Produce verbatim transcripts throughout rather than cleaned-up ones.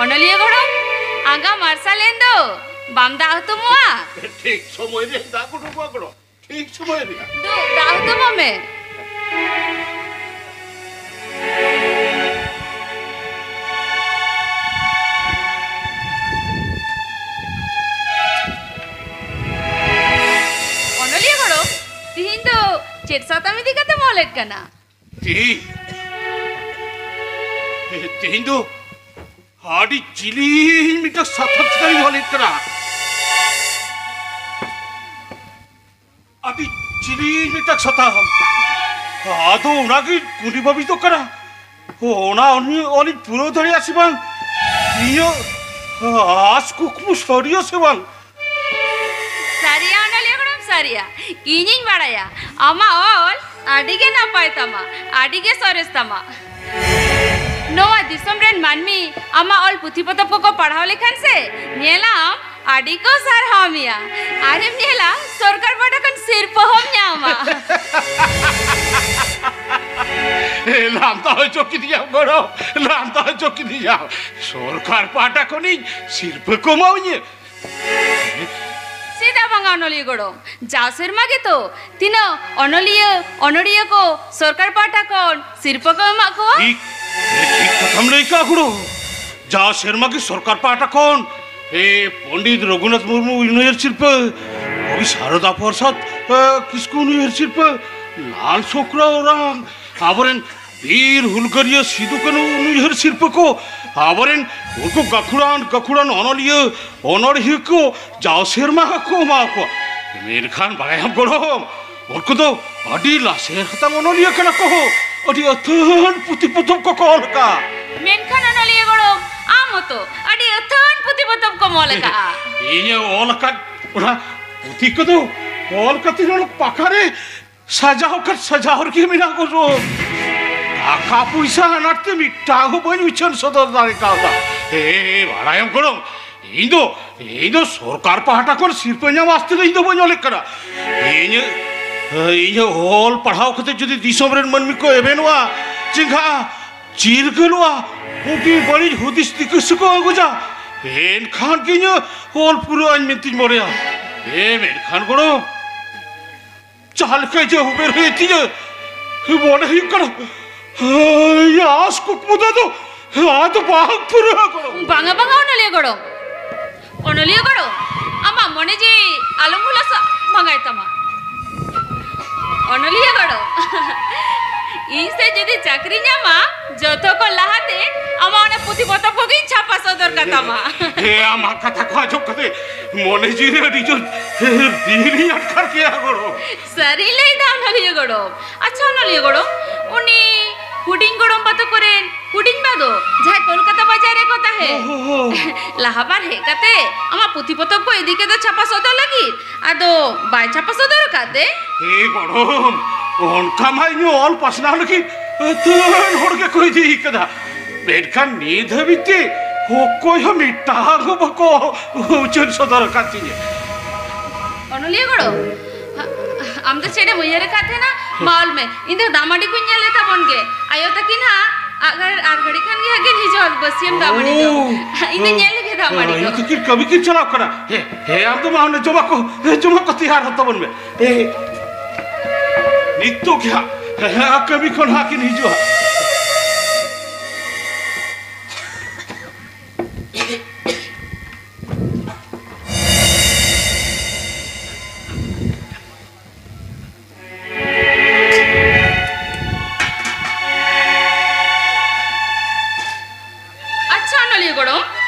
ᱚᱱᱚᱞᱤᱭᱟᱹ ᱜᱚᱲᱚᱢ, ᱟᱸᱜᱟ ᱢᱟᱨᱥᱟᱞ ᱮᱱ ᱫᱚ, ᱵᱟᱢ ᱫᱟᱜ ᱦᱩᱛᱩᱢᱚᱜᱼᱟ? ᱴᱷᱤᱠ ᱥᱚᱢᱚᱭ ᱨᱮ ᱫᱟᱜ ᱩᱰᱩᱠᱚᱜᱼᱟ ᱜᱚᱲᱚᱢ, ᱴᱷᱤᱠ ᱥᱚᱢᱚᱭ ᱨᱮ᱾ ᱫᱩ, ᱫᱟᱜ ᱦᱩᱛᱩᱢᱚᱜ ᱢᱮ᱾ ᱚᱱᱚᱞᱤᱭᱟᱹ ᱜᱚᱲᱚᱢ, ᱛᱤᱦᱤᱧ ᱫᱚ ᱪᱮᱫ ᱥᱟᱛᱟᱢ ᱤᱫᱤ ᱠᱟᱛᱮᱢ ᱚᱞᱮᱫ ᱠᱟᱱᱟ? ᱛᱤᱦᱤᱧ, ᱛᱤᱦᱤᱧ ᱫᱚ ᱟᱹᱰᱤ ᱡᱤᱞᱤᱧ ᱢᱤᱫᱴᱟᱝ ᱥᱟᱛᱟᱢ ᱪᱮᱛᱟᱱ ᱤᱧ ᱚᱞᱮᱫ ᱠᱟᱱᱟ᱾ ᱟᱹᱰᱤ ᱡᱤᱞᱤᱧ ᱢᱤᱫᱴᱟᱝ ᱥᱟᱛᱟᱢ᱾ ᱟᱫᱚ ᱚᱱᱟᱜᱮ ᱠᱩᱞᱤ ᱵᱷᱟᱹᱵᱤᱛᱚᱜ ᱠᱟᱱᱟ, ᱚᱱᱟ ᱚᱞᱤᱧ, ᱚᱞᱤᱧ ᱯᱩᱨᱟᱹᱣ ᱫᱟᱲᱮᱭᱟᱜᱼᱟ ᱥᱮ ᱵᱟᱝ? ᱤᱧᱟᱹᱜ ᱟᱸᱥ ᱠᱩᱠᱢᱩ ᱥᱟᱹᱨᱤᱭᱟ ᱥᱮ ᱵᱟᱝ? ᱥᱟᱹᱨᱤᱭᱟ ᱚᱱᱚᱞᱤᱭᱟᱹ ᱜᱚᱲᱚᱢ, ᱥᱟᱹᱨᱤᱭᱟ᱾ ᱤᱧᱤᱧ ᱵᱟᱲᱟᱭᱟ ᱟᱢᱟᱜ ᱚᱞ ᱟᱹᱰᱤ ᱜᱮ ᱱᱟᱯᱟᱭ ᱛᱟᱢᱟ, ᱟᱹᱰᱤ ᱜᱮ ᱥᱚᱨᱮᱥ ᱛᱟᱢᱟ᱾ ᱱᱚᱣᱟ ᱫᱤᱥᱚᱢ ᱨᱮᱱ ᱢᱟᱹᱱᱢᱤ ᱟᱢᱟᱜ ᱚᱞ ᱯᱩᱛᱷᱤ ᱯᱚᱛᱚᱵ ᱠᱚᱠᱚ ᱯᱟᱲᱦᱟᱣ ᱞᱮᱠᱷᱟᱱ ᱥᱮ, ᱧᱮᱞᱟᱢ ᱟᱹᱰᱤ ᱠᱚ ᱥᱟᱨᱦᱟᱣ ᱢᱮᱭᱟ᱾ ᱟᱨᱮᱢ ᱧᱮᱞᱟ, ᱥᱚᱨᱠᱟᱨ ᱯᱟᱦᱴᱟ ᱠᱷᱚᱱ ᱥᱤᱨᱯᱟᱹ ᱦᱚᱸᱢ ᱧᱟᱢᱟ᱾ ᱮ, ᱞᱟᱸᱫᱟ ᱦᱚᱪᱚ ᱠᱤᱫᱤᱧᱟᱢ ᱜᱚᱲᱚᱢ, ᱞᱟᱸᱫᱟ ᱦᱚᱪᱚ ᱠᱤᱫᱤᱧᱟᱢ᱾ ᱥᱚᱨᱠᱟᱨ ᱯᱟᱦᱴᱟ ᱠᱷᱚᱱᱤᱧ ᱥᱤᱨᱯᱟᱹ ᱠᱚ ᱮᱢᱟᱣᱤᱧᱟᱹ? ᱪᱮᱫᱟᱜ ᱵᱟᱝᱟ ᱚᱱᱚᱞᱤᱭᱟᱹ ᱜᱚᱲᱚᱢ, ᱡᱟᱣ ᱥᱮᱨᱢᱟ ᱜᱮᱛᱚ ᱛᱤᱱᱟᱹᱜ ᱚᱱᱚᱞᱤᱭᱟᱹ, ᱚᱱᱚᱲᱦᱤᱭᱟᱹ ᱠᱚ ᱥᱚᱨᱠᱟᱨ ᱯᱟᱦᱴᱟ ᱠᱷᱚᱱ ᱥᱤᱨᱯᱟᱹ ᱠᱚ ᱮᱢᱟᱜ ᱠᱚᱣᱟ᱾ ᱴᱷᱤᱠ, ᱴᱷᱤᱠ ᱠᱟᱛᱷᱟᱢ ᱞᱟᱹᱭ ᱠᱟᱜᱼᱟ ᱜᱚᱲᱚᱢ᱾ ᱡᱟᱣ ᱥᱮᱨᱢᱟ ᱜᱮ ᱥᱚᱨᱠᱟᱨ ᱯᱟᱦᱴᱟ ᱠᱷᱚᱱ, ᱮ, ᱯᱚᱱᱰᱤᱛ ᱨᱚᱜᱷᱩᱱᱟᱛᱷ ᱢᱩᱨᱢᱩ ᱩᱭᱦᱟᱹᱨ ᱥᱤᱨᱯᱟᱹ, ᱠᱚᱵᱤ ᱥᱟᱨᱚᱫᱟ ᱯᱨᱚᱥᱟᱫᱽ, ᱮ, ᱠᱤᱥᱠᱩ ᱩᱭᱦᱟᱹᱨ ᱥᱤᱨᱯᱟᱹ, ᱞᱟᱞ ᱥᱚᱠᱨᱟ ᱳᱨᱟᱝ, ᱟᱵᱚᱨᱮᱱ ᱵᱤᱨ ᱦᱩᱞᱜᱟᱹᱨᱤᱭᱟᱹ ᱥᱤᱫᱩ ᱠᱟᱹᱱᱦᱩ ᱩᱭᱦᱟᱹᱨ ᱥᱤᱨᱯᱟᱹ ᱠᱚ, ᱟᱵᱚᱨᱮᱱ ᱩᱱᱠᱩ ᱜᱟᱹᱠᱷᱩᱲᱟᱱ, ᱜᱟᱹᱠᱷᱩᱲᱟᱱ ᱚᱱᱚᱞᱤᱭᱟᱹ, ᱚᱱᱚᱲᱦᱤᱭᱟᱹ ᱠᱚ ᱡᱟᱣ ᱥᱮᱨᱢᱟ ᱦᱚᱸᱠᱚ ᱮᱢᱟ ᱠᱚᱣᱟ᱾ ᱢᱮᱱᱠᱷᱟᱱ ᱵᱟᱲᱟᱭᱟᱢ ᱜᱚᱲᱚᱢ, ᱩᱱᱠᱩ ᱫᱚ ᱟᱹᱰᱤ ᱞᱟᱥᱮᱨ ᱦᱟᱛᱟᱝ ᱚᱱᱚᱞᱤᱭᱟᱹ ᱠᱟᱱᱟ ᱠᱚ, ᱟᱹᱰᱤ ᱟᱹᱛᱷᱟᱹᱱ ᱯᱩᱛᱷᱤ ᱯᱚᱛᱚᱵ ᱠᱚᱠᱚ ᱚᱞ ᱟᱠᱟᱫ᱾ ᱢᱮᱱᱠᱷᱟᱱ ᱚᱱᱚᱞᱤᱭᱟᱹ ᱜᱚᱲᱚᱢ, ᱟᱢ ᱦᱚᱸᱛᱚ ᱟᱹᱰᱤ ᱟᱹᱛᱷᱟᱹᱱ ᱯᱩᱛᱷᱤ ᱯᱚᱛᱚᱵ ᱠᱚᱢ ᱚᱞ ᱟᱠᱟᱫᱼᱟ᱾ ᱤᱧᱮ ᱚᱞ ᱟᱠᱟᱫ ᱚᱱᱟ ᱯᱩᱛᱷᱤ ᱠᱚᱫᱚ ᱚᱞ ᱠᱟᱛᱮ ᱚᱱᱟ ᱯᱟᱠᱷᱟᱨᱮ ᱥᱟᱡᱟᱣ ᱠᱷᱟᱱ ᱥᱟᱡᱟᱣ ᱨᱮᱜᱮ ᱢᱮᱱᱟᱜ ᱠᱚ ᱨᱮᱦᱚᱸ, ᱴᱟᱠᱟ ᱯᱚᱭᱥᱟ ᱟᱱᱟᱴ ᱛᱮ ᱢᱤᱫᱴᱟᱝ ᱦᱚᱸ ᱵᱟᱹᱧ ᱩᱪᱷᱟᱹᱱ ᱥᱚᱫᱚᱨ ᱫᱟᱲᱮ ᱠᱟᱣᱫᱟ᱾ ᱦᱮ, ᱵᱟᱲᱟᱭᱟᱢ ᱜᱚᱲᱚᱢ, ᱤᱧ ᱫᱚ, ᱤᱧ ᱫᱚ ᱥᱚᱨᱠᱟᱨ ᱯᱟᱦᱴᱟ ᱠᱷᱚᱱ ᱥᱤᱨᱯᱟᱹ ᱧᱟᱢ ᱟᱥᱛᱮ ᱫᱚ ᱤᱧ ᱫᱚ ᱵᱟᱹᱧ ᱚᱞᱮᱫ ᱠᱟᱱᱟ᱾ ᱤᱧᱟᱹᱜ, ᱤᱧᱟᱹᱜ ᱚᱞ ᱯᱟᱲᱦᱟᱣ ᱠᱟᱛᱮ ᱡᱩᱫᱤ ᱫᱤᱥᱚᱢ ᱨᱮᱱ ᱢᱟᱹᱱᱢᱤ ᱠᱚ ᱮᱵᱷᱮᱱᱚᱜᱼᱟ, ᱪᱮᱸᱜᱷᱟᱜᱼᱟ, ᱪᱤᱨᱜᱟᱹᱞᱚᱜᱼᱟ, ᱵᱩᱜᱤ ᱵᱟᱹᱲᱤᱡ ᱦᱩᱫᱤᱥ ᱫᱤᱠᱟᱹ ᱥᱮᱠᱚ ᱟᱹᱜᱩᱡᱟ᱾ ᱮᱱᱠᱷᱟᱱ ᱜᱮ ᱤᱧ ᱚᱞ ᱯᱩᱨᱟᱹᱣ ᱟᱹᱧ ᱢᱮᱱᱛᱮᱧ ᱢᱚᱱᱮᱭᱟ᱾ ᱦᱮᱸ, ᱢᱮᱱᱠᱷᱟᱱ ᱜᱚᱲᱚᱢ, ᱡᱟᱦᱟᱸ ᱞᱮᱠᱟ ᱡᱮ ᱩᱢᱮᱨ ᱦᱩᱭ ᱛᱤᱧᱟᱹ, ᱢᱚᱱᱮ ᱦᱩᱭᱩᱜ ᱠᱟᱱᱟ, ᱤᱧᱟᱹᱜ ᱟᱸᱥ ᱠᱩᱠᱢᱩ ᱫᱚ ᱟᱫᱚ, ᱟᱫᱚ ᱵᱟᱝ ᱯᱩᱨᱟᱹᱜᱼᱟ ᱜᱚᱲᱚᱢ᱾ ᱵᱟᱝᱟ, ᱵᱟᱝᱟ, ᱚᱱᱚᱞᱤᱭᱟᱹ ᱜᱚᱲᱚᱢ᱾ ᱚᱱᱚᱞᱤᱭᱟᱹ ᱜᱚᱲᱚᱢ, ᱟᱢᱟᱜ ᱢᱚᱱᱮ ᱡᱤᱣᱤ ᱟᱞᱚᱢ ᱦᱩᱞᱟᱥᱟ ᱵᱷᱟᱸᱜᱟᱭ ᱛᱟᱢᱟ᱾ ᱚᱱᱚᱞᱤᱭᱟᱹ ᱜᱚᱲᱚᱢ, ᱤᱧ ᱥᱮ ᱡᱩᱫᱤ ᱪᱟᱹᱠᱨᱤ ᱧᱟᱢᱟ, ᱡᱚᱛᱚ ᱠᱷᱚᱱ ᱞᱟᱦᱟᱛᱮ ᱟᱢᱟᱜ ᱚᱱᱟ ᱯᱩᱛᱷᱤ ᱯᱚᱛᱚᱵ ᱠᱚᱜᱮᱧ ᱪᱷᱟᱯᱟ ᱥᱚᱫᱚᱨ ᱠᱟᱛᱟᱢᱟ᱾ ᱦᱮᱸ, ᱟᱢᱟᱜ ᱠᱟᱛᱷᱟ ᱠᱚ ᱟᱸᱡᱚᱢ ᱠᱟᱛᱮ ᱢᱚᱱᱮ ᱡᱤᱣᱤ ᱨᱮ ᱟᱹᱰᱤ ᱡᱳᱨ ᱫᱤᱞᱤᱧ ᱟᱴᱠᱟᱨ ᱠᱮᱜᱼᱟ ᱜᱚᱲᱚᱢ᱾ ᱥᱟᱹᱨᱤᱧ ᱞᱟᱹᱭᱫᱟ ᱚᱱᱚᱞᱤᱭᱟᱹ ᱜᱚᱲᱚᱢ᱾ ᱟᱪᱪᱷᱟ ᱚᱱᱚᱞᱤᱭᱟᱹ ᱜᱚᱲᱚᱢ, ᱩᱱᱤ ᱦᱩᱰᱤᱧ ᱜᱚᱲᱚᱢ ᱵᱟ ᱛᱟᱠᱚ ᱨᱮᱱ ᱦᱩᱰᱤᱧ ᱵᱟ ᱫᱚ ᱡᱟᱦᱟᱸᱭ ᱠᱳᱞᱠᱟᱛᱟ ᱵᱟᱡᱟᱨ ᱨᱮᱠᱚ ᱛᱟᱦᱮᱸ, ᱚ, ᱦᱚᱸ, ᱦᱚᱸ᱾ ᱞᱟᱦᱟ ᱵᱟᱨ ᱦᱮᱡ ᱠᱟᱛᱮ ᱟᱢᱟᱜ ᱯᱩᱛᱷᱤ ᱯᱚᱛᱚᱵ ᱠᱚ ᱤᱫᱤ ᱠᱮᱫᱟ ᱪᱷᱟᱯᱟ ᱥᱚᱫᱚᱨ ᱞᱟᱹᱜᱤᱫ, ᱟᱫᱚ ᱵᱟᱭ ᱪᱷᱟᱯᱟ ᱥᱚᱫᱚᱨ ᱟᱠᱟᱫ ᱛᱮ? ᱦᱮᱸ ᱜᱚᱲᱚᱢ, ᱚᱱᱠᱟ ᱢᱟ ᱤᱧ ᱚᱞ ᱯᱟᱥᱱᱟᱣ ᱞᱟᱹᱜᱤᱫ ᱟᱹᱛᱷᱟᱹᱱ ᱦᱚᱲ ᱜᱮᱠᱚ ᱤᱫᱤ ᱠᱟᱫᱟ, ᱢᱮᱱᱠᱷᱟᱱ ᱱᱤᱛ ᱦᱟᱹᱵᱤᱡ ᱛᱮ ᱚᱠᱚᱭ ᱦᱚᱸ ᱢᱤᱫᱴᱟᱝ ᱦᱚᱸ ᱵᱟᱠᱚ ᱩᱪᱷᱟᱹᱱ ᱥᱚᱫᱚᱨ ᱟᱠᱟᱫ ᱛᱤᱧᱟᱹ᱾ ᱚᱱᱚᱞᱤᱭᱟᱹ ᱜᱚᱲᱚᱢ, ᱟᱢ ᱫᱚ ᱪᱮᱫ ᱮᱢ ᱩᱭᱦᱟᱹᱨ ᱟᱠᱟᱫ ᱛᱟᱦᱮᱱᱟ? ᱢᱟ ᱚᱞ ᱢᱮ, ᱤᱧ ᱫᱚ ᱫᱟᱜ ᱢᱟᱹᱰᱤ ᱠᱚᱧ ᱧᱮᱞ ᱞᱮ ᱛᱟᱵᱚᱱ ᱜᱮ᱾ ᱟᱭᱳ ᱛᱟᱹᱠᱤᱱ ᱦᱟᱸᱜ ᱟᱨ ᱟᱨ ᱜᱷᱟᱹᱲᱤᱡ ᱠᱷᱟᱱ ᱜᱮ ᱦᱟᱸᱜ ᱠᱤᱱ ᱦᱤᱡᱩᱜᱼᱟ ᱵᱟᱹᱥᱭᱟᱹᱢ ᱫᱟᱜ ᱢᱟᱹᱰᱤ ᱡᱚᱢ᱾ ᱚ, ᱤᱧ ᱫᱚ ᱧᱮᱞ ᱞᱮᱜᱮ ᱫᱟᱜ ᱢᱟᱹᱰᱤ ᱟᱭᱳ ᱫᱚ᱾ ᱛᱟᱹᱠᱤᱱ ᱠᱟᱹᱢᱤ ᱠᱤᱱ ᱪᱟᱞᱟᱣ ᱠᱟᱱᱟ᱾ ᱦᱮᱸ, ᱦᱮᱸ, ᱟᱢ ᱫᱚ ᱢᱟ ᱚᱱᱮ ᱡᱚᱢᱟᱜ ᱠᱚ, ᱡᱚᱢᱟᱜ ᱠᱚ ᱛᱮᱭᱟᱨ ᱦᱚᱸ ᱛᱟᱵᱚᱱ ᱢᱮ᱾ ᱦᱮᱸ, ᱱᱤᱛᱚᱜ ᱜᱮ ᱦᱟᱸᱜ, ᱦᱮᱸ, ᱦᱮᱸ, ᱠᱟᱹᱢᱤ ᱠᱷᱚᱱ ᱦᱟᱸᱜ ᱠᱤᱱ ᱦᱤᱡᱩᱜᱼᱟ᱾ ᱟᱪᱪᱷᱟ ᱚᱱᱚᱞᱤᱭᱟᱹ ᱜᱚᱲᱚᱢ,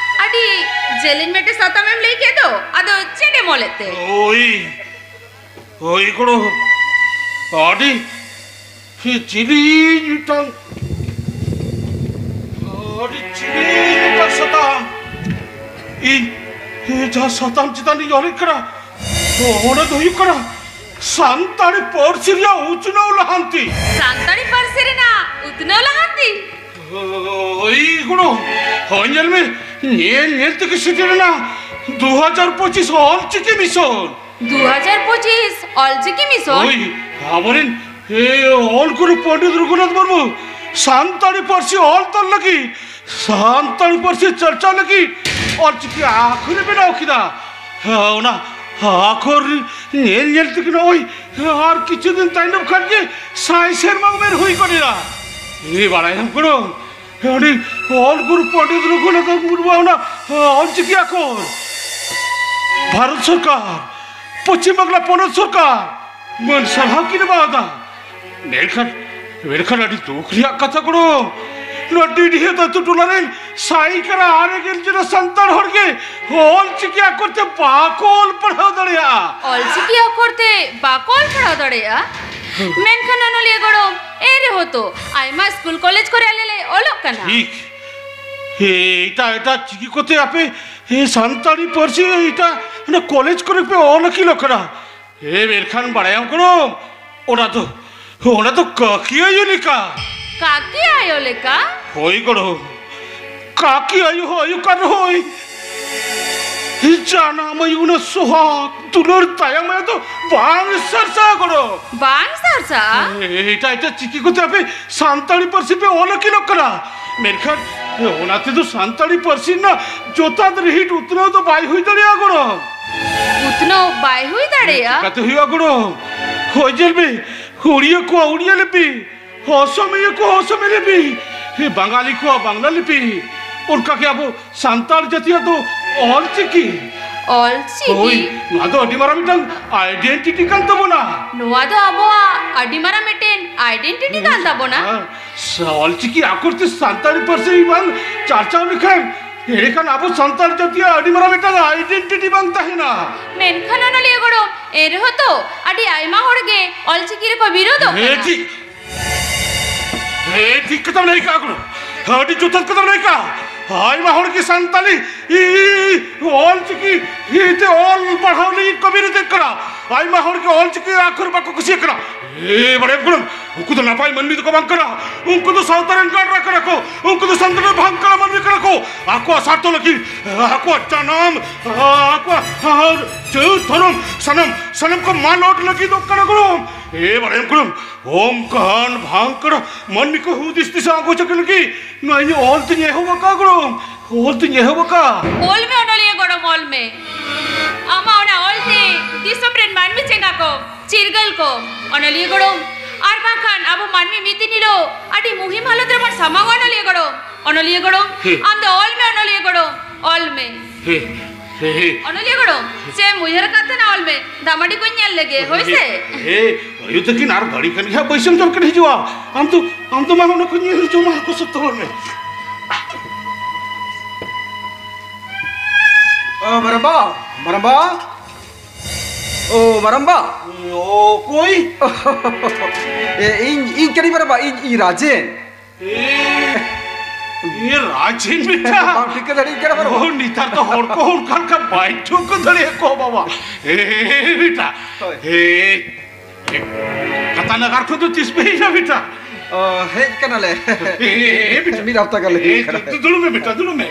ᱟᱹᱰᱤ ᱡᱮᱞᱮᱧ ᱢᱤᱫᱴᱮᱡ ᱥᱟᱛᱟᱢ ᱮᱢ ᱞᱟᱹᱭ ᱠᱮᱫ ᱫᱚ, ᱟᱫᱚ ᱪᱮᱫ ᱮᱢ ᱚᱞᱮᱫ ᱛᱮ? ᱳᱭ, ᱳᱭ ᱜᱚᱲᱚᱢ, ᱟᱹᱰᱤ ᱡᱤᱞᱤᱧ ᱢᱤᱫᱴᱟᱝ, ᱟᱹᱰᱤ ᱡᱤᱞᱤᱧ ᱢᱤᱫᱴᱟᱝ ᱥᱟᱛᱟᱢ᱾ ᱤᱧ ᱡᱟᱦᱟᱸ ᱥᱟᱛᱟᱢ ᱪᱮᱛᱟᱱ ᱤᱧ ᱚᱞᱮᱫ ᱠᱟᱱᱟ, ᱚᱱᱟ ᱫᱚ ᱦᱩᱭᱩᱜ ᱠᱟᱱᱟ ᱥᱟᱱᱛᱟᱲᱤ ᱯᱟᱹᱨᱥᱤ ᱨᱮᱭᱟᱜ ᱩᱛᱱᱟᱹᱣ ᱞᱟᱦᱟᱱᱛᱤ᱾ ᱥᱟᱱᱛᱟᱲᱤ ᱯᱟᱹᱨᱥᱤ ᱨᱮᱱᱟᱜ ᱩᱛᱱᱟᱹᱣ ᱞᱟᱦᱟᱱᱛᱤ? ᱳᱭ ᱜᱚᱲᱚᱢ, ᱦᱳᱭ ᱧᱮᱞ ᱢᱮ, ᱧᱮᱞ ᱧᱮᱞ ᱛᱮᱜᱮ ᱥᱮᱴᱮᱨᱮᱱᱟ ᱫᱩ ᱦᱟᱡᱟᱨ ᱯᱚᱸᱪᱤᱥ ᱚᱞ ᱪᱤᱠᱤ ᱢᱤᱥᱚᱱ᱾ ᱫᱩ ᱦᱟᱡᱟᱨ ᱯᱚᱸᱪᱤᱥ ᱚᱞ ᱪᱤᱠᱤ ᱢᱤᱥᱚᱱ? ᱳᱭ, ᱟᱵᱚᱨᱮᱱ, ᱮ, ᱚᱞ ᱜᱩᱨᱩ ᱯᱚᱱᱰᱤᱛ ᱨᱚᱜᱷᱩᱱᱟᱛᱷ ᱢᱩᱨᱢᱩ ᱥᱟᱱᱛᱟᱲᱤ ᱯᱟᱹᱨᱥᱤ ᱚᱞ ᱛᱚᱞ ᱞᱟᱹᱜᱤᱫ ᱥᱟᱱᱛᱟᱲᱤ ᱯᱟᱹᱨᱥᱤ ᱪᱟᱨᱪᱟᱣ ᱞᱟᱹᱜᱤᱫ ᱚᱞᱪᱤᱠᱤ ᱟᱠᱷᱚᱨᱮ ᱵᱮᱱᱟᱣ ᱠᱮᱫᱟ᱾ ᱚᱱᱟ ᱟᱠᱷᱚᱨ ᱧᱮᱞ ᱧᱮᱞ ᱛᱮᱜᱮ ᱱᱚᱜᱼᱚᱭ ᱟᱨ ᱠᱤᱪᱷᱩ ᱫᱤᱱ ᱛᱟᱭᱱᱚᱢ ᱠᱷᱟᱱ ᱜᱮ ᱥᱟᱭ ᱥᱮᱨᱢᱟ ᱩᱢᱮᱨ ᱦᱩᱭ ᱜᱚᱫ ᱮᱱᱟ᱾ ᱮ ᱵᱟᱲᱟᱭᱟᱢ ᱜᱚᱲᱚᱢ, ᱩᱱᱤ ᱚᱞ ᱜᱩᱨᱩ ᱯᱚᱱᱰᱤᱛ ᱨᱚᱜᱷᱩᱱᱟᱛᱷ ᱢᱩᱨᱢᱩᱣᱟᱜ ᱚᱱᱟ ᱚᱞᱪᱤᱠᱤ ᱟᱠᱷᱚᱨ ᱵᱷᱟᱨᱚᱛ ᱥᱚᱨᱠᱟᱨ, ᱯᱚᱪᱷᱤᱢ ᱵᱟᱝᱞᱟ ᱯᱚᱱᱚᱛ ᱥᱚᱨᱠᱟᱨ ᱢᱟᱹᱱ ᱥᱟᱨᱦᱟᱣ ᱠᱤᱱ ᱮᱢᱟᱣᱟᱫᱟ᱾ ᱢᱮᱱᱠᱷᱟᱱ, ᱢᱮᱱᱠᱷᱟᱱ ᱟᱹᱰᱤ ᱫᱩᱠ ᱨᱮᱭᱟᱜ ᱠᱟᱛᱷᱟ ᱜᱚᱲᱚᱢ, ᱱᱚᱣᱟ ᱰᱤᱰᱤᱦᱟᱹ ᱟᱹᱛᱩ ᱴᱚᱞᱟ ᱨᱮᱱ ᱥᱟᱭᱠᱟᱨᱟ ᱟᱨᱮ ᱜᱮᱞ ᱡᱚᱱᱟ ᱥᱟᱱᱛᱟᱲ ᱦᱚᱲ ᱜᱮ ᱚᱞᱪᱤᱠᱤ ᱟᱠᱷᱚᱨ ᱛᱮ ᱵᱟᱠᱚ ᱚᱞ ᱯᱟᱲᱦᱟᱣ ᱫᱟᱲᱮᱭᱟᱜᱼᱟ᱾ ᱚᱞᱪᱤᱠᱤ ᱟᱠᱷᱚᱨ ᱛᱮ ᱵᱟᱠᱚ ᱚᱞ ᱯᱟᱲᱦᱟᱣ ᱫᱟᱲᱮᱭᱟᱜᱼᱟ? ᱢᱮᱱᱠᱷᱟᱱ ᱚᱱᱚᱞᱤᱭᱟᱹ ᱜᱚᱲᱚᱢ, ᱮᱱ ᱨᱮᱦᱚᱸ ᱛᱚ ᱟᱭᱢᱟ ᱥᱠᱩᱞ ᱠᱚᱞᱮᱡᱽ ᱠᱚᱨᱮ ᱟᱞᱮ ᱞᱮ ᱚᱞᱚᱜ ᱠᱟᱱᱟ᱾ ᱴᱷᱤᱠ᱾ ᱦᱮ, ᱮᱴᱟᱜ ᱮᱴᱟᱜ ᱪᱤᱠᱤ ᱠᱚᱛᱮ ᱟᱯᱮ, ᱦᱮ, ᱥᱟᱱᱛᱟᱲᱤ ᱯᱟᱹᱨᱥᱤ ᱮᱴᱟᱜ ᱚᱱᱟ ᱠᱚᱞᱮᱡᱽ ᱠᱚᱨᱮ ᱯᱮ ᱚᱞ ᱟᱹᱠᱤᱞᱚᱜ ᱠᱟᱱᱟ᱾ ᱦᱮ, ᱢᱮᱱᱠᱷᱟᱱ ᱵᱟᱲᱟᱭᱟᱢ ᱜᱚᱲᱚᱢ, ᱚᱱᱟ ᱫᱚ, ᱚᱱᱟ ᱫᱚ ᱠᱟᱹᱠᱤ ᱟᱭᱳ ᱞᱮᱠᱟ᱾ ᱠᱟᱹᱠᱤ ᱟᱭᱳ ᱞᱮᱠᱟ? ᱦᱳᱭ ᱜᱚᱲᱚᱢ, ᱠᱟᱹᱠᱤ ᱟᱭᱳ ᱦᱚᱸ ᱟᱭᱳ ᱠᱟᱱ ᱨᱮᱦᱚᱸᱭ, ᱡᱟᱱᱟᱢ ᱟᱭᱳ ᱚᱱᱟ ᱥᱚᱦᱟᱜᱽ ᱫᱩᱞᱟᱹᱲ ᱛᱟᱭᱚᱢ ᱟᱭᱳ ᱫᱚ ᱵᱟᱝ ᱥᱟᱨᱥᱟᱜᱼᱟ ᱜᱚᱲᱚᱢ᱾ ᱵᱟᱝ ᱥᱟᱨᱥᱟᱜᱼᱟ? ᱮᱴᱟᱜ ᱮᱴᱟᱜ ᱪᱤᱠᱤ ᱠᱚᱛᱮ ᱟᱯᱮ ᱥᱟᱱᱛᱟᱲᱤ ᱯᱟᱹᱨᱥᱤ ᱯᱮ ᱚᱞ ᱟᱹᱠᱤᱞᱚᱜ ᱠᱟᱱᱟ, ᱢᱮᱱᱠᱷᱟᱱ ᱚᱱᱟ ᱛᱮᱫᱚ ᱥᱟᱱᱛᱟᱲᱤ ᱯᱟᱹᱨᱥᱤ ᱨᱮᱱᱟᱜ ᱡᱚᱛᱷᱟᱛ ᱨᱤᱦᱤᱴ ᱩᱛᱱᱟᱹᱣ ᱫᱚ ᱵᱟᱭ ᱦᱩᱭ ᱫᱟᱲᱮᱭᱟᱜᱼᱟ ᱜᱚᱲᱚᱢ᱾ ᱩᱛᱱᱟᱹᱣ ᱵᱟᱭ ᱦᱩᱭ ᱫᱟᱲᱮᱭᱟᱜᱼᱟ? ᱪᱤᱠᱟᱹᱛᱮ ᱦᱩᱭᱩᱜᱼᱟ ᱜᱚᱲᱚᱢ? ᱦᱳᱭ, ᱧᱮᱞ ᱢᱮ, ᱩᱲᱤᱭᱟᱹ ᱠᱚᱣᱟᱜ ᱩᱲᱤᱭᱟᱹ ᱞᱤᱯᱤ, ᱚᱥᱚᱢᱤᱭᱟᱹ ᱠᱚᱣᱟᱜ ᱚᱥᱚᱢᱤᱭᱟᱹ ᱞᱤᱯᱤ, ᱵᱟᱝᱟᱞᱤ ᱠᱚᱣᱟᱜ ᱵᱟᱝᱞᱟ ᱞᱤᱯᱤ, ᱚᱱᱠᱟᱜᱮ ᱟᱵᱚ ᱥᱟᱱᱛᱟᱲ ᱡᱟᱹᱛᱤᱭᱟᱜ ᱫᱚ ᱚᱞᱪᱤᱠᱤ᱾ ᱚᱞᱪᱤᱠᱤ? ᱦᱳᱭ, ᱱᱚᱣᱟ ᱫᱚ ᱟᱹᱰᱤ ᱢᱟᱨᱟᱝ ᱢᱤᱫᱴᱟᱝ identity ᱠᱟᱱ ᱛᱟᱵᱚᱱᱟ᱾ ᱱᱚᱣᱟ ᱫᱚ ᱟᱵᱚᱣᱟᱜ ᱟᱹᱰᱤ ᱢᱟᱨᱟᱝ ᱢᱤᱫᱴᱮᱱ identity ᱠᱟᱱ ᱛᱟᱵᱚᱱᱟ᱾ ᱦᱮᱸ, ᱥᱟ-, ᱚᱞᱪᱤᱠᱤ ᱟᱠᱷᱚᱨ ᱛᱮ ᱥᱟᱱᱛᱟᱲᱤ ᱯᱟᱹᱨᱥᱤ ᱵᱟᱝ ᱪᱟᱨᱪᱟᱣ ᱞᱮᱠᱷᱟᱱ, ᱮᱸᱰᱮᱠᱷᱟᱱ ᱟᱵᱚ ᱥᱟᱱᱛᱟᱲ ᱡᱟᱹᱛᱤᱭᱟᱜ ᱟᱹᱰᱤ ᱢᱟᱨᱟᱝ ᱢᱤᱫᱴᱟᱝ identity ᱵᱟᱝ ᱛᱟᱦᱮᱱᱟ᱾ ᱢᱮᱱᱠᱷᱟᱱ ᱚᱱᱚᱞᱤᱭᱟᱹ ᱜᱚᱲᱚᱢ, ᱮᱱ ᱨᱮᱦᱚᱸ ᱛᱚ ᱟᱹᱰᱤ ᱟᱭᱢᱟ ᱦᱚᱲ ᱜᱮ ᱚᱞᱪᱤᱠᱤ ᱨᱮᱠᱚ ᱵᱤᱨᱳᱫᱚᱜ ᱦᱮᱸ, ᱠᱟᱱᱟ᱾ ᱴᱷᱤᱠ᱾ ᱦᱮᱸ, ᱴᱷᱤᱠ ᱠᱟᱛᱷᱟᱢ ᱞᱟᱹᱭ ᱠᱟᱜᱼᱟ ᱜᱚᱲᱚᱢ᱾ ᱟᱹᱰᱤ ᱡᱚᱛᱷᱟᱛ ᱠᱟᱛᱷᱟᱢ ᱞᱟᱹᱭ ᱠᱟᱜᱼᱟ᱾ ᱟᱭᱢᱟ ᱦᱚᱲ ᱜᱮ Santali E-, E-, E-, Ol Chiki E-, ᱛᱮ ᱚᱞ ᱯᱟᱲᱦᱟᱣ ᱞᱟᱹᱜᱤᱫ ᱠᱚ ᱵᱤᱨᱳᱫᱮᱫ ᱠᱟᱱᱟ᱾ ᱟᱭᱢᱟ ᱦᱚᱲ ᱜᱮ ᱚᱞᱪᱤᱠᱤ ᱟᱠᱷᱚᱨ ᱵᱟᱠᱚ ᱠᱩᱥᱤᱭᱟᱜ ᱠᱟᱱᱟ᱾ ᱮ, ᱵᱟᱲᱟᱭᱟᱢ ᱜᱚᱲᱚᱢ, ᱩᱱᱠᱩ ᱫᱚ ᱱᱟᱯᱟᱭ ᱢᱟᱹᱱᱢᱤ ᱫᱚᱠᱚ ᱵᱟᱝ ᱠᱟᱱᱟ᱾ ᱩᱱᱠᱩ ᱫᱚ ᱥᱟᱶᱛᱟ ᱨᱮᱱ ᱜᱟᱲᱨᱟ ᱠᱟᱱᱟ ᱠᱚ᱾ ᱩᱱᱠᱩ ᱫᱚ ᱥᱟᱱᱛᱟᱲ ᱨᱮᱱ ᱵᱷᱟᱝᱠᱟᱲᱟ ᱢᱟᱹᱱᱢᱤ ᱠᱟᱱᱟ ᱠᱚ᱾ ᱟᱠᱚᱣᱟᱜ ᱥᱟᱨᱛᱷᱚ ᱞᱟᱹᱜᱤᱫ, ᱟᱠᱚᱣᱟᱜ ᱡᱟᱱᱟᱢ, ᱟᱠᱚᱣᱟᱜ ᱟᱨ ᱡᱟᱹᱛ ᱫᱷᱚᱨᱚᱢ ᱥᱟᱱᱟᱢ, ᱥᱟᱱᱟᱢ ᱠᱚ ᱢᱟᱞᱚᱴ ᱞᱟᱹᱜᱤᱫᱚᱜ ᱠᱟᱱᱟ ᱜᱚᱲᱚᱢ᱾ ᱦᱮ ᱵᱟᱲᱟᱭᱟᱢ ᱜᱚᱲᱚᱢ, ᱚᱱᱠᱟᱱ ᱵᱷᱟᱝᱠᱟᱲ ᱢᱟᱹᱱᱢᱤ ᱠᱚ ᱦᱩᱫᱤᱥ ᱫᱤᱥᱟᱹ ᱟᱹᱜᱩ ᱪᱟᱠᱟ ᱞᱟᱹᱜᱤᱫ ᱱᱚᱣᱟ ᱤᱧ ᱚᱞ ᱛᱤᱧ ᱮᱦᱚᱵ ᱟᱠᱟᱫ ᱜᱚᱲᱚᱢ, ᱚᱞ ᱛᱤᱧ ᱮᱦᱚᱵ ᱟᱠᱟᱫ᱾ ᱚᱞ ᱢᱮ ᱚᱱᱚᱞᱤᱭᱟᱹ ᱜᱚᱲᱚᱢ, ᱚᱞ ᱢᱮ᱾ ᱟᱢᱟᱜ ᱚᱱᱟ ᱚᱞ ᱛᱮ ᱫᱤᱥᱚᱢ ᱨᱮᱱ ᱢᱟᱹᱱᱢᱤ ᱪᱮᱸᱜᱟ ᱠᱚ, ᱪᱤᱨᱜᱟᱹᱞ ᱠᱚ, ᱚᱱᱚᱞᱤᱭᱟᱹ ᱜᱚᱲᱚᱢ, ᱟᱨ ᱵᱟᱝᱠᱷᱟᱱ ᱟᱵᱚ ᱢᱟᱹᱱᱢᱤ ᱢᱤᱫ ᱫᱤᱱ ᱦᱤᱞᱳᱜ ᱟᱹᱰᱤ ᱢᱩᱦᱤᱢ ᱦᱟᱞᱚᱛ ᱨᱮᱵᱚᱱ ᱥᱟᱢᱟᱝᱚᱜᱼᱟ ᱚᱱᱚᱞᱤᱭᱟᱹ ᱜᱚᱲᱚᱢ, ᱚᱱᱚᱞᱤᱭᱟᱹ ᱜᱚᱲᱚᱢ, ᱦᱮᱸ᱾ ᱟᱢ ᱫᱚ ᱚᱞ ᱢᱮ ᱚᱱᱚᱞᱤᱭᱟᱹ ᱜᱚᱲᱚᱢ, ᱚᱞ ᱢᱮ᱾ ᱦᱮ, ᱦᱮ, ᱦᱮ᱾ ᱚᱱᱚᱞᱤᱭᱟᱹ ᱜᱚᱲᱚᱢ, ᱪᱮᱫ ᱮᱢ ᱩᱭᱦᱟᱹᱨ ᱟᱠᱟᱫ ᱛᱟᱦᱮᱱᱟ? ᱚᱞ ᱢᱮ, ᱫᱟᱢᱟᱰᱤ ᱠᱚᱧ ᱧᱮᱞ ᱞᱮᱜᱮ, ᱦᱳᱭ ᱥᱮ? ᱦᱮ, ᱟᱭᱳ ᱛᱟᱹᱠᱤᱱ ᱟᱨ ᱜᱷᱟᱹᱲᱤ ᱠᱷᱟᱱ ᱜᱮ ᱦᱟᱸᱜ ᱵᱟᱹᱭᱥᱟᱹᱢ ᱡᱚᱢ ᱠᱤᱱ ᱦᱤᱡᱩᱜᱼᱟ᱾ ᱟᱢ ᱫᱚ, ᱟᱢ ᱫᱚ ᱢᱟ ᱚᱱᱟ ᱠᱚ ᱧᱮᱞ ᱦᱚᱪᱚ ᱢᱟ, ᱦᱟᱹᱠᱩ ᱥᱚᱠᱛᱚ ᱦᱚᱲ ᱢᱮ᱾ ᱚ, ᱢᱟᱨᱟᱢᱵᱟ, ᱢᱟᱨᱟᱢᱵᱟ᱾ ᱚ, ᱢᱟᱨᱟᱢᱵᱟ᱾ ᱚᱠᱚᱭ? ᱮ, ᱤᱧ, ᱤᱧ ᱠᱟᱹᱱᱟᱹᱧ ᱢᱟᱨᱟᱢᱵᱟ, ᱤᱧ, ᱤᱧ ᱨᱟᱡᱮᱱ᱾ ᱮ, ᱮ, ᱨᱟᱡᱮᱱ ᱵᱮᱴᱟ᱾ ᱵᱟᱢ ᱴᱷᱤᱠᱟᱹ ᱫᱟᱲᱮᱭᱟᱜ ᱠᱟᱱᱟ ᱵᱟᱵᱟ? ᱳ, ᱱᱮᱛᱟᱨ ᱫᱚ ᱦᱚᱲ ᱠᱚ ᱚᱱᱠᱟ ᱞᱮᱠᱟ ᱵᱟᱭ ᱴᱷᱟᱹᱣᱠᱟᱹ ᱫᱟᱲᱮᱭᱟᱠᱚᱣᱟ ᱵᱟᱵᱟ᱾ ᱮ, ᱵᱮᱴᱟ᱾ ᱦᱳᱭ᱾ ᱮ, ᱮ, ᱠᱟᱛᱟ ᱱᱟᱜᱟᱨ ᱠᱷᱚᱱ ᱫᱚ ᱛᱤᱥ ᱯᱮ ᱦᱮᱡ ᱮᱱᱟ ᱵᱮᱴᱟ? ᱚ, ᱦᱮᱡ ᱠᱟᱱᱟᱞᱮ᱾ ᱮ, ᱮ, ᱵᱮᱴᱟ᱾ ᱢᱤᱫ ᱦᱟᱯᱛᱟ ᱜᱟᱱ ᱞᱮ ᱦᱩᱭᱩᱜ ᱮ, ᱠᱟᱱᱟ᱾ ᱫᱩ-, ᱫᱩᱲᱩᱵ ᱢᱮ ᱵᱮᱴᱟ, ᱫᱩᱲᱩᱵ ᱢᱮ᱾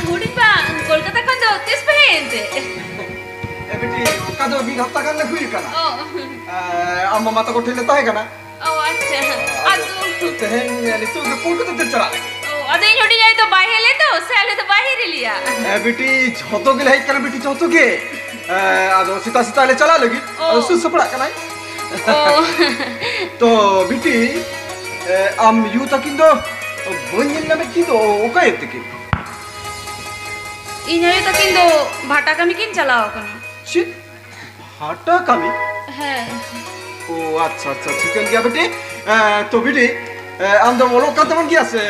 ᱦᱩᱰᱤᱧ ᱵᱟ, ᱠᱳᱞᱠᱟᱛᱟ ᱠᱷᱚᱱ ᱫᱚ ᱛᱤᱥ ᱯᱮ ᱦᱮᱡ ᱮᱱᱛᱮ? ᱮ ᱵᱤᱴᱤ, ᱚᱱᱠᱟ ᱫᱚ ᱢᱤᱫ ᱦᱟᱯᱛᱟ ᱜᱟᱱ ᱞᱮ ᱦᱩᱭ ᱟᱠᱟᱱᱟ᱾ ᱚ᱾ ᱮ, ᱟᱢ ᱢᱟᱢᱟ ᱛᱟᱠᱚ ᱴᱷᱮᱱ ᱞᱮ ᱛᱟᱦᱮᱸ ᱠᱟᱱᱟ᱾ ᱚ, ᱟᱪᱪᱷᱟ᱾ ᱟᱫᱚ ᱟᱫᱚ ᱛᱮᱦᱮᱧ ᱱᱤᱛᱚᱜ ᱜᱮ ᱠᱳᱞᱠᱟᱛᱟ ᱛᱮ ᱪᱟᱞᱟᱜ ᱞᱟᱹᱜᱤᱫ᱾ ᱚ, ᱟᱫᱚ ᱤᱧ ᱦᱩᱰᱤᱧ ᱟᱭᱳ ᱫᱚ ᱵᱟᱭ ᱦᱮᱡ ᱞᱮᱱ ᱫᱚ, ᱥᱮ ᱟᱞᱮ ᱫᱚ ᱵᱟᱭ ᱦᱤᱨᱤ ᱞᱮᱭᱟ? ᱮ ᱵᱤᱴᱤ, ᱡᱷᱚᱛᱚ ᱜᱮᱞᱮ ᱦᱮᱡ ᱠᱟᱱᱟ ᱵᱤᱴᱤ, ᱡᱷᱚᱛᱚ ᱜᱮ᱾ ᱮ, ᱟᱫᱚ ᱥᱮᱛᱟᱜ ᱥᱮᱛᱟᱜ ᱞᱮ ᱪᱟᱞᱟᱜ ᱞᱟᱹᱜᱤᱫ᱾ ᱚ᱾ ᱟᱫᱚ ᱥᱟᱹᱛ ᱥᱟᱯᱲᱟᱜ ᱠᱟᱱᱟᱭ᱾ ᱚ᱾ ᱛᱚ ᱵᱤᱴᱤ, ᱮ, ᱟᱢ ᱭᱩ ᱛᱟᱹᱠᱤᱱ ᱫᱚ ᱵᱟᱹᱧ ᱧᱮᱞ ᱧᱟᱢᱮᱫ ᱠᱤᱱ ᱫᱚ, ᱚᱠᱟᱭᱮᱱ ᱛᱮᱠᱤᱱ? ᱤᱧ ᱟᱭᱳ ᱛᱟᱹᱠᱤᱱ ᱫᱚ ᱵᱷᱟᱴᱟ ᱠᱟᱹᱢᱤ ᱠᱤᱱ ᱪᱟᱞᱟᱣ ᱟᱠᱟᱱᱟ᱾ ᱪᱮᱫ? ᱵᱷᱟᱴᱟ ᱠᱟᱹᱢᱤ? ᱦᱮᱸ᱾ ᱳ, ᱟᱪᱪᱷᱟ, ᱟᱪᱪᱷᱟ, ᱴᱷᱤᱠᱟᱹᱱ ᱜᱮᱭᱟ ᱵᱤᱴᱤ᱾ ᱮ, ᱛᱚ ᱵᱤᱴᱤ, ᱮ, ᱟᱢ ᱫᱚᱢ ᱚᱞᱚᱜ ᱠᱟᱱ ᱛᱟᱵᱚᱱ ᱜᱮᱭᱟ ᱥᱮ?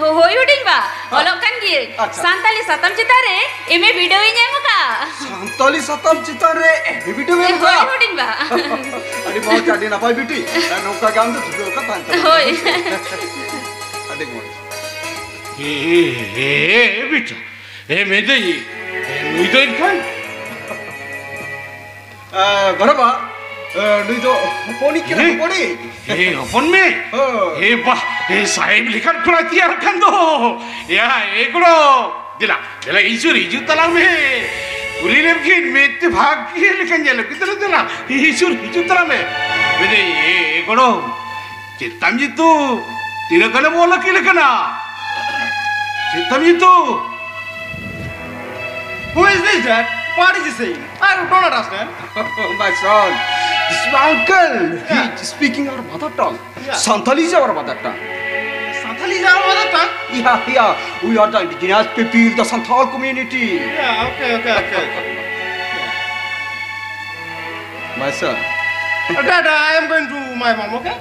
ᱦᱳᱭ ᱦᱩᱰᱤᱧ ᱵᱟ, ᱦᱮᱸ᱾ ᱚᱞᱚᱜ ᱠᱟᱱ ᱜᱤᱭᱟᱹᱧ᱾ ᱟᱪᱪᱷᱟ᱾ ᱥᱟᱱᱛᱟᱞᱤ ᱥᱟᱛᱟᱢ ᱪᱮᱛᱟᱱ ᱨᱮ ᱮᱢ ᱮ ᱵᱤᱰᱟᱹᱣ ᱤᱧ ᱮᱢ ᱟᱠᱟᱫᱼᱟ᱾ ᱥᱟᱱᱛᱟᱞᱤ ᱥᱟᱛᱟᱢ ᱪᱮᱛᱟᱱ ᱨᱮ ᱮᱢ ᱮ ᱵᱤᱰᱟᱹᱣ ᱮᱢ ᱦᱳᱭ ᱟᱠᱟᱫᱼᱟ? ᱦᱩᱰᱤᱧ ᱵᱟ᱾ ᱟᱹᱰᱤ ᱢᱚᱡᱽ, ᱟᱹᱰᱤ ᱱᱟᱯᱟᱭ ᱵᱤᱴᱤ᱾ ᱮ, ᱱᱚᱝᱠᱟ ᱜᱮ ᱟᱢ ᱫᱚ ᱫᱷᱩᱨᱟᱹᱣ ᱠᱟᱛᱮ ᱛᱟᱦᱮᱱ ᱛᱟᱵᱚᱱ ᱢᱮ᱾ ᱦᱳᱭ᱾ ᱟᱹᱰᱤ ᱢᱚᱡᱽ᱾ ᱮ, ᱮ, ᱮ, ᱵᱤᱴᱤ, ᱮ, ᱢᱮᱱᱫᱟᱹᱧ, ᱮ, ᱱᱩᱭ ᱫᱚ ᱮᱱᱠᱷᱟᱱ ᱵᱟᱨᱟᱵᱟ, ᱱᱩᱭ ᱫᱚ ᱦᱚᱯᱚᱱᱤᱡ ᱠᱟᱱᱟ, ᱦᱮᱸ? ᱦᱚᱯᱚᱱᱤᱡ᱾ ᱦᱮᱸ, ᱦᱚᱯᱚᱱ ᱢᱮ᱾ ᱦᱳᱭ᱾ ᱦᱮ ᱵᱟᱦ, ᱦᱮ ᱥᱟᱦᱮᱵ ᱞᱮᱠᱟᱱ ᱠᱚᱲᱟ ᱛᱮᱭᱟᱨ ᱠᱟᱱ ᱫᱚ᱾ ᱭᱟ, ᱮ ᱜᱚᱲᱚ, ᱫᱮᱞᱟ, ᱫᱮᱞᱟ, ᱤᱥᱩᱨ ᱦᱤᱡᱩᱜ ᱛᱟᱞᱟᱝ ᱢᱮ᱾ ᱩᱱᱤ ᱞᱮᱢ ᱠᱤᱱ ᱢᱮᱫ ᱛᱮ ᱵᱷᱟᱜᱽ ᱜᱮ ᱞᱮᱠᱟᱧ ᱧᱮᱞ ᱠᱮᱫ ᱫᱮᱞᱟ, ᱫᱮᱞᱟ, ᱤᱥᱩᱨ ᱦᱤᱡᱩᱜ ᱛᱟᱞᱟᱝ ᱢᱮ᱾ ᱢᱮᱱᱫᱟᱹᱧ, ᱮ, ᱮ ᱜᱚᱲᱚ, ᱪᱮᱫ ᱛᱟᱢ ᱧᱩᱛᱩᱢ? ᱛᱤᱱᱟᱹᱜ ᱜᱟᱱᱮᱢ ᱚᱞ ᱟᱹᱠᱤᱞ ᱟᱠᱟᱱᱟ? ᱪᱮᱫ ᱛᱟᱢ ᱧᱩᱛᱩᱢ? Who is this, Dad? What is he saying? I don't understand. My son, this is my uncle. He Yeah. is speaking our mother tongue. Yeah. Santali is our mother tongue. Santali is our mother tongue? Yeah, yeah. We are the indigenous people, the Santal community. Yeah, okay, okay, okay. My son. Dad, I am going to my mom, okay?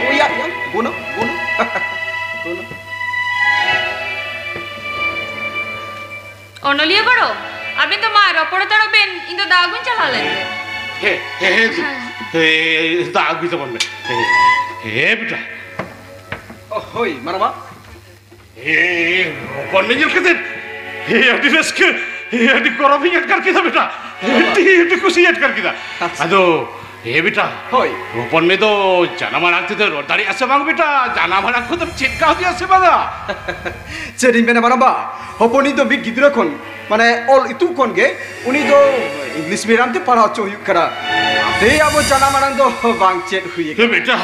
Oh, yeah, yeah. Go now, go now. Go now. ᱚᱱᱚᱞᱤᱭᱟᱹ ᱜᱚᱲᱚ, ᱟᱵᱮᱱ ᱫᱚ ᱢᱟ ᱨᱚᱯᱚᱲ ᱦᱟᱛᱟᱲᱚᱜ ᱵᱮᱱ, ᱤᱧ ᱫᱚ ᱫᱟᱜ ᱟᱹᱜᱩᱧ ᱪᱟᱞᱟᱣ ᱞᱮᱱ ᱜᱮ᱾ ᱦᱮ, ᱦᱮ, ᱦᱮ, ᱦᱮ, ᱫᱟᱜ ᱟᱹᱜᱩᱭ ᱛᱟᱵᱚᱱ ᱢᱮ᱾ ᱦᱮ, ᱦᱮ, ᱵᱮᱴᱟ᱾ ᱚ, ᱦᱳᱭ, ᱢᱟᱨᱟᱵᱟ᱾ ᱦᱮ, ᱦᱚᱯᱚᱱ ᱢᱮ ᱧᱮᱞ ᱠᱟᱛᱮ, ᱦᱮ, ᱟᱹᱰᱤ ᱨᱟᱹᱥᱠᱟᱹ, ᱦᱮ, ᱟᱹᱰᱤ ᱜᱚᱨᱚᱵᱤᱧ ᱟᱴᱠᱟᱨ ᱠᱮᱫᱟ ᱵᱮᱴᱟ᱾ ᱟᱹᱰᱤ, ᱟᱹᱰᱤ ᱠᱩᱥᱤᱧ ᱟᱴᱠᱟᱨ ᱠᱮᱫᱟ᱾ ᱟᱪᱪᱷᱟ᱾ ᱟᱫᱚ ᱦᱮ ᱵᱮᱴᱟ, ᱦᱳᱭ᱾ ᱦᱚᱯᱚᱱ ᱢᱮ ᱫᱚ ᱡᱟᱱᱟᱢ ᱟᱲᱟᱝ ᱛᱮᱫᱚ ᱨᱚᱲ ᱫᱟᱲᱮᱭᱟᱜᱼᱟ ᱥᱮ ᱵᱟᱝ ᱵᱮᱴᱟ? ᱡᱟᱱᱟᱢ ᱟᱲᱟᱝ ᱠᱚᱫᱚᱢ ᱪᱮᱫ ᱠᱟᱣᱫᱮᱭᱟ ᱥᱮ ᱵᱟᱝᱟ? ᱪᱮᱫ ᱤᱧ ᱢᱮᱱᱟ ᱢᱟᱨᱟᱝᱵᱟ, ᱦᱚᱯᱚᱱᱤᱡ ᱫᱚ ᱢᱤᱫ ᱜᱤᱫᱽᱨᱟᱹ ᱠᱷᱚᱱ, ᱢᱟᱱᱮ ᱚᱞ ᱤᱛᱩᱱ ᱠᱷᱚᱱ ᱜᱮ ᱩᱱᱤ ᱫᱚ ᱤᱝᱞᱤᱥ ᱢᱤᱰᱤᱭᱟᱢ ᱛᱮ ᱯᱟᱲᱦᱟᱣ ᱦᱚᱪᱚ ᱦᱩᱭᱩᱜ ᱠᱟᱱᱟ᱾ ᱚᱱᱟᱛᱮ ᱟᱵᱚ ᱡᱟᱱᱟᱢ ᱟᱲᱟᱝ ᱫᱚ ᱵᱟᱝ ᱪᱮᱫ ᱦᱩᱭ ᱦᱮ ᱟᱠᱟᱱᱟ᱾ ᱵᱮᱴᱟ,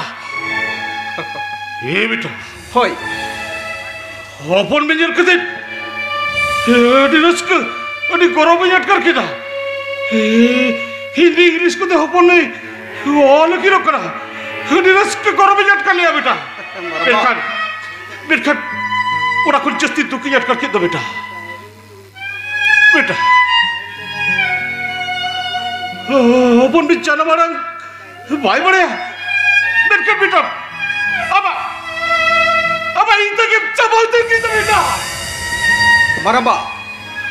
ᱦᱮ ᱵᱮᱴᱟ, ᱦᱳᱭ᱾ ᱦᱚᱯᱚᱱ ᱢᱮ ᱧᱮᱞ ᱠᱟᱛᱮ ᱟᱹᱰᱤ ᱨᱟᱹᱥᱠᱟᱹ, ᱟᱹᱰᱤ ᱜᱚᱨᱚᱵᱤᱧ ᱟᱴᱠᱟᱨ ᱠᱮᱫᱟ᱾ ᱦᱤᱱᱫᱤ ᱤᱝᱞᱤᱥ ᱠᱚᱛᱮ ᱦᱚᱯᱚᱱ ᱱᱩᱭ ᱚᱞ ᱟᱹᱠᱤᱞᱚᱜ ᱠᱟᱱᱟ᱾ ᱟᱹᱰᱤ ᱨᱟᱹᱥᱠᱟᱹ ᱜᱚᱨᱚᱵᱤᱧ ᱟᱴᱠᱟᱨ ᱞᱮᱭᱟ ᱵᱮᱴᱟ᱾ ᱢᱮᱱᱠᱷᱟᱱ, ᱢᱮᱱᱠᱷᱟᱱ ᱚᱱᱟ ᱠᱷᱚᱱ ᱡᱟᱹᱥᱛᱤ ᱫᱩᱠᱤᱧ ᱟᱴᱠᱟᱨ ᱠᱮᱫ ᱫᱚ ᱵᱮᱴᱟ᱾ ᱵᱮᱴᱟ, ᱦᱚᱯᱚᱱ ᱵᱤᱱ ᱡᱟᱱᱟᱢ ᱟᱲᱟᱝ ᱵᱟᱭ ᱵᱟᱲᱟᱭᱟ᱾ ᱢᱮᱱᱠᱷᱟᱱ ᱵᱮᱴᱟ, ᱟᱢᱟᱜ, ᱟᱢᱟᱜ ᱤᱧ ᱛᱮᱜᱮᱢ ᱪᱟᱵᱟ ᱩᱛᱟᱹᱨ ᱠᱮᱫᱟ ᱵᱮᱴᱟ᱾ ᱢᱟᱨᱟᱝᱵᱟ,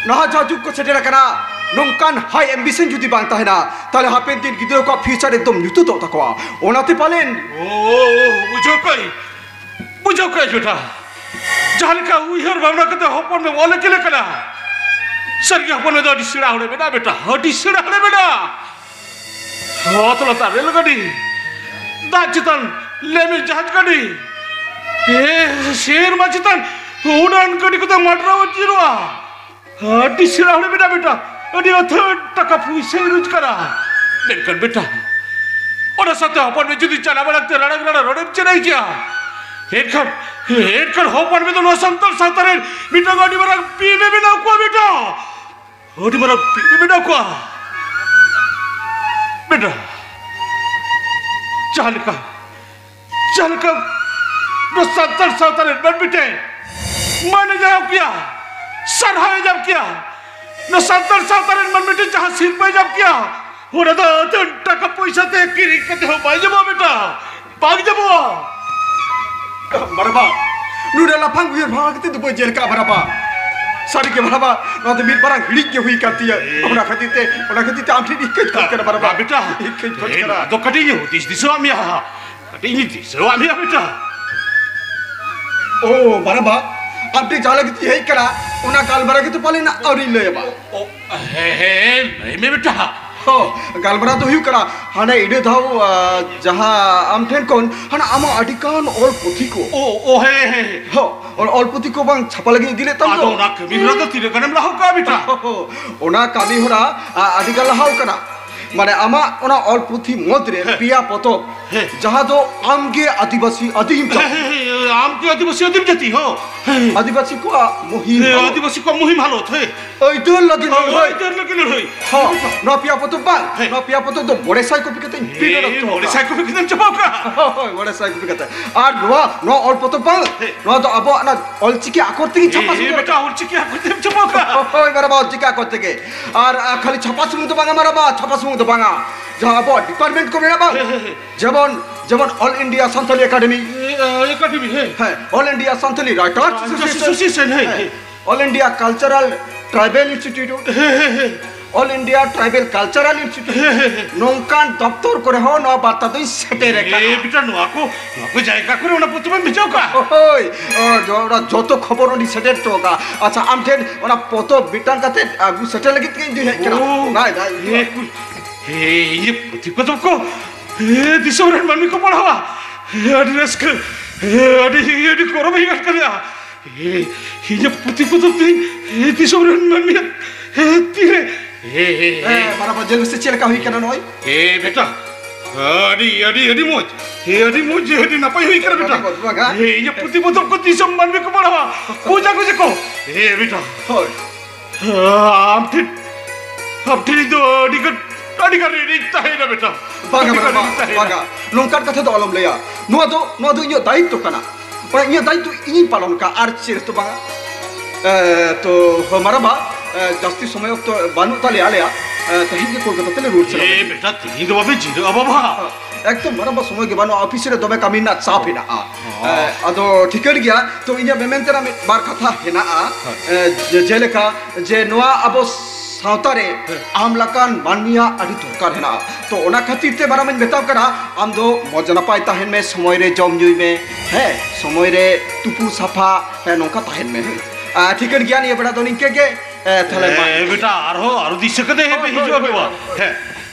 ᱱᱟᱦᱟᱜ ᱡᱟᱦᱟᱸ ᱡᱩᱜᱽ ᱠᱚ ᱥᱮᱴᱮᱨ ᱟᱠᱟᱱᱟ, ᱱᱚᱝᱠᱟᱱ high ambition ᱡᱩᱫᱤ ᱵᱟᱝ ᱛᱟᱦᱮᱱᱟ, ᱛᱟᱦᱞᱮ ᱦᱟᱯᱮᱱ ᱫᱤᱱ ᱜᱤᱫᱽᱨᱟᱹ ᱠᱚᱣᱟᱜ future ᱮᱠᱫᱚᱢ ᱧᱩᱛᱟᱹᱛᱚᱜ ᱛᱟᱠᱚᱣᱟ᱾ ᱚᱱᱟᱛᱮ ᱯᱟᱞᱮᱱ ᱳ, ᱳ, ᱳ, ᱵᱩᱡᱷᱟᱹᱣ ᱠᱟᱹᱧ, ᱵᱩᱡᱷᱟᱹᱣ ᱠᱟᱹᱧ ᱵᱮᱴᱟ᱾ ᱡᱟᱦᱟᱸ ᱞᱮᱠᱟ ᱩᱭᱦᱟᱹᱨ ᱵᱷᱟᱵᱽᱱᱟ ᱠᱟᱛᱮ ᱦᱚᱯᱚᱱ ᱢᱮ ᱚᱞ ᱟᱹᱠᱤᱞ ᱟᱠᱟᱱᱟ, ᱥᱟᱹᱨᱤᱜᱮ ᱦᱚᱯᱚᱱ ᱢᱮ ᱫᱚ ᱟᱹᱰᱤ ᱥᱮᱬᱟ ᱦᱚᱲᱮ ᱢᱮᱱᱟᱜ ᱵᱮᱴᱟ, ᱟᱹᱰᱤ ᱥᱮᱬᱟ ᱦᱚᱲᱮ ᱢᱮᱱᱟᱜ᱾ ᱚᱛ ᱞᱟᱛᱟᱨ ᱨᱮᱞ ᱜᱟᱹᱰᱤ, ᱫᱟᱜ ᱪᱮᱛᱟᱱ ᱞᱮᱢᱮ ᱡᱟᱦᱟᱡᱽ ᱜᱟᱹᱰᱤ, ᱮ, ᱥᱮᱨᱢᱟ ᱪᱮᱛᱟᱱ ᱩᱰᱟᱹᱱ ᱜᱟᱹᱰᱤ ᱠᱚᱛᱮ ᱢᱟᱰᱨᱟᱣ ᱟᱹᱪᱩᱨᱚᱜᱼᱟ᱾ ᱟᱹᱰᱤ ᱥᱮᱬᱟ ᱦᱚᱲᱮ ᱵᱮᱱᱟᱣ ᱵᱮᱴᱟ, ᱟᱹᱰᱤ ᱟᱹᱛᱷᱟᱹᱲ ᱴᱟᱠᱟ ᱯᱩᱭᱥᱟᱹᱭ ᱨᱳᱡᱽᱜᱟᱨᱟ᱾ ᱢᱮᱱᱠᱷᱟᱱ ᱵᱮᱴᱟ, ᱚᱱᱟ ᱥᱟᱶᱛᱮ ᱦᱚᱯᱚᱱ ᱢᱮ ᱡᱩᱫᱤ ᱪᱟᱞᱟᱣ ᱵᱟᱲᱟ ᱠᱟᱛᱮ ᱨᱟᱲᱟ ᱨᱟᱲᱟ ᱨᱚᱲᱮᱢ ᱪᱮᱫᱟᱭ ᱜᱮᱭᱟ, ᱮᱱᱠᱷᱟᱱ, ᱮᱱᱠᱷᱟᱱ ᱦᱚᱯᱚᱱ ᱢᱮ ᱫᱚ ᱱᱚᱣᱟ ᱥᱟᱱᱛᱟᱲ ᱥᱟᱶᱛᱟ ᱨᱮᱱ ᱢᱤᱫᱴᱟᱝ ᱟᱹᱰᱤ ᱢᱟᱨᱟᱝ ᱯᱤᱱ ᱮ ᱵᱮᱱᱟᱣ ᱠᱚᱣᱟ ᱵᱮᱴᱟ᱾ ᱟᱹᱰᱤ ᱢᱟᱨᱟᱝ ᱯᱤᱱ ᱮ ᱵᱮᱱᱟᱣ ᱠᱚᱣᱟ᱾ ᱵᱮᱴᱟ, ᱡᱟᱦᱟᱸ ᱞᱮᱠᱟ ᱡᱟᱦᱟᱸ ᱞᱮᱠᱟ ᱱᱚᱣᱟ ᱥᱟᱱᱛᱟᱲ ᱥᱟᱶᱛᱟ ᱨᱮᱱ ᱢᱟᱹᱱᱢᱤ ᱴᱷᱮᱱ ᱢᱟᱹᱱ ᱮ ᱧᱟᱢ ᱠᱮᱭᱟ, ᱥᱟᱨᱦᱟᱣ ᱮ ᱧᱟᱢ ᱠᱮᱭᱟ, ᱱᱚᱣᱟ ᱥᱟᱱᱛᱟᱲ ᱥᱟᱶᱛᱟ ᱨᱮᱱ ᱢᱟᱹᱱᱢᱤ ᱴᱷᱮᱱ ᱡᱟᱦᱟᱸ ᱥᱤᱨᱯᱟᱹᱭ ᱧᱟᱢ ᱠᱮᱭᱟ, ᱚᱱᱟ ᱫᱚ ᱟᱹᱛᱷᱟᱹᱱ ᱴᱟᱠᱟ ᱯᱚᱭᱥᱟ ᱛᱮ ᱠᱤᱨᱤᱧ ᱠᱟᱛᱮ ᱦᱚᱸ ᱵᱟᱭ ᱧᱟᱢᱚᱜᱼᱟ ᱵᱮᱴᱟ, ᱵᱟᱝ ᱧᱟᱢᱚᱜᱼᱟ᱾ ᱵᱟᱨᱟᱵᱟ, ᱱᱚᱰᱮ ᱞᱟᱯᱷᱟᱝ ᱩᱭᱦᱟᱹᱨ ᱵᱷᱟᱵᱽᱱᱟ ᱠᱟᱛᱮ ᱫᱚ ᱵᱟᱹᱧ ᱧᱮᱞ ᱠᱟᱜᱼᱟ ᱵᱟᱨᱟᱵᱟ᱾ ᱥᱟᱹᱨᱤ ᱜᱮ ᱵᱟᱨᱟᱵᱟ, ᱱᱚᱣᱟ ᱫᱚ ᱢᱤᱫ ᱢᱟᱨᱟᱝ ᱦᱤᱲᱤᱡ ᱜᱮ ᱦᱩᱭ ᱠᱟᱱ ᱛᱤᱧᱟᱹ᱾ ᱮ᱾ ᱚᱱᱟ ᱠᱷᱟᱹᱛᱤᱨ ᱛᱮ, ᱚᱱᱟ ᱠᱷᱟᱹᱛᱤᱨ ᱛᱮ ᱟᱢ ᱴᱷᱮᱱ ᱤᱧ ᱠᱟᱹᱡ ᱠᱷᱚᱡ ᱠᱟᱱᱟ ᱵᱟᱨᱟᱵᱟ᱾ ᱵᱟ ᱵᱮᱴᱟ, ᱤᱧ ᱠᱟᱹᱡ ᱠᱷᱚᱡ ᱮ, ᱠᱟᱱᱟ᱾ ᱱᱚᱣᱟ ᱫᱚ ᱠᱟᱹᱴᱤᱡ ᱤᱧ ᱦᱩᱫᱤᱥ ᱫᱤᱥᱟᱹᱣᱟᱜ ᱢᱮᱭᱟ᱾ ᱠᱟᱹᱴᱤᱡ ᱤᱧ ᱫᱤᱥᱟᱹᱣᱟᱜ ᱢᱮᱭᱟ ᱵᱮᱴᱟ᱾ ᱳ ᱵᱟᱨᱟᱵᱟ, ᱟᱢ ᱴᱷᱮᱱ ᱡᱟᱦᱟᱸ ᱞᱟᱹᱜᱤᱫ ᱤᱧ ᱦᱮᱡ ᱠᱟᱱᱟ, ᱚᱱᱟ ᱜᱟᱞᱢᱟᱨᱟᱣ ᱜᱮᱛᱚ ᱯᱟᱞᱮᱱ ᱟᱹᱣᱨᱤᱧ ᱞᱟᱹᱭ ᱟᱢᱟ᱾ ᱳ, ᱦᱮᱸ, ᱦᱮᱸ, ᱞᱟᱹᱭ ᱢᱮ ᱵᱮᱴᱟ᱾ ᱦᱚᱸ, ᱜᱟᱞᱢᱟᱨᱟᱣ ᱫᱚ ᱦᱩᱭᱩᱜ ᱠᱟᱱᱟ, ᱦᱟᱱᱮ ᱤᱱᱟᱹ ᱫᱷᱟᱣ, ᱟ, ᱡᱟᱦᱟᱸ ᱟᱢ ᱴᱷᱮᱱ ᱠᱷᱚᱱ ᱦᱟᱱᱟ ᱟᱢᱟᱜ ᱟᱹᱰᱤ ᱜᱟᱱ ᱚᱞ ᱯᱩᱛᱷᱤ ᱠᱚ᱾ ᱳ, ᱳ, ᱦᱮᱸ, ᱦᱮᱸ, ᱦᱮᱸ᱾ ᱦᱚᱸ, ᱚᱞ, ᱚᱞ ᱯᱩᱛᱷᱤ ᱠᱚ ᱵᱟᱝ ᱪᱷᱟᱯᱟ ᱞᱟᱹᱜᱤᱫ ᱤᱫᱤ ᱞᱮᱫ ᱛᱟᱢ ᱟᱫᱚ ᱫᱚ᱾ ᱚᱱᱟ ᱠᱟᱹᱢᱤ ᱦᱚᱨᱟ ᱫᱚ ᱛᱤᱱᱟᱹᱜ ᱜᱟᱱᱮᱢ ᱞᱟᱦᱟ ᱠᱟᱜᱼᱟ ᱵᱮᱴᱟ? ᱚᱱᱟ ᱠᱟᱹᱢᱤ ᱦᱚᱨᱟ, ᱟ, ᱟᱹᱰᱤ ᱜᱟᱱ ᱞᱟᱦᱟᱣ ᱠᱟᱱᱟ᱾ ᱢᱟᱱᱮ ᱟᱢᱟᱜ ᱚᱱᱟ ᱚᱞ ᱯᱩᱛᱷᱤ ᱢᱩᱫᱽ ᱨᱮ ᱦᱮᱸ᱾ ᱯᱮᱭᱟ ᱯᱚᱛᱚᱵ, ᱦᱮᱸ᱾ ᱡᱟᱦᱟᱸ ᱫᱚ ᱟᱢ ᱜᱮ ᱟᱹᱫᱤᱵᱟᱹᱥᱤ ᱟᱹᱫᱤᱢ ᱦᱮᱸ, ᱡᱟᱹᱛᱤ᱾ ᱦᱮᱸ, ᱦᱮᱸ, ᱟᱢ ᱜᱮ ᱟᱹᱫᱤᱵᱟᱹᱥᱤ ᱟᱹᱫᱤᱢ ᱡᱟᱹᱛᱤ, ᱦᱚᱸ᱾ ᱦᱮᱸ᱾ ᱟᱹᱫᱤᱵᱟᱹᱥᱤ ᱠᱚᱣᱟᱜ ᱢᱩᱦᱤᱢ ᱦᱮᱸ, ᱦᱟᱞᱚᱛ᱾ ᱟᱹᱫᱤᱵᱟᱹᱥᱤ ᱠᱚᱣᱟᱜ ᱢᱩᱦᱤᱢ ᱦᱟᱞᱚᱛ, ᱦᱮᱸ᱾ ᱟᱹᱭᱫᱟᱹᱨ ᱞᱟᱹᱜᱤᱫ ᱦᱳᱭ, ᱞᱟᱹᱲᱦᱟᱹᱭ᱾ ᱟᱹᱭᱫᱟᱹᱨ ᱞᱟᱹᱜᱤᱫ ᱞᱟᱹᱲᱦᱟᱹᱭ᱾ ᱦᱚᱸ, ᱱᱚᱣᱟ ᱯᱮᱭᱟ ᱯᱚᱛᱚᱵ ᱵᱟᱝ, ᱦᱮᱸ᱾ ᱱᱚᱣᱟ ᱯᱮᱭᱟ ᱯᱚᱛᱚᱵ ᱫᱚ ᱢᱚᱬᱮ ᱥᱟᱭ ᱠᱚᱯᱤ ᱠᱟᱛᱮᱧ ᱯᱨᱤᱱᱴ ᱮ, ᱚᱪᱚ ᱢᱚᱬᱮ ᱥᱟᱭ ᱠᱚᱯᱤ ᱠᱟᱛᱮᱢ ᱪᱷᱟᱯᱟᱣ ᱠᱟᱜᱼᱟ? ᱦᱳᱭ, ᱢᱚᱬᱮ ᱥᱟᱭ ᱠᱚᱯᱤ ᱠᱟᱛᱮ᱾ ᱟᱨ ᱱᱚᱣᱟ, ᱱᱚᱣᱟ ᱚᱞ ᱯᱚᱛᱚᱵ ᱵᱟᱝ, ᱦᱮᱸ᱾ ᱱᱚᱣᱟ ᱫᱚ ᱟᱵᱚᱣᱟᱜ ᱚᱱᱟ ᱚᱞ ᱪᱤᱠᱤ ᱟᱠᱷᱚᱨ ᱛᱮᱜᱮᱧ ᱪᱷᱟᱯᱟ ᱮ, ᱥᱚᱫᱚᱨ ᱵᱮᱴᱟ, ᱠᱟᱜᱼᱟ᱾ ᱚᱞ ᱪᱤᱠᱤ ᱟᱠᱷᱚᱨ ᱛᱮᱢ ᱪᱷᱟᱯᱟᱣ ᱠᱟᱜᱼᱟ? ᱦᱳᱭ, ᱢᱟᱨᱟᱵᱟ, ᱚᱞ ᱪᱤᱠᱤ ᱟᱠᱷᱚᱨ ᱛᱮᱜᱮ᱾ ᱟᱨ, ᱟᱨ ᱠᱷᱟᱹᱞᱤ ᱪᱷᱟᱯᱟ ᱥᱩᱢᱩᱝ ᱫᱚ ᱵᱟᱝᱟ, ᱢᱟᱨᱟᱵᱟ, ᱪᱷᱟᱯᱟ ᱥᱩᱢᱩᱝ ᱫᱚ ᱵᱟᱝᱟ᱾ ᱡᱟᱦᱟᱸ ᱟᱵᱚᱣᱟᱜ ᱰᱤᱯᱟᱨᱴᱢᱮᱱᱴ ᱠᱚ ᱢᱮᱱᱟᱜᱼᱟ ᱵᱟᱝ? ᱦᱮᱸ, ᱦᱮᱸ, ᱦᱮᱸ᱾ ᱡᱮᱢᱚᱱ, ᱡᱮᱢᱚᱱ All India Santali Academy᱾ ᱮ, ᱮ, ᱮᱠᱟᱰᱮᱢᱤ, ᱦᱮᱸ᱾ ᱦᱮᱸ, All India Santali Writers writers Association᱾ Association, ᱦᱮᱸ, ᱦᱮᱸ᱾ ᱦᱮᱸ᱾ All India Cultural Tribal Institute᱾ ᱦᱮᱸ, ᱦᱮᱸ, ᱦᱮᱸ᱾ All India Tribal Cultural Institute᱾ ᱦᱮᱸ, ᱦᱮᱸ, ᱦᱮᱸ᱾ ᱱᱚᱝᱠᱟᱱ ᱫᱚᱯᱛᱚᱨ ᱠᱚᱨᱮ ᱦᱚᱸ ᱱᱚᱣᱟ ᱵᱟᱨᱛᱟ ᱫᱚᱧ ᱥᱮᱴᱮᱨ ᱟᱠᱟᱫᱟ᱾ ᱮ, ᱵᱮᱴᱟ, ᱱᱚᱣᱟ ᱠᱚ, ᱱᱚᱣᱟ ᱠᱚ ᱡᱟᱭᱜᱟ ᱠᱚᱨᱮ ᱚᱱᱟ ᱯᱚᱛᱚᱵᱮᱢ ᱵᱷᱮᱡᱟᱣ ᱠᱟᱜᱼᱟ? ᱦᱳᱭ, ᱚ, ᱡᱚ-, ᱚᱱᱟ ᱡᱚᱛᱚ ᱠᱷᱚᱵᱚᱨ ᱚᱸᱰᱮᱧ ᱥᱮᱴᱮᱨ ᱦᱚᱴᱚ ᱠᱟᱜᱼᱟ᱾ ᱟᱪᱪᱷᱟ, ᱟᱢ ᱴᱷᱮᱱ ᱚᱱᱟ ᱯᱚᱛᱚᱵ ᱢᱤᱫᱴᱟᱝ ᱠᱟᱛᱮ ᱟᱹᱜᱩ ᱥᱮᱴᱮᱨ ᱞᱟᱹᱜᱤᱫ ᱜᱮ ᱤᱧ ᱫᱚᱧ ᱦᱮᱡ ᱠᱟᱱᱟ᱾ ᱳ, ᱱᱟᱭ, ᱱᱟᱭ, ᱦᱮᱸ, ᱠᱩ-, ᱤᱧᱟᱹᱜ ᱯᱩᱛᱷᱤ ᱯᱚᱛᱚᱵ ᱠᱚ ᱮ, ᱫᱤᱥᱚᱢ ᱨᱮᱱ ᱢᱟᱹᱱᱢᱤ ᱠᱚ ᱯᱟᱲᱦᱟᱣᱟ᱾ ᱮ, ᱟᱹᱰᱤ ᱨᱟᱹᱥᱠᱟᱹ᱾ ᱮ, ᱟᱹᱰᱤ ᱟᱹᱰᱤ ᱜᱚᱨᱚᱵ ᱤᱧ ᱟᱴᱠᱟᱨᱮᱜᱼᱟ᱾ ᱮ, ᱤᱧᱟᱹᱜ ᱯᱩᱛᱷᱤ ᱯᱚᱛᱚᱵ ᱛᱤᱧ ᱮ, ᱫᱤᱥᱚᱢ ᱨᱮᱱ ᱢᱟᱹᱱᱢᱤᱭᱟᱜ ᱮ, ᱛᱤᱨᱮ ᱮ, ᱮ, ᱮ᱾ ᱢᱟᱨᱟᱵᱟ, ᱡᱮᱞ ᱥᱮ ᱪᱮᱫ ᱞᱮᱠᱟ ᱦᱩᱭ ᱠᱟᱱᱟ ᱱᱚᱜᱼᱚᱭ? ᱮ, ᱵᱮᱴᱟ, ᱟᱹᱰᱤ ᱟᱹᱰᱤ ᱟᱹᱰᱤ ᱢᱚᱡᱽ᱾ ᱮ, ᱟᱹᱰᱤ ᱢᱚᱡᱽ, ᱟᱹᱰᱤ ᱱᱟᱯᱟᱭ ᱦᱩᱭ ᱠᱟᱱᱟ, ᱵᱮᱴᱟ᱾ ᱟᱹᱰᱤ ᱢᱚᱡᱽ, ᱵᱟᱝᱟ? ᱮ, ᱤᱧᱟᱹᱜ ᱯᱩᱛᱷᱤ ᱯᱚᱛᱚᱵ ᱠᱚ ᱫᱤᱥᱚᱢ ᱢᱟᱹᱱᱢᱤ ᱠᱚ ᱯᱟᱲᱦᱟᱣᱟ᱾ ᱵᱩᱡᱟ ᱠᱚ ᱡᱮ ᱠᱚ᱾ ᱮ, ᱵᱮᱴᱟ᱾ ᱦᱳᱭ᱾ ᱟᱢ ᱴᱷᱮᱱ, ᱟᱢ ᱴᱷᱮᱱ ᱤᱧ ᱫᱚ ᱟᱹᱰᱤ ᱜᱟᱱ, ᱟᱹᱰᱤ ᱜᱟᱱ ᱨᱤᱱᱤᱧ ᱛᱟᱦᱮᱸᱭᱮᱱᱟ, ᱵᱮᱴᱟ᱾ ᱵᱟᱝᱟ, ᱟᱹᱰᱤ ᱜᱟᱱ ᱵᱟᱝᱟ, ᱨᱤᱱᱤᱧ ᱛᱟᱦᱮᱸᱭᱮᱱᱟ᱾ ᱵᱟᱝᱟ᱾ ᱱᱚᱝᱠᱟᱱ ᱠᱟᱛᱷᱟ ᱫᱚ ᱟᱞᱚᱢ ᱞᱟᱹᱭᱟ᱾ ᱱᱚᱣᱟ ᱫᱚ, ᱱᱚᱣᱟ ᱫᱚ ᱤᱧᱟᱹᱜ ᱫᱟᱭᱤᱛᱛᱚ ᱠᱟᱱᱟ᱾ ᱚᱱᱟ ᱤᱧᱟᱹᱜ ᱫᱟᱭᱤᱛᱛᱚ ᱤᱧᱤᱧ ᱯᱟᱞᱚᱱ ᱠᱟᱜᱼᱟ, ᱟᱨ ᱪᱮᱫ ᱦᱚᱸᱛᱚ ᱵᱟᱝᱟ᱾ ᱮ, ᱛᱚ, ᱦᱳ, ᱢᱟᱨᱟᱵᱟ, ᱮ, ᱡᱟᱹᱥᱛᱤ ᱥᱚᱢᱚᱭ ᱚᱠᱛᱚ ᱵᱟᱹᱱᱩᱜ ᱛᱟᱞᱮᱭᱟ ᱟᱞᱮᱭᱟᱜ᱾ ᱮ, ᱛᱮᱦᱮᱧ ᱜᱮ ᱠᱳᱞᱠᱟᱛᱟ ᱛᱮᱞᱮ ᱨᱩᱣᱟᱹᱲ ᱪᱟᱞᱟᱜᱼᱟ᱾ ᱮ, ᱵᱮᱴᱟ, ᱛᱮᱦᱮᱧ ᱫᱚ ᱵᱟᱯᱮ ᱡᱤᱨᱟᱹᱜᱼᱟ, ᱵᱟᱵᱟ? ᱮᱠᱫᱚᱢ ᱢᱟᱨᱟᱵᱟ, ᱥᱚᱢᱚᱭ ᱜᱮ ᱵᱟᱹᱱᱩᱜᱼᱟ, ᱚᱯᱷᱤᱥ ᱨᱮ ᱫᱚᱢᱮ ᱠᱟᱹᱢᱤ ᱨᱮᱱᱟᱜ ᱪᱟᱯ ᱦᱮᱱᱟᱜᱼᱟ᱾ ᱦᱚᱸ᱾ ᱮ, ᱟᱫᱚ ᱴᱷᱤᱠᱟᱹᱱ ᱜᱮᱭᱟ, ᱛᱚ ᱤᱧᱟᱹᱜ ᱢᱮᱢᱮᱱ ᱛᱮᱱᱟᱜ ᱢᱤᱫ ᱵᱟᱨ ᱠᱟᱛᱷᱟ ᱦᱮᱱᱟᱜᱼᱟ᱾ ᱦᱮᱸ᱾ ᱮ, ᱡᱮ-, ᱡᱮᱞᱮᱠᱟ ᱡᱮ ᱱᱚᱣᱟ ᱟᱵᱚ ᱥᱟᱶᱛᱟ ᱨᱮ ᱦᱮᱸ᱾ ᱟᱢ ᱞᱮᱠᱟᱱ ᱢᱟᱹᱱᱢᱤᱭᱟᱜ ᱟᱹᱰᱤ ᱫᱚᱨᱠᱟᱨ ᱦᱮᱱᱟᱜᱼᱟ᱾ ᱛᱚ ᱚᱱᱟ ᱠᱷᱟᱹᱛᱤᱨ ᱛᱮ ᱢᱟᱨᱟᱝ ᱤᱧ ᱢᱮᱛᱟᱢ ᱠᱟᱱᱟ, ᱟᱢ ᱫᱚ ᱢᱚᱡᱽ ᱱᱟᱯᱟᱭ ᱛᱟᱦᱮᱱ ᱢᱮ, ᱥᱚᱢᱚᱭ ᱨᱮ ᱡᱚᱢ ᱧᱩᱭ ᱢᱮ, ᱦᱮᱸ, ᱥᱚᱢᱚᱭ ᱨᱮ ᱛᱩᱯᱩ ᱥᱟᱯᱷᱟ, ᱦᱮᱸ, ᱱᱚᱝᱠᱟ ᱛᱟᱦᱮᱱ ᱢᱮ, ᱦᱮᱸ᱾ ᱟᱨ ᱴᱷᱤᱠᱟᱹᱱ ᱜᱮᱭᱟ, ᱱᱤᱭᱟᱹ ᱵᱮᱲᱟ ᱫᱚ ᱱᱤᱝᱠᱟᱹ ᱜᱮ, ᱮ, ᱛᱟᱦᱞᱮ ᱢᱟ᱾ ᱮ, ᱵᱮᱴᱟ, ᱟᱨᱦᱚᱸ ᱟᱨᱚ ᱫᱤᱥᱟᱹ ᱠᱟᱛᱮ ᱦᱮᱸ ᱯᱮ ᱦᱳᱭ, ᱦᱤᱡᱩᱜᱼᱟ ᱦᱳᱭ, ᱵᱟᱵᱟ᱾ ᱦᱳᱭ᱾ ᱦᱮᱸ᱾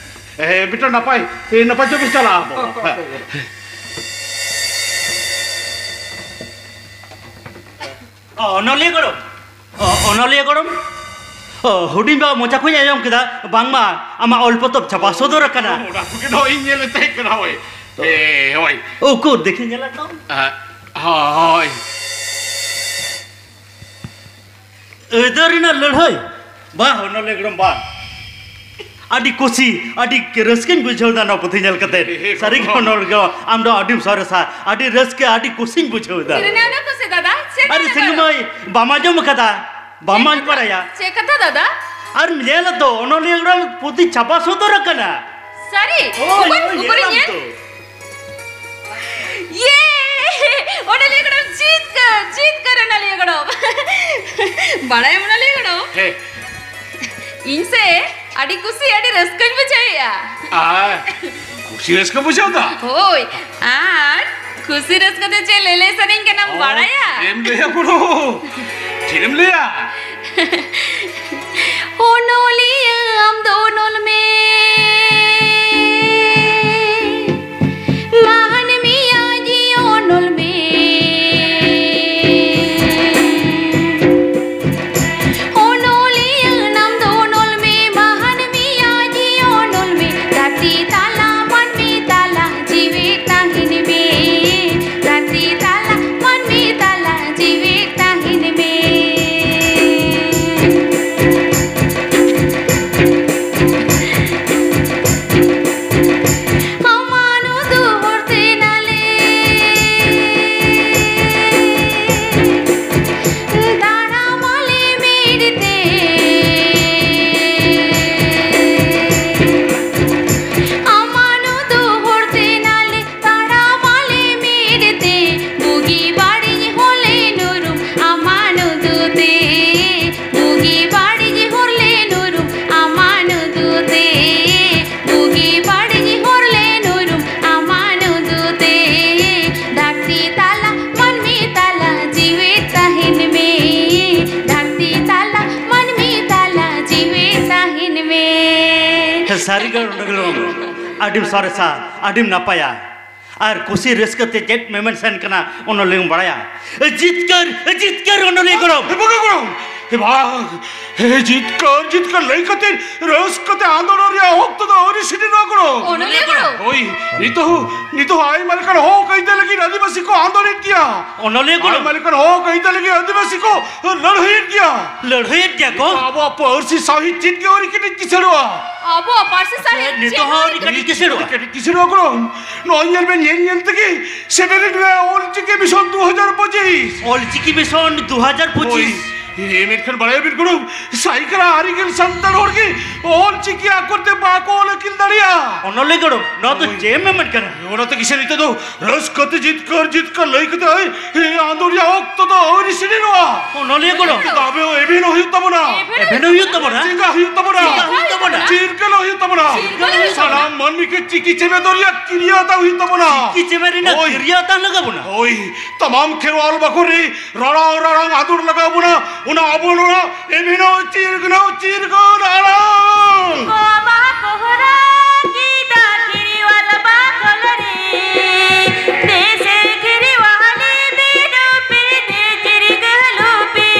ᱮ, ᱵᱮᱴᱟ, ᱱᱟᱯᱟᱭ, ᱮ, ᱱᱟᱯᱟᱭ ᱪᱚ ᱯᱮ ᱪᱟᱞᱟᱜᱼᱟ ᱟᱵᱚ᱾ ᱦᱳᱭ, ᱦᱳᱭ, ᱦᱮᱸ᱾ ᱦᱳᱭ᱾ ᱚ, ᱚᱱᱚᱞᱤᱭᱟᱹ ᱜᱚᱲᱚᱢ᱾ ᱚ, ᱚᱱᱚᱞᱤᱭᱟᱹ ᱜᱚᱲᱚᱢ᱾ ᱚ, ᱦᱩᱰᱤᱧ ᱵᱟ ᱢᱚᱪᱟ ᱠᱷᱚᱱ ᱟᱸᱡᱚᱢ ᱠᱮᱫᱟ, ᱵᱟᱝᱢᱟ ᱟᱢᱟᱜ ᱚᱞ ᱯᱚᱛᱚᱵ ᱪᱷᱟᱯᱟ ᱥᱚᱫᱚᱨ ᱟᱠᱟᱱᱟ᱾ ᱚᱱᱟ ᱠᱚᱜᱮ ᱫᱚ ᱤᱧ ᱧᱮᱞᱮᱫ ᱛᱟᱦᱮᱸ ᱠᱟᱱᱟ, ᱦᱳᱭ᱾ ᱮ, ᱦᱳᱭ᱾ ᱩᱠᱩᱨ, ᱫᱮᱠᱷᱤ ᱧᱮᱞ ᱟᱠᱟᱫ ᱫᱚ᱾ ᱟ, ᱦᱳᱭ᱾ ᱟᱹᱭᱫᱟᱹᱨ ᱨᱮᱱᱟᱜ ᱞᱟᱹᱲᱦᱟᱹᱭ᱾ ᱵᱟᱦ, ᱚᱱᱚᱞᱤᱭᱟᱹ ᱜᱚᱲᱚᱢ, ᱵᱟᱦ᱾ ᱟᱹᱰᱤ ᱠᱩᱥᱤ, ᱟᱹᱰᱤ ᱨᱟᱹᱥᱠᱟᱹᱧ ᱵᱩᱡᱷᱟᱹᱣ ᱮᱫᱟ ᱱᱚᱣᱟ ᱯᱩᱛᱷᱤ ᱧᱮᱞ ᱠᱟᱛᱮ᱾ ᱦᱮᱸ, ᱦᱮᱸ, ᱥᱟᱹᱨᱤᱜᱮ ᱜᱚᱲᱚᱢ᱾ ᱚᱱᱚᱞᱤᱭᱟᱹ ᱜᱚᱲᱚᱢ, ᱟᱢ ᱫᱚ ᱟᱹᱰᱤᱢ ᱥᱚᱨᱮᱥᱟ, ᱟᱹᱰᱤ ᱨᱟᱹᱥᱠᱟᱹ, ᱟᱹᱰᱤ ᱠᱩᱥᱤᱧ ᱵᱩᱡᱷᱟᱹᱣ ᱮᱫᱟ᱾ ᱪᱮᱫ ᱨᱮᱱᱟᱜ ᱚᱱᱟ ᱠᱩᱥᱤ, ᱫᱟᱫᱟ? ᱪᱮᱫ ᱟᱨᱮ ᱨᱮᱱᱟᱜ ᱥᱤᱝᱜᱩ ᱜᱚᱲᱚᱢ? ᱢᱟᱹᱭ, ᱵᱟᱢ ᱟᱸᱡᱚᱢ ᱟᱠᱟᱫᱟ? ᱵᱟᱢ ᱪᱮᱫ ᱟᱸᱡᱚᱢ ᱠᱟᱛᱷᱟ? ᱵᱟᱲᱟᱭᱟ? ᱪᱮᱫ ᱠᱟᱛᱷᱟ, ᱫᱟᱫᱟ? ᱟᱨ ᱧᱮᱞ ᱛᱚ, ᱚᱱᱚᱞᱤᱭᱟᱹ ᱜᱚᱲᱚᱢ ᱯᱩᱛᱷᱤ ᱪᱷᱟᱯᱟ ᱥᱚᱫᱚᱨ ᱟᱠᱟᱱᱟ᱾ ᱥᱟᱹᱨᱤ? ᱦᱳᱭ, ᱩᱠᱩᱨ, ᱦᱳᱭ, ᱩᱠᱩᱨᱤᱧ ᱧᱮᱞᱟᱢ ᱧᱮᱞ? ᱛᱚ᱾ ᱤᱭᱮ! ᱚᱱᱚᱞᱤᱭᱟᱹ ᱜᱚᱲᱚᱢ ᱡᱤᱛᱠᱟᱹᱨ, ᱡᱤᱛᱠᱟᱹᱨ ᱚᱱᱚᱞᱤᱭᱟᱹ ᱜᱚᱲᱚᱢ᱾ ᱵᱟᱲᱟᱭᱟᱢ ᱚᱱᱚᱞᱤᱭᱟᱹ ᱜᱚᱲᱚᱢ? ᱦᱮᱸ᱾ ᱤᱧ ᱥᱮ ᱟᱹᱰᱤ ᱠᱩᱥᱤ, ᱟᱹᱰᱤ ᱨᱟᱹᱥᱠᱟᱹᱧ ᱵᱩᱡᱷᱟᱹᱣᱮᱫᱼᱟ᱾ ᱟᱨ ᱠᱩᱥᱤ ᱨᱟᱹᱥᱠᱟᱹ ᱵᱩᱡᱷᱟᱹᱣ ᱫᱟ? ᱦᱳᱭ, ᱟᱨ ᱠᱩᱥᱤ ᱨᱟᱹᱥᱠᱟᱹ ᱛᱮ ᱪᱮᱫ ᱞᱟᱹᱞᱟᱹᱭ ᱥᱟᱱᱟᱧ ᱠᱟᱱᱟᱢ ᱚ, ᱵᱟᱲᱟᱭᱟ? ᱪᱮᱫ ᱮᱢ ᱞᱟᱹᱭᱟ ᱵᱩᱲᱦᱩ? ᱪᱮᱫ ᱮᱢ ᱞᱟᱹᱭᱟ? ᱚᱱᱚᱞᱤᱭᱟᱹ ᱟᱢ ᱫᱚ ᱚᱱᱚᱞ ᱢᱮ᱾ ᱥᱟᱹᱨᱤᱜᱮ ᱚᱱᱚᱞᱤᱭᱟᱹ ᱜᱚᱲᱚᱢ, ᱟᱹᱰᱤᱢ ᱥᱚᱨᱮᱥᱟ, ᱟᱹᱰᱤᱢ ᱱᱟᱯᱟᱭᱟ᱾ ᱟᱨ ᱠᱩᱥᱤ ᱨᱟᱹᱥᱠᱟᱹ ᱛᱮ ᱪᱮᱫ ᱢᱮᱢᱮᱱ ᱥᱟᱱ ᱠᱟᱱᱟ, ᱚᱱᱚᱞᱤᱭᱟᱹᱢ ᱵᱟᱲᱟᱭᱟ? ᱡᱤᱛᱠᱟᱹᱨ, ᱡᱤᱛᱠᱟᱹᱨ ᱚᱱᱚᱞᱤᱭᱟᱹ ᱜᱚᱲᱚᱢ᱾ ᱦᱮ ᱵᱟᱝᱟ ᱜᱚᱲᱚᱢ, ᱦᱮ ᱵᱟᱝ, ᱦᱮ ᱡᱤᱛᱠᱟᱹᱨ, ᱡᱤᱛᱠᱟᱹᱨ ᱞᱟᱹᱭ ᱠᱟᱛᱮ ᱨᱟᱹᱥᱠᱟᱹ ᱛᱮ ᱟᱸᱫᱳᱲ ᱨᱮᱭᱟᱜ ᱚᱠᱛᱚ ᱫᱚ ᱟᱹᱣᱨᱤ ᱥᱮᱴᱮᱨᱚᱜᱼᱟ ᱜᱚᱲᱚᱢ᱾ ᱚᱱᱚᱞᱤᱭᱟᱹ ᱜᱚᱲᱚᱢ᱾ ᱦᱳᱭ, ᱱᱤᱛᱚᱜ ᱦᱚᱸ, ᱱᱤᱛᱚᱜ ᱦᱚᱸ ᱟᱭᱢᱟ ᱞᱮᱠᱟᱱ ᱦᱚᱸ ᱠᱟᱹᱭᱫᱟᱹ ᱞᱟᱹᱜᱤᱫ ᱟᱹᱫᱤᱵᱟᱹᱥᱤ ᱠᱚ ᱟᱸᱫᱳᱲᱮᱫ ᱜᱮᱭᱟ᱾ ᱚᱱᱚᱞᱤᱭᱟᱹ ᱠᱚ᱾ ᱟᱭᱢᱟ ᱞᱮᱠᱟᱱ ᱦᱚᱸ ᱠᱟᱹᱭᱫᱟᱹ ᱞᱟᱹᱜᱤᱫ ᱟᱹᱫᱤᱵᱟᱹᱥᱤ ᱠᱚ ᱞᱟᱹᱲᱦᱟᱹᱭᱮᱫ ᱜᱮᱭᱟ᱾ ᱞᱟᱹᱲᱦᱟᱹᱭᱮᱫ ᱜᱮᱭᱟ ᱠᱚ? ᱟᱵᱚᱣᱟᱜ ᱯᱟᱹᱨᱥᱤ ᱥᱟᱶᱦᱮᱫ ᱪᱮᱫ ᱜᱮ ᱟᱹᱣᱨᱤ ᱠᱮᱴᱮᱡ ᱠᱤᱥᱟᱹᱲᱚᱜᱼᱟ᱾ ᱟᱵᱚᱣᱟᱜ ᱯᱟᱹᱨᱥᱤ ᱥᱟᱶᱦᱮᱫ ᱱᱤᱛᱚᱜ ᱪᱮᱫ ᱦᱚᱸ ᱦᱚᱸ ᱟᱹᱣᱨᱤ ᱠᱮᱴᱮᱡ ᱠᱤᱥᱟᱹᱲᱚᱜᱼᱟ᱾ ᱠᱮᱴᱮᱡ ᱠᱤᱥᱟᱹᱲᱚᱜᱼᱟ ᱠᱚ᱾ ᱱᱚᱜᱼᱚᱭ ᱧᱮᱞ ᱵᱮᱱ, ᱧᱮᱞ ᱧᱮᱞ ᱛᱮᱜᱮ ᱥᱮᱴᱮᱨᱮᱱ ᱜᱮ ᱚᱞᱪᱤᱠᱤ ᱢᱤᱥᱚᱱ ᱫᱩ ᱦᱟᱡᱟᱨ ᱯᱚᱸᱪᱤᱥ᱾ ᱚᱞᱪᱤᱠᱤ ᱢᱤᱥᱚᱱ ᱫᱩ ᱦᱟᱡᱟᱨ ᱯᱚᱸᱪᱤᱥ᱾ ᱦᱳᱭ᱾ ᱦᱮᱸ, ᱢᱮᱱᱠᱷᱟᱱ ᱵᱟᱲᱟᱭᱟᱵᱤᱱ ᱜᱚᱲᱚᱢ, ᱥᱟᱭᱠᱟᱲᱟ ᱟᱹᱨᱤᱜᱮᱞ ᱥᱟᱱᱛᱟᱲ ᱦᱚᱲ ᱜᱮ ᱚᱞᱪᱤᱠᱤ ᱟᱠᱷᱚᱨ ᱛᱮ ᱵᱟᱠᱚ ᱚᱞ ᱟᱹᱠᱤᱞ ᱫᱟᱲᱮᱭᱟᱜᱼᱟ᱾ ᱚᱱᱚᱞᱤᱭᱟᱹ ᱜᱚᱲᱚᱢ, ᱱᱚᱣᱟ ᱫᱚ ᱦᱳᱭ᱾ ᱪᱮᱫ ᱮᱢ ᱢᱮᱱ ᱠᱟᱱᱟ? ᱚᱱᱟ ᱛᱮᱜᱮ ᱥᱮ ᱱᱤᱛᱚᱜ ᱫᱚ ᱨᱟᱹᱥᱠᱟᱹ ᱛᱮ ᱡᱤᱛᱠᱟᱹᱨ ᱡᱤᱛᱠᱟᱹᱨ ᱞᱟᱹᱭ ᱠᱟᱛᱮ ᱟᱹᱭ, ᱟᱹᱭ ᱟᱸᱫᱳᱲ ᱨᱮᱭᱟᱜ ᱚᱠᱛᱚ ᱫᱚ ᱟᱹᱣᱨᱤ ᱥᱮᱴᱮᱨᱚᱜᱼᱟ᱾ ᱚᱱᱚᱞᱤᱭᱟᱹ ᱜᱚᱲᱚᱢ᱾ ᱛᱚᱵᱮ ᱮᱵᱷᱮᱱ ᱦᱩᱭᱩᱜ ᱛᱟᱵᱚᱱᱟ᱾ ᱮᱵᱷᱮᱱ ᱦᱩᱭᱩᱜ ᱛᱟᱵᱚᱱᱟ᱾ ᱪᱮᱸᱜᱷᱟ ᱦᱩᱭᱩᱜ ᱛᱟᱵᱚᱱᱟ᱾ ᱪᱮᱸᱜᱷᱟ ᱦᱩᱭᱩᱜ ᱛᱟᱵᱚᱱᱟ᱾ ᱪᱤᱨᱜᱟᱹᱞ ᱦᱩᱭᱩᱜ ᱛᱟᱵᱚᱱᱟ᱾ ᱪᱤᱨᱜᱟᱹᱞ ᱦᱩᱭᱩᱜ ᱛᱟᱵᱚᱱᱟ᱾ ᱥᱟᱱᱟᱢ ᱢᱟᱹᱱᱢᱤ ᱜᱮ ᱪᱤᱠᱤ ᱪᱮᱢᱮᱫ ᱨᱮᱭᱟᱜ ᱠᱤᱨᱭᱟᱹ ᱦᱟᱛᱟᱣ ᱦᱩᱭᱩᱜ ᱛᱟᱵᱚᱱᱟ᱾ ᱪᱤᱠᱤ ᱪᱮᱢᱮᱫ ᱨᱮᱱᱟᱜ ᱦᱳᱭ᱾ ᱠᱤᱨᱭᱟᱹ ᱦᱟᱛᱟᱣ ᱞᱟᱜᱟᱣ ᱵᱚᱱᱟ᱾ ᱦᱳᱭ, ᱛᱟᱢᱟᱢ ᱠᱷᱮᱨᱣᱟᱞ ᱵᱟᱠᱷᱳᱞ ᱨᱮ ᱨᱟᱲᱟᱣ ᱨᱟᱲᱟᱝ ᱟᱸᱫᱳᱲ ᱞᱟᱜᱟᱣ ᱵᱚᱱᱟ᱾ ᱚᱱᱟ ᱟᱵᱚ ᱱᱚᱣᱟ ᱮᱵᱷᱮᱱ ᱪᱤᱨᱜᱟᱹᱞ ᱪᱤᱨᱜᱟᱹᱞ ᱟᱲᱟᱝ᱾ ᱠᱚᱢᱟ ᱠᱚᱦᱨᱟ ᱜᱤᱫᱟ ᱠᱷᱤᱨᱤᱣᱟᱞ ᱵᱟᱠᱷᱳᱞ ᱨᱮ, ᱫᱮᱥᱮ ᱠᱷᱤᱨᱤᱣᱟᱞᱤ ᱵᱤᱰᱩ ᱯᱤᱨᱤᱫᱮ ᱪᱤᱨᱜᱟᱹᱞᱩ ᱯᱤ᱾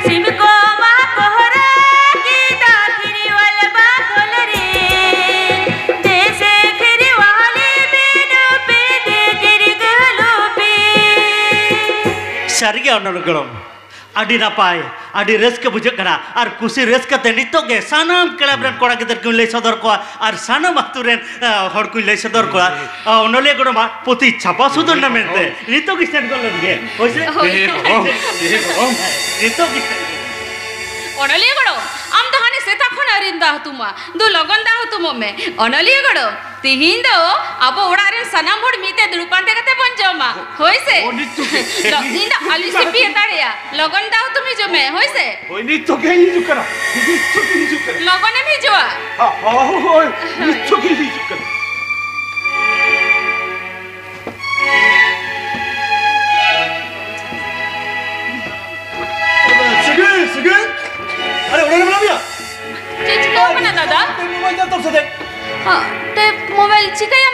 ᱥᱤᱢ ᱠᱚᱢᱟ ᱠᱚᱦᱨᱟ ᱜᱤᱫᱟ ᱠᱷᱤᱨᱤᱣᱟᱞ ᱵᱟᱠᱷᱳᱞ ᱨᱮ, ᱫᱮᱥᱮ ᱠᱷᱤᱨᱤᱣᱟᱞᱤ ᱵᱤᱰᱩ ᱯᱤᱨᱤᱫᱮ ᱪᱤᱨᱜᱟᱹᱞᱩ ᱯᱤ᱾ ᱥᱟᱹᱨᱤᱜᱮ ᱚᱱᱚᱞ ᱜᱚᱲᱚᱢ, ᱟᱹᱰᱤ ᱱᱟᱯᱟᱭ, ᱟᱹᱰᱤ ᱨᱟᱹᱥᱠᱟᱹ ᱵᱩᱡᱷᱟᱹᱜ ᱠᱟᱱᱟ᱾ ᱟᱨ ᱠᱩᱥᱤ ᱨᱟᱹᱥᱠᱟᱹ ᱛᱮ ᱱᱤᱛᱚᱜ ᱜᱮ ᱥᱟᱱᱟᱢ ᱠᱞᱟᱵᱽ ᱨᱮᱱ ᱠᱚᱲᱟ ᱜᱤᱫᱟᱹᱨ ᱠᱚᱧ ᱞᱟᱹᱭ ᱥᱚᱫᱚᱨ ᱠᱚᱣᱟ ᱟᱨ ᱥᱟᱱᱟᱢ ᱟᱹᱛᱩ ᱨᱮᱱ, ᱟ, ᱦᱚᱲ ᱠᱚᱧ ᱞᱟᱹᱭ ᱥᱚᱫᱚᱨ ᱠᱚᱣᱟ᱾ ᱟ, ᱚᱱᱚᱞᱤᱭᱟᱹ ᱜᱚᱲᱚᱢᱟᱜ ᱯᱩᱛᱷᱤ ᱪᱷᱟᱯᱟ ᱥᱚᱫᱚᱨ ᱮᱱᱟ ᱢᱮᱱᱛᱮ ᱱᱤᱛᱚᱜ ᱜᱮ ᱥᱮᱱ ᱜᱚᱫ ᱞᱮᱱ ᱜᱮ᱾ ᱦᱳᱭ ᱥᱮ? ᱦᱳᱭ᱾ ᱮ ᱜᱚᱲᱚᱢ, ᱮ ᱜᱚᱲᱚᱢ᱾ ᱱᱤᱛᱚᱜ ᱜᱮ ᱥᱮᱱ ᱜᱚᱫ᱾ ᱚᱱᱚᱞᱤᱭᱟᱹ ᱜᱚᱲᱚᱢ, ᱟᱢ ᱫᱚ ᱦᱟᱱᱮ ᱥᱮᱛᱟᱜ ᱠᱷᱚᱱ ᱟᱹᱣᱨᱤᱢ ᱫᱟᱜ ᱦᱩᱛᱩᱢᱟ᱾ ᱫᱩ ᱞᱚᱜᱚᱱ ᱫᱟᱜ ᱦᱩᱛᱩᱢᱚᱜ ᱢᱮ᱾ ᱚᱱᱚᱞᱤᱭᱟᱹ ᱜᱚᱲᱚᱢ, ᱛᱤᱦᱤᱧ ᱫᱚ ᱟᱵᱚ ᱚᱲᱟᱜ ᱨᱮᱱ ᱥᱟᱱᱟᱢ ᱦᱚᱲ ᱢᱤᱫ ᱛᱮ ᱫᱩᱲᱩᱵ ᱯᱟᱱᱛᱮ ᱠᱟᱛᱮ ᱵᱚᱱ ᱡᱚᱢᱟ, ᱦᱳᱭ ᱥᱮ? ᱚ, ᱱᱤᱛᱚᱜ ᱜᱮ᱾ ᱞᱚ-, ᱤᱧ ᱫᱚ ᱟᱹᱞᱩ ᱥᱤᱯᱤ ᱦᱟᱛᱟᱲᱮᱭᱟ, ᱞᱚᱜᱚᱱ ᱫᱟᱜ ᱩᱛᱩᱢ ᱦᱤᱡᱩᱜ ᱢᱮ, ᱦᱳᱭ ᱥᱮ? ᱦᱳᱭ, ᱱᱤᱛᱚᱜ ᱜᱮ ᱦᱤᱡᱩᱜ ᱠᱟᱱᱟ, ᱱᱤᱛᱚᱜ ᱜᱮ ᱦᱤᱡᱩᱜ ᱠᱟᱱᱟ᱾ ᱞᱚᱜᱚᱱᱮᱢ ᱦᱤᱡᱩᱜᱼᱟ᱾ ᱦᱟ, ᱦᱳᱭ, ᱦᱳᱭ, ᱦᱳᱭ᱾ ᱱᱤᱛᱚᱜ ᱜᱮ ᱦᱤᱡᱩᱜ ᱠᱟᱱᱟ᱾ ᱥᱟᱹᱜᱟᱹᱭ, ᱥᱟᱹᱜᱟᱹᱭ᱾ ᱟᱨᱮ, ᱚᱲᱟᱜ ᱨᱮ ᱢᱮᱱᱟᱜ ᱢᱮᱭᱟ? ᱪᱮᱫ ᱪᱤᱠᱟᱹᱣ ᱠᱟᱱᱟ ᱫᱟᱫᱟ?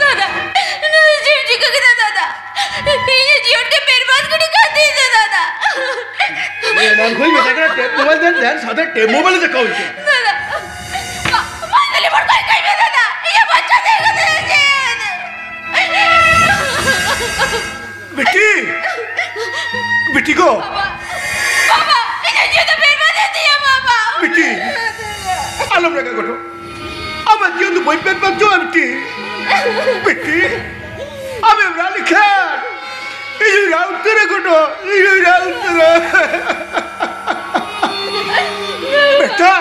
ᱫᱟᱫᱟ, ᱱᱩᱭ ᱪᱮᱫ ᱪᱤᱠᱟᱹ ᱠᱮᱫᱟ ᱫᱟᱫᱟ? ᱤᱧᱟᱹᱜ ᱡᱤᱭᱚᱱ ᱜᱮ ᱵᱮᱨᱵᱟᱫ ᱜᱤᱰᱤ ᱠᱟᱜ ᱛᱤᱧ ᱫᱚ ᱫᱟᱫᱟ᱾ ᱮᱱᱟᱝ ᱠᱷᱚᱱ ᱢᱮᱛᱟᱭ ᱠᱟᱱᱟ, ᱴᱮᱯ ᱢᱳᱵᱟᱭᱤᱞ ᱫᱮᱱ, ᱫᱮᱱ, ᱥᱟᱶᱛᱮ ᱴᱮᱯ ᱢᱳᱵᱟᱭᱤᱞ ᱫᱮᱠᱷᱟᱣ ᱦᱚᱪᱚ᱾ ᱫᱟᱫᱟ, ᱢᱟ, ᱢᱟ ᱛᱟᱦᱞᱮ ᱵᱚᱱ ᱠᱚᱭ ᱠᱚᱭ ᱢᱮ ᱫᱟᱫᱟ, ᱤᱧᱟᱹᱜ ᱵᱟᱧᱪᱟᱣ ᱫᱚ ᱦᱩᱭᱩᱜ ᱛᱤᱧᱟ ᱪᱮᱫ? ᱵᱤᱴᱤ! ᱵᱤᱴᱤ ᱜᱚ! ᱵᱟᱵᱟ! ᱵᱟᱵᱟ! ᱤᱧᱟᱹᱜ ᱡᱤᱣᱤ ᱫᱚ ᱵᱮᱨᱵᱟᱫ ᱮᱱ ᱛᱤᱧᱟ, ᱵᱟᱵᱟ! ᱵᱤᱴᱤ! ᱵᱟᱹᱧ ᱢᱮᱱ ᱯᱟᱪᱚ ᱟᱢ ᱠᱤ? ᱵᱤᱴᱤ, ᱟᱢᱮᱢ ᱨᱟᱜ ᱞᱮᱠᱷᱟᱱ ᱤᱧ ᱦᱚᱸᱧ ᱨᱟᱜ ᱩᱛᱟᱹᱨᱟ ᱜᱚᱰᱚ, ᱤᱧ ᱦᱚᱸᱧ ᱨᱟᱜ ᱩᱛᱟᱹᱨᱟ᱾ ᱵᱮᱴᱟ᱾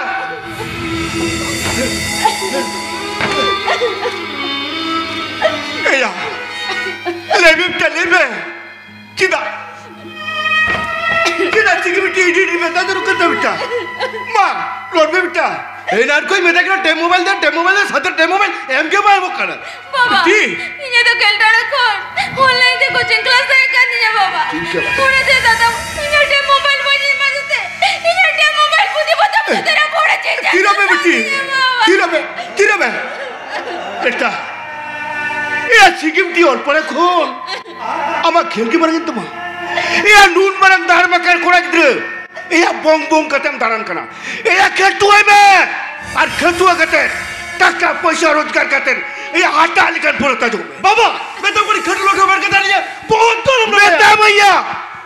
ᱮᱭᱟ, ᱞᱟᱹᱭ ᱢᱮ ᱵᱮᱴᱟ, ᱞᱟᱹᱭ ᱢᱮ᱾ ᱪᱮᱫᱟᱜ? ᱪᱮᱫᱟᱜ ᱪᱤᱠᱟᱹ ᱵᱤᱴᱤ ᱤᱰᱤ ᱤᱰᱤ ᱢᱮᱛᱟ ᱫᱚᱨᱠᱟᱨ ᱛᱟ ᱵᱤᱴᱟ? ᱢᱟ, ᱨᱚᱲ ᱢᱮ ᱵᱤᱴᱟ᱾ ᱮᱱᱟᱱ ᱠᱷᱚᱡ ᱢᱮᱛᱟ ᱠᱟᱱᱟ, ᱴᱮᱢ ᱢᱳᱵᱟᱭᱤᱞ ᱫᱮ, ᱴᱮᱢ ᱢᱳᱵᱟᱭᱤᱞ ᱫᱮ, ᱥᱟᱛᱮ ᱴᱮᱢ ᱢᱳᱵᱟᱭᱤᱞ ᱮᱢ ᱜᱮ ᱵᱟᱭ ᱮᱢᱚᱜ ᱠᱟᱱᱟ᱾ ᱵᱟᱵᱟ, ᱵᱤᱴᱤ᱾ ᱤᱧᱟᱹᱜ ᱫᱚ ᱠᱮᱞᱴᱟᱲᱟ ᱠᱷᱚᱱ ᱚᱱᱞᱟᱭᱤᱱ ᱛᱮ ᱠᱳᱪᱤᱝ ᱠᱞᱟᱥ ᱛᱟᱦᱮᱸ ᱠᱟᱱ ᱛᱤᱧᱟ ᱵᱟᱵᱟ᱾ ᱴᱷᱤᱠ ᱜᱮᱭᱟ ᱵᱟᱵᱟ᱾ ᱚᱱᱟᱛᱮ ᱫᱟᱫᱟ ᱤᱧᱟᱹᱜ ᱴᱮᱢ ᱢᱳᱵᱟᱭᱤᱞ ᱵᱟᱹᱧ ᱮᱢᱟ ᱫᱤᱛᱮ, ᱤᱧᱟᱹᱜ ᱴᱮᱢ ᱢᱳᱵᱟᱭᱤᱞ ᱯᱩᱛᱷᱤ ᱯᱚᱛᱚᱵ ᱮ, ᱡᱚᱛᱚ ᱨᱟᱯᱩᱫ ᱪᱮᱫ ᱛᱤᱨᱚᱵ ᱢᱮ ᱵᱤᱴᱤ, ᱛᱤᱨᱚᱵ ᱢᱮ, ᱛᱤᱨᱚᱵ ᱢᱮ᱾ ᱵᱮᱴᱟ, ᱮᱭᱟ ᱥᱤᱜᱤᱢ ᱴᱤ ᱚᱞ ᱯᱚᱨᱮ ᱠᱷᱚᱱ ᱟᱢᱟᱜ ᱠᱷᱮᱞ ᱜᱮ ᱢᱟᱨᱟᱝ ᱮᱱ ᱛᱟᱢᱟ᱾ ᱮᱭᱟ ᱱᱩᱱ ᱢᱟᱨᱟᱝ ᱫᱟᱲ ᱢᱟᱠᱟᱲ ᱠᱚᱲᱟ ᱜᱤᱫᱽᱨᱟᱹ, ᱮᱭᱟ ᱵᱚᱝ ᱵᱚᱝ ᱠᱟᱛᱮᱢ ᱫᱟᱬᱟᱱ ᱠᱟᱱᱟ᱾ ᱮᱭᱟ ᱠᱷᱟᱹᱴᱩᱣᱟᱹᱭ ᱢᱮ, ᱟᱨ ᱠᱷᱟᱹᱴᱩᱣᱟᱹ ᱠᱟᱛᱮ ᱴᱟᱠᱟ ᱯᱚᱭᱥᱟ ᱨᱳᱡᱽᱜᱟᱨ ᱠᱟᱛᱮ ᱮᱭᱟ ᱟᱴᱟ ᱞᱮᱠᱟᱱ ᱯᱩᱨᱟᱹ ᱛᱟᱡᱚᱢ ᱢᱮ᱾ ᱵᱟᱵᱟ, ᱢᱮᱛᱟᱢ ᱠᱟᱹᱱᱟᱹᱧ ᱠᱷᱟᱹᱴᱩ ᱞᱚᱴᱚ ᱵᱟᱨ ᱠᱟᱛᱮ ᱟᱹᱞᱤᱧᱟᱜ ᱵᱚᱦᱚᱛ ᱫᱚᱨᱚᱢ ᱢᱮᱛᱟᱢᱟᱹᱧ ᱭᱟ,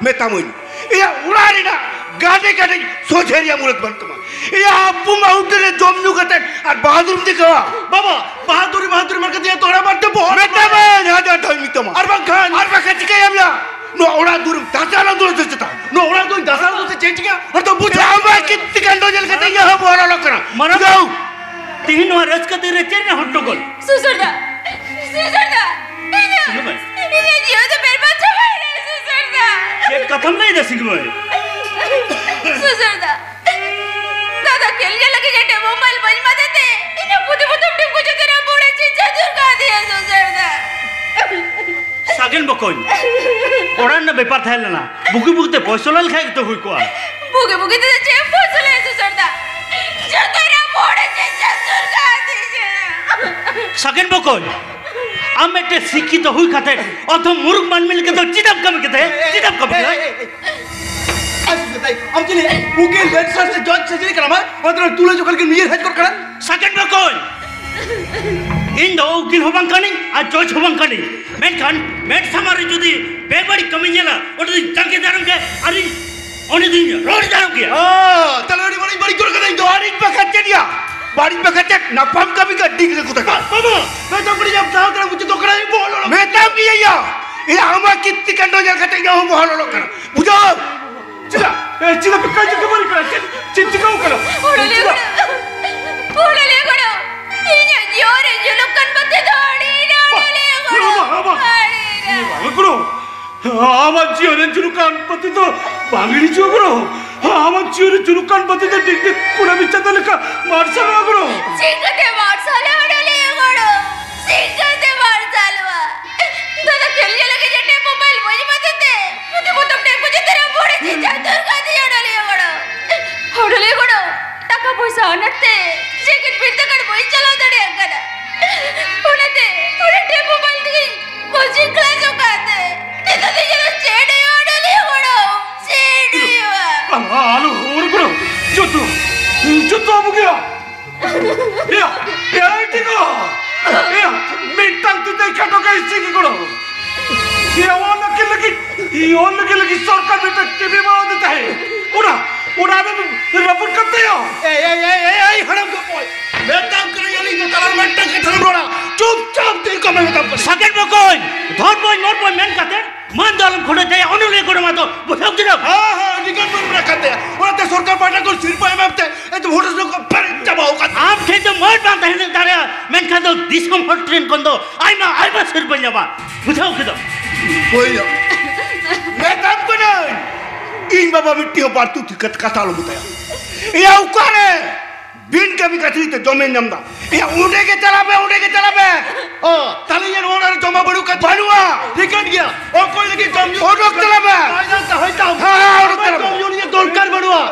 ᱢᱮᱛᱟᱢᱟᱹᱧ᱾ ᱮᱭᱟ ᱚᱲᱟᱜ ᱨᱮᱱᱟᱜ ᱜᱟᱰᱮ ᱜᱟᱰᱮ ᱥᱚᱡᱷᱮ ᱨᱮᱭᱟᱜ ᱢᱩᱨᱟᱹᱫ ᱵᱟᱹᱱᱩᱜ ᱛᱟᱢᱟ᱾ ᱮᱭᱟ ᱟᱵᱚ ᱢᱟ ᱦᱳᱴᱮᱞ ᱨᱮ ᱡᱚᱢ ᱧᱩ ᱠᱟᱛᱮ ᱟᱨ ᱵᱟᱦᱟᱫᱩᱨᱤᱢ ᱫᱮᱠᱷᱟᱣᱟ᱾ ᱵᱟᱵᱟ, ᱵᱟᱦᱟᱫᱩᱨᱤ ᱵᱟᱦᱟᱫᱩᱨᱤ ᱢᱮᱱ ᱠᱟᱛᱮ ᱛᱚ ᱚᱲᱟᱜ ᱵᱟᱨ ᱫᱚ ᱵᱚᱦᱚᱛ ᱢᱮᱛᱟᱢᱟᱹᱧ ᱦᱟᱡᱟᱨ ᱫᱷᱟᱣ ᱢᱮᱛᱟᱢᱟ᱾ ᱟᱨ ᱵᱟᱝᱠᱷᱟᱱ? ᱟᱨ ᱵᱟᱝᱠᱷᱟᱱ ᱪᱤᱠᱟᱹᱭᱟᱢ ᱭᱟ? ᱱᱚᱣᱟ ᱚᱲᱟᱜ ᱫᱩᱣᱟᱹᱨ ᱫᱟᱥᱟᱞ ᱫᱚ ᱪᱮᱫ ᱪᱮᱛᱟ? ᱱᱚᱣᱟ ᱚᱲᱟᱜ ᱫᱩᱣᱟᱹᱨ ᱫᱟᱥᱟᱞ ᱫᱚ ᱪᱮᱫ ᱪᱤᱠᱟᱹᱭᱟ? ᱟᱨ ᱛᱚ ᱵᱩᱡᱷᱟᱹᱣ᱾ ᱟᱢᱟᱜ ᱠᱤᱛᱛᱤ ᱠᱟᱱᱰᱚ ᱧᱮᱞ ᱠᱟᱛᱮ ᱤᱧᱟᱹᱜ ᱦᱚᱸ ᱵᱚᱦᱚᱨ ᱚᱰᱚᱠ ᱠᱟᱱᱟ᱾ ᱢᱟᱨᱟᱝ ᱵᱩᱡᱷᱟᱹᱣ᱾ ᱛᱤᱦᱤᱧ ᱱᱚᱣᱟ ᱨᱟᱹᱥᱠᱟᱹ ᱫᱤᱱ ᱨᱮ ᱪᱮᱫ ᱨᱮᱱᱟᱜ ᱦᱚᱴᱴᱚᱜᱳᱞ? ᱥᱩᱥᱟᱹᱨ ᱫᱟ, ᱥᱩᱥᱟᱹᱨ ᱫᱟ, ᱤᱧᱟᱹᱜ, ᱥᱤᱝᱜᱩ ᱢᱟᱹᱭ᱾ ᱤᱧᱟᱹᱜ ᱡᱤᱭᱚᱱ ᱫᱚ ᱵᱮᱨᱵᱟᱫ ᱪᱟᱵᱟᱭᱮᱱᱟ, ᱥᱩᱥᱟᱹᱨ ᱫᱟ᱾ ᱪᱮᱫ ᱠᱟᱛᱷᱟᱢ ᱞᱟᱹᱭ ᱫᱟ, ᱥᱤᱝᱜᱩ ᱢᱟᱹᱭ? ᱥᱩᱥᱟᱹᱨ ᱫᱟ, ᱫᱟᱫᱟ ᱠᱷᱮᱞ ᱧᱮᱞ ᱞᱟᱹᱜᱤᱫ ᱡᱮᱴᱟ ᱢᱳᱵᱟᱭᱤᱞ ᱵᱟᱹᱧ ᱮᱢᱟᱫᱮ ᱛᱮ, ᱤᱧᱟᱹᱜ ᱯᱩᱛᱷᱤ ᱯᱚᱛᱚᱵ ᱴᱤᱯ ᱠᱚ ᱡᱚᱛᱚ ᱨᱟᱯᱩᱫ ᱮ ᱪᱮᱫ ᱪᱟᱹᱛᱩᱨ ᱠᱟᱫᱮᱭᱟ, ᱥᱩᱥᱟᱹᱨ ᱫᱟ᱾ ᱥᱟᱜᱮᱱ ᱵᱚᱠᱚᱧ, ᱚᱲᱟᱜ ᱨᱮᱱᱟᱜ ᱵᱮᱯᱟᱨ ᱛᱟᱦᱮᱸ ᱞᱮᱱᱟ, ᱵᱩᱜᱤ ᱵᱩᱜᱤ ᱛᱮ ᱯᱚᱭᱥᱟ ᱞᱮᱠᱷᱟᱡ ᱜᱮᱛᱚ ᱦᱩᱭ ᱠᱚᱜᱼᱟ᱾ ᱵᱩᱜᱤ ᱵᱩᱜᱤ ᱛᱮᱫᱚ ᱪᱮᱫ ᱮᱢ ᱯᱚᱭᱥᱟ ᱞᱮ, ᱥᱩᱥᱟᱹᱨ ᱫᱟ? ᱡᱚᱛᱚ ᱨᱟᱯᱩᱫ ᱮ ᱪᱮᱫ ᱪᱟᱹᱛᱩᱨ ᱠᱟᱫᱮᱭᱟ᱾ ᱥᱟᱜᱮᱱ ᱵᱚᱠᱚᱧ, ᱟᱢ ᱢᱤᱫᱴᱮᱱ ᱥᱤᱠᱠᱷᱤᱛᱚ ᱦᱩᱭ ᱠᱟᱛᱮ ᱚᱛᱷᱚ ᱢᱩᱨᱩᱠ ᱢᱟᱹᱱᱢᱤ ᱞᱮᱠᱟ ᱫᱚ ᱪᱮᱫᱟᱜ ᱮᱢ ᱠᱟᱹᱢᱤ ᱠᱮᱫᱟ? ᱪᱮᱫᱟᱜ ᱮᱢ ᱠᱟᱹᱢᱤ ᱠᱮᱫᱟ? ᱮᱭ, ᱮᱭ, ᱮᱭ, ᱮᱭ᱾ ᱟᱡ ᱥᱩᱥᱟᱹᱨ ᱫᱟᱭ, ᱟᱢ ᱪᱤᱞᱤ? ᱩᱠᱤᱞ, ᱵᱮᱵᱽᱥᱟ ᱥᱮ ᱡᱚᱡᱽ ᱥᱮ ᱪᱤᱞᱤ ᱠᱟᱱᱟᱢ? ᱚᱱᱛᱮ ᱨᱮ ᱛᱩᱞᱟᱹ ᱡᱚᱠᱷᱟ ᱞᱟᱹᱜᱤᱫ ᱱᱤᱭᱟᱹ ᱦᱮᱡ ᱠᱚᱜ ᱠᱟᱱᱟ? ᱥᱟᱜᱮᱱ ᱵᱚᱠᱚᱧ, ᱤᱧ ᱫᱚ ᱩᱠᱤᱞ ᱦᱚᱸ ᱵᱟᱝ ᱠᱟᱹᱱᱟᱹᱧ ᱟᱨ ᱡᱚᱡᱽ ᱦᱚᱸ ᱵᱟᱝ ᱠᱟᱹᱱᱟᱹᱧ, ᱢᱮᱱᱠᱷᱟᱱ ᱢᱮᱫ ᱥᱟᱢᱟᱝ ᱨᱮ ᱡᱩᱫᱤ ᱵᱮᱵᱟᱹᱲᱤᱡ ᱠᱟᱹᱢᱤᱧ ᱧᱮᱞᱟ, ᱚᱸᱰᱮ ᱫᱚᱧ ᱡᱟᱸᱜᱮ ᱫᱟᱨᱟᱢ ᱜᱮᱭᱟ ᱟᱨ ᱤᱧ ᱚᱸᱰᱮ ᱫᱚᱧ ᱨᱚᱲ ᱫᱟᱨᱟᱢ ᱜᱮᱭᱟ᱾ ᱚ, ᱛᱟᱦᱞᱮ ᱟᱹᱰᱤ ᱵᱟᱹᱲᱤᱡ ᱵᱟᱹᱲᱤᱡ ᱜᱚᱫ ᱠᱟᱫᱟᱧ ᱫᱚ᱾ ᱵᱟᱹᱲᱤᱡ ᱵᱟᱠᱷᱟᱡ ᱪᱮᱫ ᱭᱟ? ᱵᱟᱹᱲᱤᱡ ᱵᱟᱠᱷᱟᱡ ᱪᱮᱫ? ᱱᱟᱯᱟᱢ ᱠᱟᱹᱢᱤ ᱠᱟᱱ ᱰᱤᱜᱽ ᱨᱮᱠᱚ ᱩᱱᱤ ᱡᱟᱦᱟᱸ ᱫᱟᱜ ᱠᱟᱱᱟ, ᱩᱱᱤ ᱫᱚ ᱠᱟᱱᱟ, ᱤᱧ ᱵᱚᱦᱚᱜ ᱞᱚᱞᱚᱜ ᱠᱟᱱᱟ᱾ ᱢᱮᱛᱟᱢ ᱜᱤᱭᱟᱹᱧ ᱭᱟ, ᱤᱧ ᱟᱢᱟᱜ ᱠᱤᱨᱛᱤ ᱠᱟᱱᱰᱚ ᱧᱮᱞ ᱠᱟᱛᱮ ᱤᱧ ᱦᱚᱸ ᱵᱚᱦᱚᱜ ᱞᱚᱞᱚᱜ ᱠᱟᱱᱟ᱾ ᱵᱩᱡᱷᱟᱹᱣ? ᱪᱮᱫᱟᱜ? ᱮ, ᱪᱮᱫᱟᱜ ᱯᱮ ᱠᱟᱹᱭᱡᱟᱹ ᱠᱷᱟᱹᱯᱟᱹᱨᱤ ᱠᱟᱱᱟ? ᱪᱮᱫ, ᱪᱮᱫ ᱪᱤᱠᱟᱹᱣ ᱠᱟᱱᱟ? ᱚᱲᱟᱜ ᱞᱮ ᱪᱮᱫᱟᱜ? ᱜᱚᱲᱚ᱾ ᱚᱲᱟᱜ ᱞᱮ ᱜᱚᱲᱚ᱾ ᱤᱧᱟᱜ ᱡᱤᱭᱚᱱ ᱨᱮ ᱡᱩᱞᱩᱜ ᱠᱟᱱ ᱵᱟᱹᱛᱤ ᱫᱚ ᱟᱹᱰᱤ ᱨᱟᱲ ᱵᱟ-, ᱞᱮ ᱜᱚᱲᱚ᱾ ᱵᱟ-, ᱵᱟ-, ᱟᱹᱰᱤ ᱨᱟᱲ᱾ ᱵᱟ-, ᱜᱚᱲᱚ᱾ ᱟᱢᱟᱜ ᱡᱤᱭᱚᱱ ᱨᱮ ᱡᱩᱞᱩᱜ ᱠᱟᱱ ᱵᱟᱹᱛᱤ ᱫᱚ ᱵᱟᱝ ᱤᱲᱤᱡᱚᱜ ᱜᱚᱲᱚ᱾ ᱟᱢᱟᱜ ᱡᱤᱭᱚᱱ ᱨᱮ ᱡᱩᱞᱩᱜ ᱠᱟᱱ ᱵᱟᱹᱛᱤ ᱫᱚ ᱰᱤᱜᱽᱰᱤᱜᱽ ᱠᱩᱲᱟᱹᱢᱤ ᱪᱟᱸᱫᱟ ᱞᱮᱠᱟ ᱢᱟᱨᱥᱟᱞᱚᱜᱼᱟ ᱜᱚᱲᱚ᱾ ᱪᱤᱠᱟᱹᱛᱮ ᱢᱟᱨᱥᱟᱞᱚᱜᱼᱟ ᱚᱲᱟᱜ ᱞᱮ ᱜᱚᱲᱚ? ᱪᱤᱠᱟᱹᱛᱮ ᱢᱟᱨᱥᱟᱞᱚᱜᱼᱟ? ᱫᱟᱫᱟ ᱠᱷᱮᱞ ᱧᱮᱞ ᱞᱟᱹᱜᱤᱫ ᱡᱮ ᱴᱮᱯ ᱢᱳᱵᱟᱭᱤᱞ ᱵᱟᱹᱧ ᱮᱢᱟᱫᱮ ᱛᱮ, ᱯᱩᱛᱷᱤ ᱯᱚᱛᱚᱵ ᱴᱮᱯ ᱠᱚ ᱡᱚᱛᱚ ᱨᱟᱯᱩᱫ ᱨᱮ ᱪᱮᱫ ᱪᱟᱛᱩᱨ ᱠᱟᱫᱮᱭᱟ ᱚᱲᱟᱜ ᱞᱮ ᱜᱚᱲᱚ᱾ ᱚᱲᱟᱜ ᱞᱮ ᱜᱚᱲᱚ᱾ ᱴᱟᱠᱟ ᱯᱚᱭᱥᱟ ᱟᱱᱟᱴ ᱛᱮ ᱡᱮᱜᱮᱛ ᱵᱤᱨᱫᱟᱹᱜᱟᱲ ᱵᱟᱹᱧ ᱪᱟᱞᱟᱣ ᱫᱟᱲᱮᱭᱟᱜ ᱠᱟᱱᱟ᱾ ᱚᱱᱟᱛᱮ ᱚᱱᱟ ᱴᱮᱯ ᱢᱳᱵᱟᱭᱤᱞ ᱛᱮᱜᱮᱧ ᱠᱳᱪᱤᱝ ᱠᱞᱟᱥᱚᱜ ᱠᱟᱱ ᱛᱮ ᱱᱤᱛᱚᱜ ᱫᱚ ᱤᱧᱟᱹᱜ ᱫᱚ ᱪᱮᱫ ᱦᱩᱭᱩᱜᱼᱟ, ᱚᱱᱟ ᱞᱟᱹᱭ ᱜᱚᱲᱚ, ᱪᱮᱫ ᱦᱩᱭᱩᱜᱼᱟ? ᱟᱞᱚ, ᱟᱞᱚ ᱦᱚᱦᱚ ᱜᱚᱲᱚ, ᱡᱚᱛᱚ, ᱡᱚᱛᱚ ᱟᱵᱚ ᱜᱮᱭᱟ᱾ ᱮᱭᱟ, ᱮᱭᱟ, ᱴᱷᱤᱠ ᱜᱮᱭᱟ᱾ ᱮᱭᱟ, ᱢᱤᱫᱴᱟᱝ ᱛᱤ ᱛᱮ ᱠᱷᱟᱴᱚ ᱠᱟᱭ ᱥᱤ ᱜᱚᱲᱚ᱾ ᱮᱭᱟ, ᱚᱱᱟ ᱠᱤ ᱞᱟᱹᱜᱤᱫ ᱤᱧ ᱚᱞ ᱞᱟᱹᱜᱤᱫ ᱞᱟᱹᱜᱤᱫ ᱥᱚᱨᱠᱟᱨ ᱢᱤᱫᱴᱟᱝ ᱴᱤᱵᱷᱤ ᱮᱢᱟᱣᱟᱫᱮ ᱛᱟᱦᱮᱸᱫ᱾ ᱚᱱᱟ, ᱚᱱᱟ ᱟᱢᱮᱢ ᱨᱟᱹᱯᱩᱫ ᱠᱟᱫ ᱛᱟᱭᱟ᱾ ᱮᱭ, ᱮᱭ, ᱮᱭ, ᱮᱭ, ᱮᱭ, ᱦᱟᱲᱟᱢ ᱠᱚ ᱵᱚᱭ᱾ ᱢᱮᱛᱟᱢ ᱠᱟᱹᱱᱟᱹᱧ ᱟᱹᱞᱤᱧ ᱫᱚ ᱛᱟᱞᱟ ᱨᱮ ᱢᱤᱫᱴᱟᱝ ᱠᱟᱛᱷᱟ ᱞᱤᱧ ᱨᱚᱲᱟ᱾ ᱪᱩᱯᱪᱟᱯ ᱛᱤᱨ ᱠᱚ ᱢᱮ ᱢᱮᱛᱟᱢ ᱠᱟᱹᱱᱟᱹᱧ᱾ ᱥᱟᱜᱮᱱ ᱵᱚᱠᱚᱧ, ᱫᱷᱚᱨᱢᱚᱭ ᱢᱚᱨᱢᱚᱭ ᱢᱮᱱ ᱠᱟᱛᱮ ᱢᱟᱹᱱ ᱫᱚ ᱟᱞᱚᱢ ᱠᱷᱚᱰᱚᱡ ᱛᱟᱭᱟ, ᱩᱱᱤ ᱞᱟᱹᱭ ᱜᱚᱲᱚ ᱢᱟ ᱫᱚ ᱵᱩᱡᱷᱟᱹᱣ ᱠᱮᱫᱟᱢ? ᱦᱮᱸ, ᱦᱮᱸ, ᱟᱹᱰᱤ ᱜᱟᱱ ᱢᱟᱹᱱ ᱢᱮᱱᱟᱜ ᱠᱟᱱ ᱛᱟᱭᱟ᱾ ᱚᱱᱟᱛᱮ ᱥᱚᱨᱠᱟᱨ ᱯᱟᱦᱴᱟ ᱠᱷᱚᱱ ᱥᱤᱨᱯᱟᱹ ᱮᱢ ᱮᱢ ᱛᱮ ᱮᱠᱫᱚᱢ ᱦᱳᱴᱮᱞ ᱠᱚ ᱯᱮᱨᱮᱡ ᱪᱟᱵᱟ ᱟᱠᱟᱫ᱾ ᱟᱢ ᱴᱷᱮᱱ ᱫᱚ ᱢᱟᱹᱱ ᱵᱟᱝ ᱛᱟᱦᱮᱸ ᱫᱟᱲᱮᱭᱟᱜᱼᱟ, ᱢᱮᱱᱠᱷᱟᱱ ᱫᱚ ᱫᱤᱥᱚᱢ ᱦᱚᱲ ᱴᱷᱮᱱ ᱠᱷᱚᱱ ᱫᱚ ᱟᱭᱢᱟ, ᱟᱭᱢᱟ ᱥᱤᱨᱯᱟᱹ ᱧᱟᱢᱟ᱾ ᱵᱩᱡᱷᱟᱹᱣ ᱠᱮᱫᱟᱢ? ᱦᱳᱭ ᱭᱟ᱾ ᱢᱮᱛᱟᱢ ᱠᱟᱹᱱᱟᱹᱧ, ᱤᱧ ᱵᱟᱵᱟ ᱢᱤᱫᱴᱤᱡ ᱦᱚᱸ ᱵᱟᱨ ᱛᱩᱛᱤ ᱠᱟᱛ-, ᱠᱟᱛᱷᱟ ᱟᱞᱚᱢ ᱢᱮᱛᱟᱭᱟ᱾ ᱮᱭᱟ, ᱚᱠᱟᱨᱮ? ᱵᱤᱱ ᱠᱟᱹᱢᱤ ᱠᱟᱹᱥᱱᱤ ᱛᱮ ᱡᱚᱢᱮ ᱧᱟᱢ ᱮᱫᱟ᱾ ᱮᱭᱟ, ᱚᱸᱰᱮ ᱜᱮ ᱪᱟᱞᱟᱜ ᱢᱮ, ᱚᱸᱰᱮ ᱜᱮ ᱪᱟᱞᱟᱜ ᱢᱮ᱾ ᱚ, ᱛᱟᱦᱞᱮ ᱤᱧᱟᱹᱜ ᱱᱚᱣᱟ ᱚᱲᱟᱜ ᱨᱮ ᱡᱚᱢᱟᱜ ᱵᱟᱹᱱᱩᱜ ᱠᱟᱫ ᱛᱤᱧᱟ? ᱵᱟᱹᱱᱩᱜᱼᱟ᱾ ᱴᱷᱤᱠᱟᱹᱱ ᱜᱮᱭᱟ᱾ ᱚᱠᱚᱭ ᱞᱟᱹᱜᱤᱫ ᱡᱚᱢ ᱧᱩ? ᱚᱰᱚᱠ ᱪᱟᱞᱟᱜ ᱢᱮ᱾ ᱦᱳᱭ ᱛᱟᱢ, ᱦᱳᱭ ᱛᱟᱢ᱾ ᱦᱮᱸ, ᱦᱮᱸ, ᱚᱰᱚᱠ ᱪᱟᱞᱟᱜ ᱢᱮ᱾ ᱡᱚᱢ ᱧᱩ ᱱᱤᱭᱟᱹ ᱫᱚᱨᱠᱟᱨ ᱵᱟᱹᱱᱩᱜᱼᱟ᱾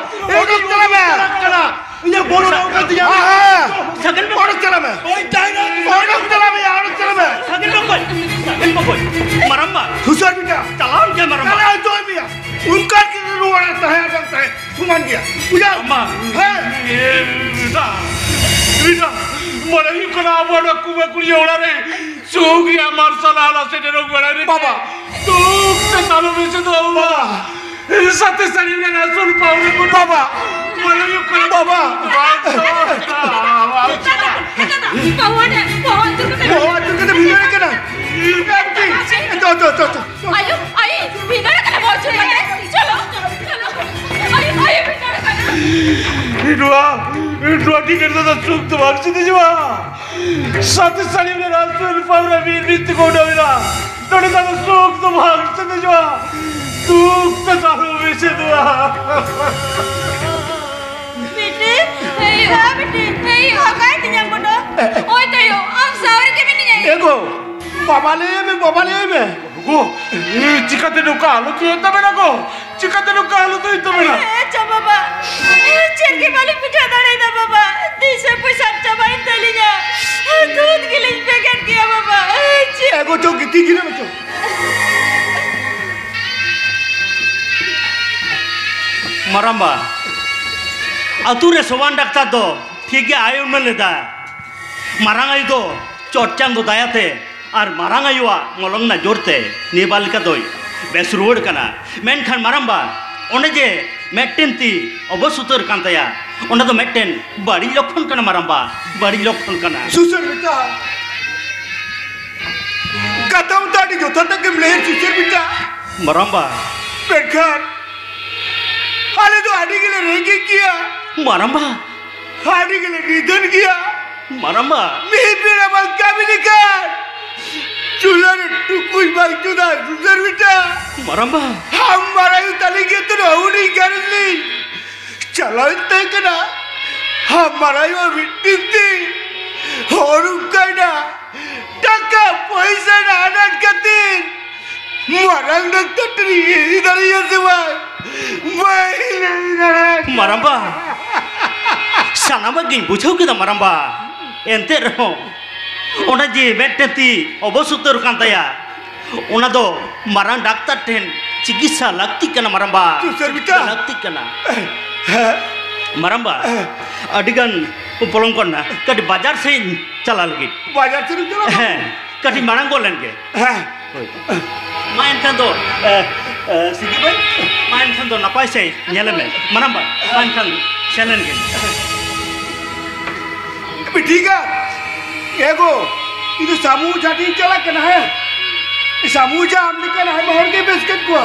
ᱚᱰᱚᱠ ᱪᱟᱞᱟᱜ ᱢᱮ᱾ ᱪᱟᱞᱟᱜ ᱠᱟᱱᱟ᱾ ᱤᱧᱟᱹᱜ ᱵᱚᱞᱚ ᱱᱚᱝᱠᱟ ᱛᱤᱧᱟ᱾ ᱦᱮᱸ, ᱦᱮᱸ᱾ ᱥᱟᱜᱮᱱ ᱵᱟᱹᱵᱩ᱾ ᱚᱰᱚᱠ ᱪᱟᱞᱟᱜ ᱢᱮ᱾ ᱵᱟᱹᱧ ᱛᱟᱦᱮᱱᱟ᱾ ᱚᱰᱚᱠ ᱪᱟᱞᱟᱜ ᱢᱮ, ᱚᱰᱚᱠ ᱪᱟᱞᱟᱜ ᱢᱮ᱾ ᱥᱟᱜᱮᱱ ᱵᱚᱠᱚᱧ, ᱥᱟᱜᱮᱱ ᱵᱚᱠᱚᱧ᱾ ᱢᱟᱨᱟᱝᱵᱟ᱾ ᱥᱩᱥᱟᱹᱨ ᱵᱮᱴᱟ᱾ ᱪᱟᱞᱟᱣ ᱮᱱ ᱜᱮᱭᱟ ᱢᱟᱨᱟᱝᱵᱟ᱾ ᱪᱟᱞᱟᱣ ᱦᱚᱪᱚᱭ ᱢᱮᱭᱟ᱾ ᱚᱱᱠᱟ ᱜᱮ ᱱᱚᱣᱟ ᱨᱮ ᱛᱟᱦᱮᱸ ᱵᱟᱝ ᱛᱟᱦᱮᱸ ᱥᱚᱢᱟᱱ ᱜᱮᱭᱟ᱾ ᱵᱩᱡᱷᱟᱹᱣ? ᱢᱟᱨᱟᱝᱵᱟ᱾ ᱦᱮᱸ᱾ ᱮ, ᱵᱮᱴᱟ, ᱵᱮᱴᱟ, ᱢᱚᱱᱮ ᱦᱩᱭᱩᱜ ᱠᱟᱱᱟ ᱟᱵᱚ ᱱᱚᱣᱟ ᱠᱩᱵᱟᱹ ᱠᱩᱲᱤᱭᱟᱹ ᱚᱲᱟᱜ ᱨᱮ ᱥᱩᱠ ᱨᱮᱭᱟᱜ ᱢᱟᱨᱥᱟᱞ ᱟᱞᱟ ᱥᱮᱴᱮᱨᱚᱜ ᱵᱮᱲᱟ ᱨᱮ ᱵᱟᱵᱟ᱾ ᱥᱩᱠ ᱛᱮ ᱛᱟᱞᱚᱢ ᱨᱮ ᱥᱮ ᱫᱚ ᱵᱟᱵᱟ᱾ ᱥᱟᱛᱮ ᱥᱟᱹᱨᱤ ᱨᱮᱱ ᱟᱥᱚᱞ ᱯᱟᱣᱨᱟᱹ ᱠᱚ ᱵᱟᱵᱟ᱾ ᱢᱚᱱᱮ ᱦᱩᱭᱩᱜ ᱠᱟᱱᱟ ᱵᱟᱵᱟ᱾ ᱵᱟᱵᱟ᱾ ᱵᱟᱵᱟ᱾ ᱵᱟᱵᱟ᱾ ᱟᱪᱪᱷᱟ, ᱟᱪᱪᱷᱟ, ᱟᱪᱪᱷᱟ᱾ ᱟᱭᱳ, ᱟᱭᱳ, ᱵᱷᱤᱸᱫᱟᱹᱲ ᱠᱟᱱᱟ ᱵᱚᱦᱚᱜ ᱪᱩᱨ ᱠᱟᱛᱮ᱾ ᱪᱚᱞᱚ, ᱪᱚᱞᱚ᱾ ᱟᱭᱳ, ᱟᱭᱳ, ᱵᱷᱤᱸᱫᱟᱹᱲ ᱠᱟᱱᱟ᱾ ᱱᱚᱣᱟ, ᱱᱚᱣᱟ ᱴᱤᱠᱤᱴ ᱨᱮᱫᱚ ᱥᱩᱠ ᱫᱚ ᱵᱟᱝ ᱥᱮᱱᱚᱜᱼᱟ᱾ ᱥᱟᱛᱮ ᱥᱟᱹᱲᱤᱢ ᱨᱮ ᱨᱟᱥᱛᱟ ᱨᱮ ᱯᱟᱣᱨᱟ ᱢᱤᱫ ᱢᱤᱫ ᱛᱮᱠᱚ ᱩᱰᱟᱹᱣ ᱮᱱᱟ᱾ ᱱᱚᱰᱮ ᱫᱚ ᱟᱫᱚ ᱥᱩᱠ ᱫᱚ ᱵᱟᱝ ᱥᱮᱱᱚᱜᱼᱟ᱾ ᱥᱩᱠ ᱛᱮ ᱛᱟᱦᱞᱮ ᱵᱮᱥᱮᱫᱚᱜᱼᱟ᱾ ᱵᱤᱴᱤ, ᱮᱭ, ᱦᱮᱸ, ᱵᱤᱴᱤ, ᱮᱭ, ᱚᱠᱟᱭ ᱛᱤᱧᱟᱢ ᱜᱚᱰᱚ? ᱳᱭ ᱛᱚᱭᱳ, ᱟᱢ ᱥᱟᱶ ᱨᱮᱜᱮ ᱢᱤᱱᱟᱹᱧᱟ᱾ ᱮ ᱜᱚ, ᱵᱟᱵᱟ ᱞᱟᱹᱭ ᱢᱮ, ᱵᱟᱵᱟ ᱞᱟᱹᱭ ᱢᱮ᱾ ᱜᱚ, ᱮ, ᱪᱤᱠᱟᱹᱛᱮ ᱱᱚᱝᱠᱟ ᱦᱟᱞᱚᱛ ᱦᱩᱭᱮᱱ ᱛᱟᱵᱮᱱᱟ ᱜᱚ? ᱪᱤᱠᱟᱹᱛᱮ ᱱᱚᱝᱠᱟ ᱦᱟᱞᱚᱛ ᱦᱩᱭᱮᱱ ᱛᱟᱵᱮᱱᱟ? ᱦᱮᱸ, ᱪᱚ ᱵᱟᱵᱟ, ᱪᱮᱫ ᱜᱮ ᱵᱟᱹᱞᱤᱧ ᱵᱩᱡᱷᱟᱹᱣ ᱫᱟᱲᱮᱭᱟᱫᱟ ᱵᱟᱵᱟ᱾ ᱫᱤᱥᱟᱹ ᱯᱚᱭᱥᱟ ᱪᱟᱵᱟᱭᱮᱱ ᱛᱟᱹᱞᱤᱧᱟ᱾ ᱫᱩᱫ ᱜᱮᱞᱤᱧ ᱵᱮᱸᱜᱮᱫ ᱜᱮᱭᱟ ᱵᱟᱵᱟ᱾ ᱪᱮᱫ ᱮ ᱜᱚ, ᱪᱚ ᱜᱤᱛᱤᱡ ᱜᱤᱨᱟᱹ ᱢᱮ ᱪᱚ᱾ ᱢᱟᱨᱟᱢᱵᱟ, ᱟᱹᱛᱩ ᱨᱮ ᱥᱚᱵᱟᱱ ᱰᱟᱠᱛᱟᱨ ᱫᱚ ᱴᱷᱤᱠ ᱜᱮ ᱟᱭ ᱩᱢᱟᱹᱱ ᱞᱮᱫᱟ᱾ ᱢᱟᱨᱟᱝ ᱟᱭᱳ ᱫᱚ ᱪᱚᱴ ᱪᱟᱸᱫᱚ ᱫᱟᱭᱟᱛᱮ ᱟᱨ ᱢᱟᱨᱟᱝ ᱟᱭᱳᱣᱟᱜ ᱢᱚᱞᱚᱝ ᱨᱮᱱᱟᱜ ᱡᱳᱨ ᱛᱮ ᱱᱤᱭᱟᱹ ᱵᱟᱨ ᱞᱮᱠᱟ ᱫᱚᱭ ᱵᱮᱥ ᱨᱩᱣᱟᱹᱲ ᱠᱟᱱᱟ᱾ ᱢᱮᱱᱠᱷᱟᱱ ᱢᱟᱨᱟᱝᱵᱟ, ᱚᱱᱮ ᱡᱮ ᱢᱤᱫᱴᱮᱱ ᱛᱤ ᱚᱵᱚᱥ ᱩᱛᱟᱹᱨ ᱠᱟᱱ ᱛᱟᱭᱟ, ᱚᱱᱟ ᱫᱚ ᱢᱤᱫᱴᱮᱱ ᱵᱟᱹᱲᱤᱡ ᱞᱚᱠᱠᱷᱚᱱ ᱠᱟᱱᱟ ᱢᱟᱨᱟᱝᱵᱟ, ᱵᱟᱹᱲᱤᱡ ᱞᱚᱠᱠᱷᱚᱱ ᱠᱟᱱᱟ᱾ ᱥᱩᱥᱟᱹᱨ ᱵᱮᱴᱟ, ᱠᱟᱛᱷᱟ ᱢᱟ ᱛᱚ ᱟᱹᱰᱤ ᱡᱚᱛᱷᱟᱛ ᱜᱮᱢ ᱞᱟᱹᱭᱟ ᱥᱩᱥᱟᱹᱨ ᱵᱮᱴᱟ᱾ ᱢᱟᱨᱟᱝᱵᱟ᱾ ᱢᱮᱱᱠᱷᱟᱱ ᱟᱞᱮ ᱫᱚ ᱟᱹᱰᱤ ᱜᱮᱞᱮ ᱨᱮᱸᱜᱮᱡ ᱜᱮᱭᱟ᱾ ᱢᱟᱨᱟᱝᱵᱟ᱾ ᱟᱹᱰᱤ ᱜᱮᱞᱮ ᱱᱤᱫᱷᱟᱹᱱ ᱜᱮᱭᱟ᱾ ᱢᱟᱨᱟᱝᱵᱟ᱾ ᱢᱤᱫ ᱵᱮᱲᱟ ᱵᱟᱝ ᱠᱟᱹᱢᱤ ᱞᱮᱠᱷᱟᱱ ᱪᱩᱞᱦᱟᱹ ᱨᱮ ᱴᱩᱠᱩᱡ ᱵᱟᱝ ᱪᱚᱸᱫᱟ ᱥᱩᱥᱟᱹᱨ ᱵᱮᱴᱟ᱾ ᱢᱟᱨᱟᱝᱵᱟ᱾ ᱟᱢ ᱢᱟᱨᱟᱝ ᱛᱟᱞᱮ ᱜᱮ ᱛᱚ ᱦᱩᱰᱤᱧ ᱜᱷᱟᱨᱚᱸᱡᱽ ᱨᱤᱱᱤᱡ ᱪᱟᱞᱟᱣᱮᱱ ᱛᱟᱦᱮᱸ ᱠᱟᱱᱟ᱾ ᱟᱢ ᱢᱟᱨᱟᱝ ᱟᱭᱳ ᱢᱤᱫᱴᱤᱱ ᱛᱤ ᱦᱚᱲ ᱚᱱᱠᱟᱭᱱᱟ᱾ ᱴᱟᱠᱟ ᱯᱚᱭᱥᱟ ᱨᱮᱱᱟᱜ ᱟᱱᱟᱴ ᱠᱷᱟᱹᱛᱤᱨ ᱢᱟᱨᱟᱝ ᱰᱟᱠᱛᱟᱨ ᱴᱷᱮᱱ ᱤᱧ ᱤᱫᱤ ᱫᱟᱲᱮᱭᱟᱭᱟ ᱥᱮ ᱵᱟᱝ? ᱵᱟᱹᱧ ᱞᱟᱹᱭ ᱫᱟᱲᱮᱭᱟᱜ ᱠᱟᱱᱟ᱾ ᱢᱟᱨᱟᱝᱵᱟ, ᱥᱟᱱᱟᱢᱟᱜ ᱜᱤᱧ ᱵᱩᱡᱷᱟᱹᱣ ᱠᱮᱫᱟ ᱢᱟᱨᱟᱝᱵᱟ᱾ ᱮᱱᱛᱮ ᱨᱮᱦᱚᱸ ᱚᱱᱟ ᱡᱮ ᱢᱤᱫᱴᱮᱱ ᱛᱤ ᱚᱵᱚᱥ ᱩᱛᱟᱹᱨ ᱠᱟᱱ ᱛᱟᱭᱟ, ᱚᱱᱟ ᱫᱚ ᱢᱟᱨᱟᱝ ᱰᱟᱠᱛᱟᱨ ᱴᱷᱮᱱ ᱪᱤᱠᱤᱛᱥᱟ ᱞᱟᱹᱠᱛᱤᱜ ᱠᱟᱱᱟ ᱢᱟᱨᱟᱝᱵᱟ᱾ ᱥᱩᱥᱟᱹᱨ ᱵᱮᱴᱟ᱾ ᱞᱟᱹᱠᱛᱤᱜ ᱠᱟᱱᱟ᱾ ᱦᱮᱸ᱾ ᱢᱟᱨᱟᱝᱵᱟ, ᱟᱹᱰᱤ ᱜᱟᱱ ᱯᱚᱞᱚᱢ ᱠᱚ ᱢᱮᱱᱟᱜᱼᱟ, ᱠᱟᱹᱴᱤᱡ ᱵᱟᱡᱟᱨ ᱥᱮᱫ ᱤᱧ ᱪᱟᱞᱟᱜ ᱞᱟᱹᱜᱤᱫ᱾ ᱵᱟᱡᱟᱨ ᱥᱮᱫ ᱮᱢ ᱪᱟᱞᱟᱜ ᱞᱟᱹᱜᱤᱫ? ᱦᱮᱸ, ᱠᱟᱹᱴᱤᱡ ᱢᱟᱲᱟᱝ ᱜᱚᱫ ᱞᱮᱱ ᱜᱮ᱾ ᱦᱮᱸ᱾ ᱦᱳᱭ᱾ ᱢᱟ ᱮᱱᱠᱷᱟᱱ ᱫᱚ, ᱮ, ᱮ, ᱥᱤᱫᱤ ᱵᱷᱟᱹᱭ, ᱢᱟ ᱮᱱᱠᱷᱟᱱ ᱫᱚ ᱱᱟᱯᱟᱭ ᱥᱮᱫ ᱧᱮᱞᱮ ᱢᱮ᱾ ᱢᱟᱨᱟᱝᱵᱟ, ᱢᱟ ᱮᱱᱠᱷᱟᱱ ᱥᱮᱱ ᱞᱮᱱ ᱜᱮ᱾ ᱴᱷᱤᱠ ᱜᱮᱭᱟ᱾ ᱮ ᱜᱚ, ᱤᱧ ᱫᱚ ᱥᱟᱹᱢᱩ ᱡᱷᱟᱹᱴᱤᱧ ᱪᱟᱞᱟᱜ ᱠᱟᱱᱟ, ᱦᱮᱸ? ᱥᱟᱢᱩᱡᱟ, ᱟᱢ ᱞᱮᱠᱟᱱ ᱟᱭᱢᱟ ᱦᱚᱲ ᱜᱮ ᱵᱮᱥ ᱠᱮᱫ ᱠᱚᱣᱟ᱾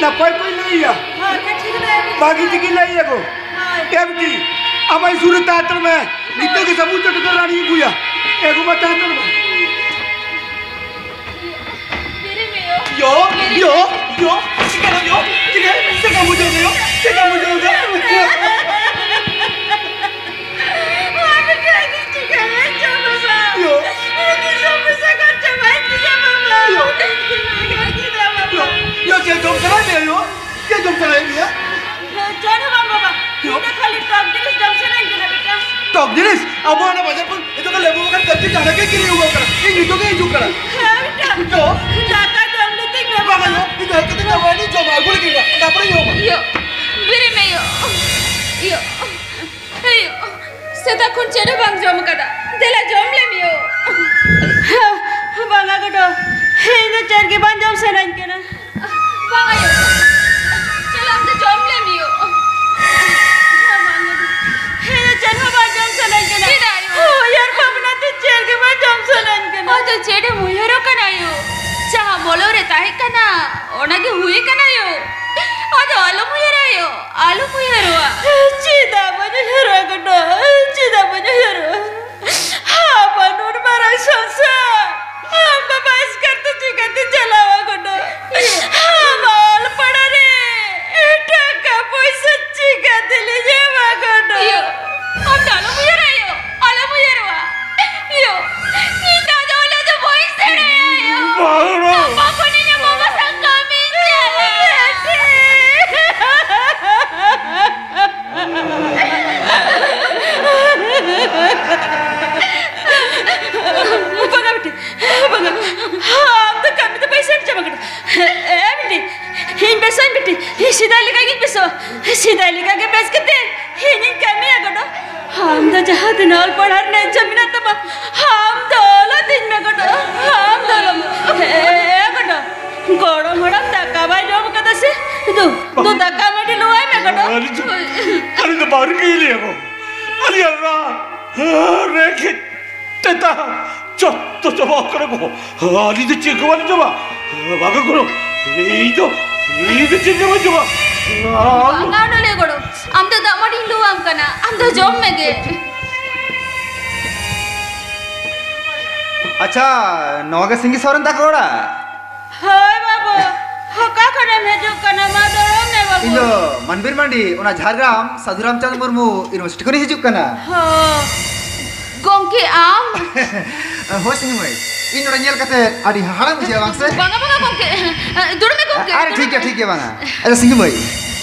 ᱱᱟᱯᱟᱭ ᱠᱚᱧ ᱞᱟᱹᱭᱟ᱾ ᱦᱳᱭ, ᱴᱷᱤᱠ ᱜᱮ᱾ ᱵᱷᱟᱹᱜᱤ ᱴᱷᱤᱠ ᱤᱧ ᱞᱟᱹᱭ ᱟᱠᱚ᱾ ᱦᱳᱭ᱾ ᱮᱢ ᱴᱤ, ᱟᱢᱟᱜ ᱥᱩᱨ ᱨᱮ ᱛᱟᱦᱮᱸ ᱦᱟᱛᱟᱲ ᱢᱮ᱾ ᱱᱤᱛᱚᱜ ᱜᱮ ᱥᱟᱢᱩᱡᱟ ᱴᱩᱰᱩ ᱨᱟᱱᱤᱧ ᱟᱹᱜᱩᱭᱟ᱾ ᱮ ᱜᱚ ᱢᱟ, ᱛᱟᱦᱮᱸ ᱦᱟᱛᱟᱲ ᱢᱮ᱾ ᱵᱤᱨᱤ ᱢᱮᱭᱳ᱾ ᱭᱳ, ᱵᱤᱨᱤ ᱭᱳ, ᱢᱮᱭᱳ᱾ ᱭᱳ, ᱪᱤᱠᱟᱹ ᱭᱳ? ᱪᱤᱠᱟᱹ? ᱪᱤᱠᱟᱹ ᱵᱩᱡᱷᱟᱹᱣ ᱜᱮᱭᱟ? ᱪᱤᱠᱟᱹ ᱵᱩᱡᱷᱟᱹᱣ ᱜᱮᱭᱟ? ᱟᱨ ᱪᱮᱫ ᱪᱤᱠᱟᱹᱭᱟ ᱪᱚ ᱵᱟᱵᱟ? ᱭᱳ᱾ ᱤᱧ ᱫᱚ ᱯᱚᱭᱥᱟ ᱠᱷᱚᱨᱪᱟ ᱵᱟᱭ ᱛᱤᱧᱟ ᱵᱟᱵᱟ᱾ ᱭᱳ᱾ ᱵᱟᱭ ᱛᱤᱧᱟ ᱵᱟᱵᱟ᱾ ᱭᱳ, ᱭᱳ, ᱪᱮᱫ ᱡᱚᱢ ᱥᱟᱱᱟᱭᱮᱫ ᱢᱮᱭᱟ ᱭᱳ? ᱪᱮᱫ ᱡᱚᱢ ᱥᱟᱱᱟᱭᱮᱫ ᱢᱮᱭᱟ? ᱪᱮᱫ ᱦᱚᱸ ᱵᱟᱝ ᱵᱟᱵᱟ᱾ ᱭᱳ᱾ ᱤᱧ ᱫᱚ ᱠᱷᱟᱹᱞᱤ ᱴᱚᱠ ᱡᱤᱱᱤᱥ ᱡᱚᱢ ᱥᱟᱱᱟᱧ ᱠᱟᱱᱟ ᱵᱮᱴᱟ᱾ ᱴᱚᱠ ᱡᱤᱱᱤᱥ? ᱟᱵᱚ ᱚᱱᱟ ᱵᱟᱡᱟᱨ ᱠᱷᱚᱱ ᱱᱤᱛᱚᱜ ᱫᱚ ᱞᱮᱵᱩ ᱵᱟᱜᱟᱱ ᱠᱟᱹᱢᱪᱤ ᱡᱟᱦᱟᱸ ᱜᱮ ᱠᱤᱨᱤᱧ ᱟᱹᱜᱩ ᱠᱟᱱᱟ᱾ ᱤᱧ ᱱᱤᱛᱚᱜ ᱜᱮ ᱦᱤᱡᱩᱜ ᱠᱟᱱᱟ᱾ ᱦᱮᱸ ᱵᱮᱴᱟ᱾ ᱭᱳ᱾ ᱫᱟᱠᱟ ᱡᱚᱢ ᱞᱮᱛᱮᱧ ᱵᱟᱵᱟ᱾ ᱵᱟᱝᱟ ᱭᱳ, ᱤᱧ ᱫᱚ ᱦᱮᱡ ᱠᱟᱛᱮ ᱪᱟᱵᱟᱭᱮᱱᱟᱹᱧ, ᱡᱚᱢ ᱟᱹᱜᱩ ᱞᱮᱜᱤᱧ ᱱᱟ, ᱛᱟᱨᱯᱚᱨᱮ ᱭᱳ ᱢᱟ᱾ ᱭᱳ, ᱵᱤᱨᱤ ᱢᱮ ᱭᱳ᱾ ᱭᱳ᱾ ᱟᱭᱳ, ᱥᱮᱛᱟᱜ ᱠᱷᱚᱱ ᱪᱮᱫ ᱦᱚᱸ ᱵᱟᱝ ᱡᱚᱢ ᱟᱠᱟᱫᱟ᱾ ᱫᱮᱞᱟ ᱡᱚᱢ ᱞᱮᱢ ᱭᱳ᱾ ᱵᱟᱝᱟ ᱜᱚᱰᱚ, ᱤᱧ ᱫᱚ ᱪᱮᱫ ᱜᱮ ᱵᱟᱝ ᱡᱚᱢ ᱥᱟᱱᱟᱧ ᱠᱟᱱᱟ᱾ ᱵᱟᱝ ᱟᱭᱳ, ᱪᱚᱞᱚ ᱟᱢ ᱫᱚ ᱡᱚᱢ ᱞᱮᱢ ᱭᱳ᱾ ᱤᱧ ᱫᱚ ᱪᱮᱫ ᱦᱚᱸ ᱵᱟᱝ ᱡᱚᱢ ᱥᱟᱱᱟᱧ ᱠᱟᱱᱟ᱾ ᱪᱮᱫᱟᱜ ᱟᱭᱳ? ᱩᱭᱦᱟᱹᱨ ᱵᱷᱟᱵᱽᱱᱟ ᱛᱮ ᱪᱮᱫ ᱜᱮ ᱵᱟᱝ ᱡᱚᱢ ᱥᱟᱱᱟᱧ ᱠᱟᱱᱟ᱾ ᱟᱫᱚ ᱪᱮᱫ ᱮᱢ ᱩᱭᱦᱟᱹᱨᱚᱜ ᱠᱟᱱᱟ ᱟᱭᱳ? ᱡᱟᱦᱟᱸ ᱢᱚᱞᱚᱝ ᱨᱮ ᱛᱟᱦᱮᱸ ᱠᱟᱱᱟ, ᱚᱱᱟ ᱜᱮ ᱦᱩᱭ ᱠᱟᱱᱟ ᱭᱳ᱾ ᱟᱫᱚ ᱟᱞᱚᱢ ᱩᱭᱦᱟᱹᱨᱟ ᱭᱳ᱾ ᱟᱞᱚᱢ ᱩᱭᱦᱟᱹᱨᱚᱜᱼᱟ᱾ ᱪᱮᱫᱟᱜ ᱵᱟᱹᱧ ᱩᱭᱦᱟᱹᱨᱟ ᱜᱚᱰᱚ? ᱪᱮᱫᱟᱜ ᱵᱟᱹᱧ ᱩᱭᱦᱟᱹᱨᱚᱜᱼᱟ? ᱟᱵᱚ ᱱᱩᱱ ᱢᱟᱨᱟᱝ ᱥᱚᱝᱥᱟᱨ ᱟᱢ ᱵᱟᱵᱟ ᱮᱥᱠᱟᱨ ᱛᱮ ᱪᱤᱠᱟᱹᱛᱮ ᱪᱟᱞᱟᱣᱟ ᱜᱚᱰᱚ? ᱟᱢ ᱚᱞ ᱯᱟᱲᱦᱟᱣ ᱨᱮ ᱴᱟᱠᱟ ᱯᱚᱭᱥᱟ ᱪᱤᱠᱟᱹᱛᱮ ᱞᱮ ᱧᱟᱢᱟ ᱜᱚᱰᱚ? ᱭᱳ, ᱟᱢ ᱫᱚ ᱟᱞᱚᱢ ᱩᱭᱦᱟᱹᱨᱟ ᱭᱳ, ᱟᱞᱚᱢ ᱩᱭᱦᱟᱹᱨᱚᱜᱼᱟ᱾ ᱭᱳ, ᱤᱧ ᱫᱚ ᱟᱫᱚ ᱚᱱᱟ ᱫᱚ ᱵᱟᱹᱧ ᱥᱮᱬᱟᱭᱟ ᱭᱳ᱾ ᱵᱟᱝ, ᱵᱟᱝ᱾ ᱜᱟᱯᱟ ᱠᱷᱚᱱ ᱤᱧ ᱟᱢ ᱵᱟᱵᱟ ᱥᱟᱶ ᱠᱟᱹᱢᱤᱧ ᱪᱟᱞᱟᱜᱼᱟ᱾ ᱵᱟᱝᱟ ᱵᱤᱴᱤ, ᱵᱟᱝᱟ᱾ ᱟᱢ ᱫᱚ ᱠᱟᱹᱢᱤ ᱫᱚ ᱵᱟᱹᱧ ᱥᱮᱱ ᱦᱚᱪᱚ ᱟᱢᱟ ᱜᱚᱰᱚ᱾ ᱮ ᱵᱤᱴᱤ, ᱤᱧ ᱵᱮᱥᱚᱜ ᱟᱹᱧ ᱵᱤᱴᱤ᱾ ᱤᱧ ᱥᱮᱫᱟᱭ ᱞᱮᱠᱟ ᱜᱤᱧ ᱵᱮᱥᱚᱜᱼᱟ᱾ ᱥᱮᱫᱟᱭ ᱞᱮᱠᱟ ᱜᱮ ᱵᱮᱥ ᱠᱟᱛᱮ ᱤᱧᱤᱧ ᱠᱟᱹᱢᱤᱭᱟ ᱜᱚᱰᱚ᱾ ᱟᱢ ᱫᱚ ᱡᱟᱦᱟᱸ ᱛᱤᱱᱟᱹᱜ ᱚᱞ ᱯᱟᱲᱦᱟᱣ ᱨᱮᱱᱟᱜ ᱤᱪᱪᱷᱟᱹ ᱢᱮᱱᱟᱜ ᱛᱟᱢᱟ, ᱟᱢ ᱫᱚ ᱚᱞᱚᱜ ᱛᱤᱧ ᱢᱮ ᱜᱚᱰᱚ᱾ ᱟᱢ ᱫᱚ ᱚᱞᱚᱜ ᱢᱮ᱾ ᱮ ᱜᱚᱰᱚ, ᱜᱚᱲᱚᱢ ᱦᱟᱲᱟᱢ ᱫᱟᱠᱟ ᱵᱟᱭ ᱡᱚᱢ ᱠᱟᱫᱟ ᱥᱮ? ᱫᱩ, ᱫᱩ ᱫᱟᱠᱟ ᱢᱟᱹᱰᱤ ᱞᱩᱣᱟᱭ ᱢᱮ ᱜᱚᱰᱚ᱾ ᱟᱹᱞᱤᱧ ᱫᱚ, ᱟᱹᱞᱤᱧ ᱫᱚ ᱵᱟᱹᱣᱨᱤ ᱜᱮ ᱞᱟᱹᱭ ᱟᱠᱚ᱾ ᱟᱹᱞᱤᱧᱟᱜ ᱨᱟᱜ, ᱨᱮᱸᱜᱮᱡ ᱛᱮᱛᱟᱝ, ᱡᱚᱛᱚ ᱪᱟᱵᱟ ᱟᱠᱟᱱᱟ ᱠᱚ᱾ ᱟᱹᱞᱤᱧ ᱫᱚ ᱪᱮᱫ ᱜᱮ ᱵᱟᱹᱞᱤᱧ ᱡᱚᱢᱟ᱾ ᱵᱟᱝᱟ ᱜᱚᱲᱚᱢ, ᱤᱧ ᱫᱚ, ᱤᱧ ᱫᱚ ᱪᱮᱫ ᱜᱮ ᱵᱟᱹᱧ ᱡᱚᱢᱟ᱾ ᱟᱢ ᱵᱟᱝᱟ ᱚᱱᱚᱞᱤᱭᱟᱹ ᱜᱚᱲᱚᱢ, ᱟᱢ ᱫᱚ ᱫᱟᱜ ᱢᱟᱹᱰᱤᱧ ᱞᱩᱣᱟᱢ ᱠᱟᱱᱟ, ᱟᱢ ᱫᱚ ᱡᱚᱢ ᱢᱮᱜᱮ᱾ ᱟᱪᱪᱷᱟ, ᱱᱚᱣᱟ ᱜᱮ ᱥᱤᱸᱜᱤ ᱥᱚᱨᱮᱱ ᱛᱟᱠᱚ ᱚᱲᱟᱜ? ᱦᱳᱭ ᱵᱟᱹᱵᱩ, ᱚᱠᱟ ᱠᱷᱚᱱᱮᱢ ᱦᱤᱡᱩᱜ ᱠᱟᱱᱟ? ᱢᱟ ᱫᱚᱲᱚᱢ ᱢᱮ ᱵᱟᱹᱵᱩ᱾ ᱤᱧ ᱫᱚ ᱢᱟᱱᱵᱤᱨ ᱢᱟᱱᱰᱤ, ᱚᱱᱟ ᱡᱷᱟᱲᱜᱨᱟᱢ ᱥᱟᱫᱷᱩ ᱨᱟᱢᱪᱟᱸᱫᱽ ᱢᱩᱨᱢᱩ ᱤᱭᱩᱱᱤᱵᱷᱟᱨᱥᱤᱴᱤ ᱠᱷᱚᱱᱤᱧ ᱦᱤᱡᱩᱜ ᱠᱟᱱᱟ᱾ ᱦᱚᱸ, ᱜᱚᱝᱠᱮ ᱟᱢ? ᱦᱳᱭ ᱥᱤᱸᱜᱤ ᱢᱟᱹᱭ, ᱤᱧ ᱱᱚᱰᱮ ᱧᱮᱞ ᱠᱟᱛᱮ ᱟᱹᱰᱤ ᱦᱟᱦᱟᱲᱟᱜ ᱵᱩᱡᱷᱟᱹᱜᱼᱟ, ᱵᱟᱝ ᱥᱮ? ᱵᱟᱝᱟ, ᱵᱟᱝᱟ ᱜᱚᱝᱠᱮ, ᱫᱩᱲᱩᱵ ᱢᱮ ᱜᱚᱝᱠᱮ, ᱟᱨᱮ ᱫᱩᱲᱩᱵ ᱴᱷᱤᱠ ᱜᱮᱭᱟ, ᱢᱮ᱾ ᱴᱷᱤᱠ ᱜᱮᱭᱟ, ᱵᱟᱝᱟ᱾ ᱟᱪᱪᱷᱟ ᱥᱤᱸᱜᱤ ᱢᱟᱹᱭ,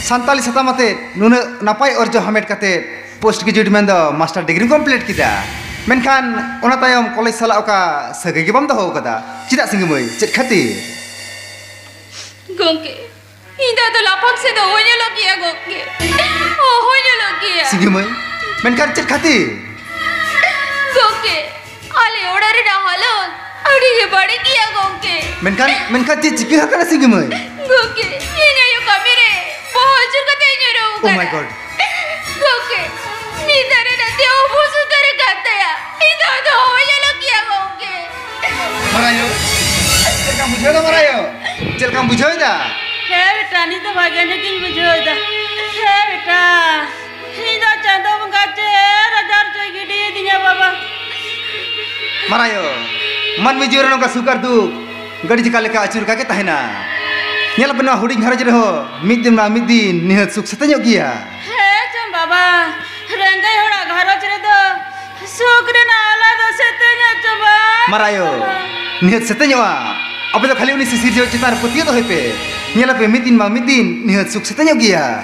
ᱥᱟᱱᱛᱟᱲᱤ ᱥᱟᱛᱟᱢ ᱟᱛᱮ ᱱᱩᱱᱟᱹᱜ ᱱᱟᱯᱟᱭ ᱚᱨᱡᱚ ᱦᱟᱢᱮᱴ ᱠᱟᱛᱮ ᱯᱳᱥᱴ ᱜᱨᱮᱡᱩᱭᱮᱴ ᱢᱮᱱᱫᱚ ᱢᱟᱥᱴᱟᱨ ᱰᱤᱜᱽᱨᱤᱢ ᱠᱚᱢᱯᱞᱤᱴ ᱠᱮᱫᱟ, ᱢᱮᱱᱠᱷᱟᱱ ᱚᱱᱟ ᱛᱟᱭᱚᱢ ᱠᱚᱞᱮᱡᱽ ᱥᱟᱞᱟᱜ ᱚᱠᱟ ᱥᱟᱹᱜᱟᱹᱭ ᱜᱮ ᱵᱟᱢ ᱫᱚᱦᱚ ᱟᱠᱟᱫᱟ᱾ ᱪᱮᱫᱟᱜ ᱥᱤᱸᱜᱤ ᱢᱟᱹᱭ? ᱪᱮᱫ ᱠᱷᱟᱹᱛᱤᱨ? ᱜᱚᱝᱠᱮ, ᱤᱧ ᱫᱚ ᱟᱫᱚ ᱞᱟᱯᱷᱟᱝ ᱥᱮᱫ ᱫᱚ ᱚᱦᱚᱧ ᱚᱞᱚᱜ ᱜᱮᱭᱟ ᱜᱚᱝᱠᱮ, ᱚᱦᱚᱧ ᱚᱞᱚᱜ ᱜᱮᱭᱟ᱾ ᱥᱤᱸᱜᱤ ᱢᱟᱹᱭ, ᱢᱮᱱᱠᱷᱟᱱ ᱪᱮᱫ ᱠᱷᱟᱹᱛᱤᱨ? ᱜᱚᱝᱠᱮ, ᱟᱞᱮ ᱚᱲᱟᱜ ᱨᱮᱱᱟᱜ ᱦᱟᱞᱚᱛ ᱟᱹᱰᱤ ᱜᱮ ᱵᱟᱹᱲᱤᱡ ᱜᱮᱭᱟ ᱜᱚᱝᱠᱮ᱾ ᱢᱮᱱᱠᱷᱟᱱ, ᱢᱮᱱᱠᱷᱟᱱ ᱪᱮᱫ ᱪᱤᱠᱟᱹ ᱟᱠᱟᱱᱟ ᱥᱤᱸᱜᱤ ᱢᱟᱹᱭ? ᱜᱚᱝᱠᱮ, ᱤᱧ ᱟᱭᱳ ᱠᱟᱹᱢᱤ ᱨᱮ ᱵᱚᱦᱚᱜ ᱟᱹᱪᱩᱨ ᱠᱟᱛᱮ ᱤᱧ ᱧᱩᱨᱩ Oh my ᱟᱠᱟᱱᱟ᱾ God. ᱜᱚᱝᱠᱮ, ᱢᱤᱫ ᱫᱷᱟᱨᱮ ᱱᱟᱛᱮ ᱩᱵᱩ ᱥᱩᱛᱟᱹᱨ ᱟᱠᱟᱱ ᱛᱟᱭᱟ᱾ ᱤᱧ ᱫᱚ ᱟᱫᱚ ᱚᱦᱚᱧ ᱚᱞᱚᱜ ᱜᱮᱭᱟ ᱜᱚᱝᱠᱮ᱾ ᱢᱟᱨᱟᱭᱳ, ᱪᱮᱫ ᱞᱮᱠᱟᱢ ᱵᱩᱡᱷᱟᱹᱣ ᱮᱫᱟ ᱢᱟᱨᱟᱭᱳ? ᱪᱮᱫ ᱞᱮᱠᱟᱢ ᱵᱩᱡᱷᱟᱹᱣ ᱮᱫᱟ? ᱦᱮᱸ ᱵᱮᱴᱟ, ᱱᱤᱛ ᱫᱚ ᱵᱷᱟᱜᱮ ᱧᱚᱜ ᱤᱧ ᱵᱩᱡᱷᱟᱹᱣ ᱮᱫᱟ᱾ ᱦᱮᱸ ᱵᱮᱴᱟ, ᱤᱧ ᱫᱚ ᱪᱟᱸᱫᱚ ᱵᱚᱸᱜᱟ ᱪᱮᱫ ᱟᱡᱟᱨ ᱪᱚᱭ ᱜᱤᱰᱤᱭᱟᱫᱤᱧᱟ ᱵᱟᱵᱟ᱾ ᱢᱟᱨᱟᱭᱳ, ᱢᱟᱹᱱᱢᱤ ᱡᱤᱭᱚᱱ ᱨᱮ ᱱᱚᱝᱠᱟ ᱥᱩᱠ ᱟᱨ ᱫᱩᱠ ᱜᱟᱹᱰᱤ ᱪᱟᱠᱟ ᱞᱮᱠᱟ ᱟᱹᱪᱩᱨ ᱟᱠᱟ ᱜᱮ ᱛᱟᱦᱮᱱᱟ᱾ ᱧᱮᱞ ᱟᱯᱮ, ᱱᱚᱣᱟ ᱦᱩᱰᱤᱧ ᱜᱷᱟᱨᱚᱸᱡᱽ ᱨᱮᱦᱚᱸ ᱢᱤᱫ ᱫᱤᱱ ᱢᱟ ᱢᱤᱫ ᱫᱤᱱ ᱱᱤᱦᱟᱹᱛ ᱥᱩᱠ ᱥᱮᱛᱮᱧᱚᱜ ᱜᱮᱭᱟ᱾ ᱦᱮᱸ ᱪᱚᱝ ᱵᱟᱵᱟ, ᱨᱮᱸᱜᱮᱡ ᱦᱚᱲᱟᱜ ᱜᱷᱟᱨᱚᱸᱡᱽ ᱨᱮᱫᱚ ᱥᱩᱠ ᱨᱮᱱᱟᱜ ᱟᱞᱟ ᱫᱚ ᱥᱮᱛᱮᱧᱚᱜ ᱪᱚᱝ ᱵᱟᱝ? ᱢᱟᱨᱟᱭᱳ, ᱱᱤᱦᱟᱹᱛ ᱥᱮᱛᱮᱧᱚᱜᱼᱟ᱾ ᱟᱯᱮ ᱫᱚ ᱠᱷᱟᱹᱞᱤ ᱩᱱᱤ ᱥᱤᱥᱤᱨᱡᱟᱹᱣᱤᱡ ᱪᱮᱛᱟᱱ ᱨᱮ ᱯᱟᱹᱛᱭᱟᱹᱣ ᱫᱚᱦᱚᱭ ᱯᱮ᱾ ᱧᱮᱞ ᱟᱯᱮ, ᱢᱤᱫ ᱫᱤᱱ ᱢᱟ ᱢᱤᱫ ᱫᱤᱱ ᱱᱤᱦᱟᱹᱛ ᱥᱩᱠ ᱥᱮᱛᱮᱧᱚᱜ ᱜᱮᱭᱟ᱾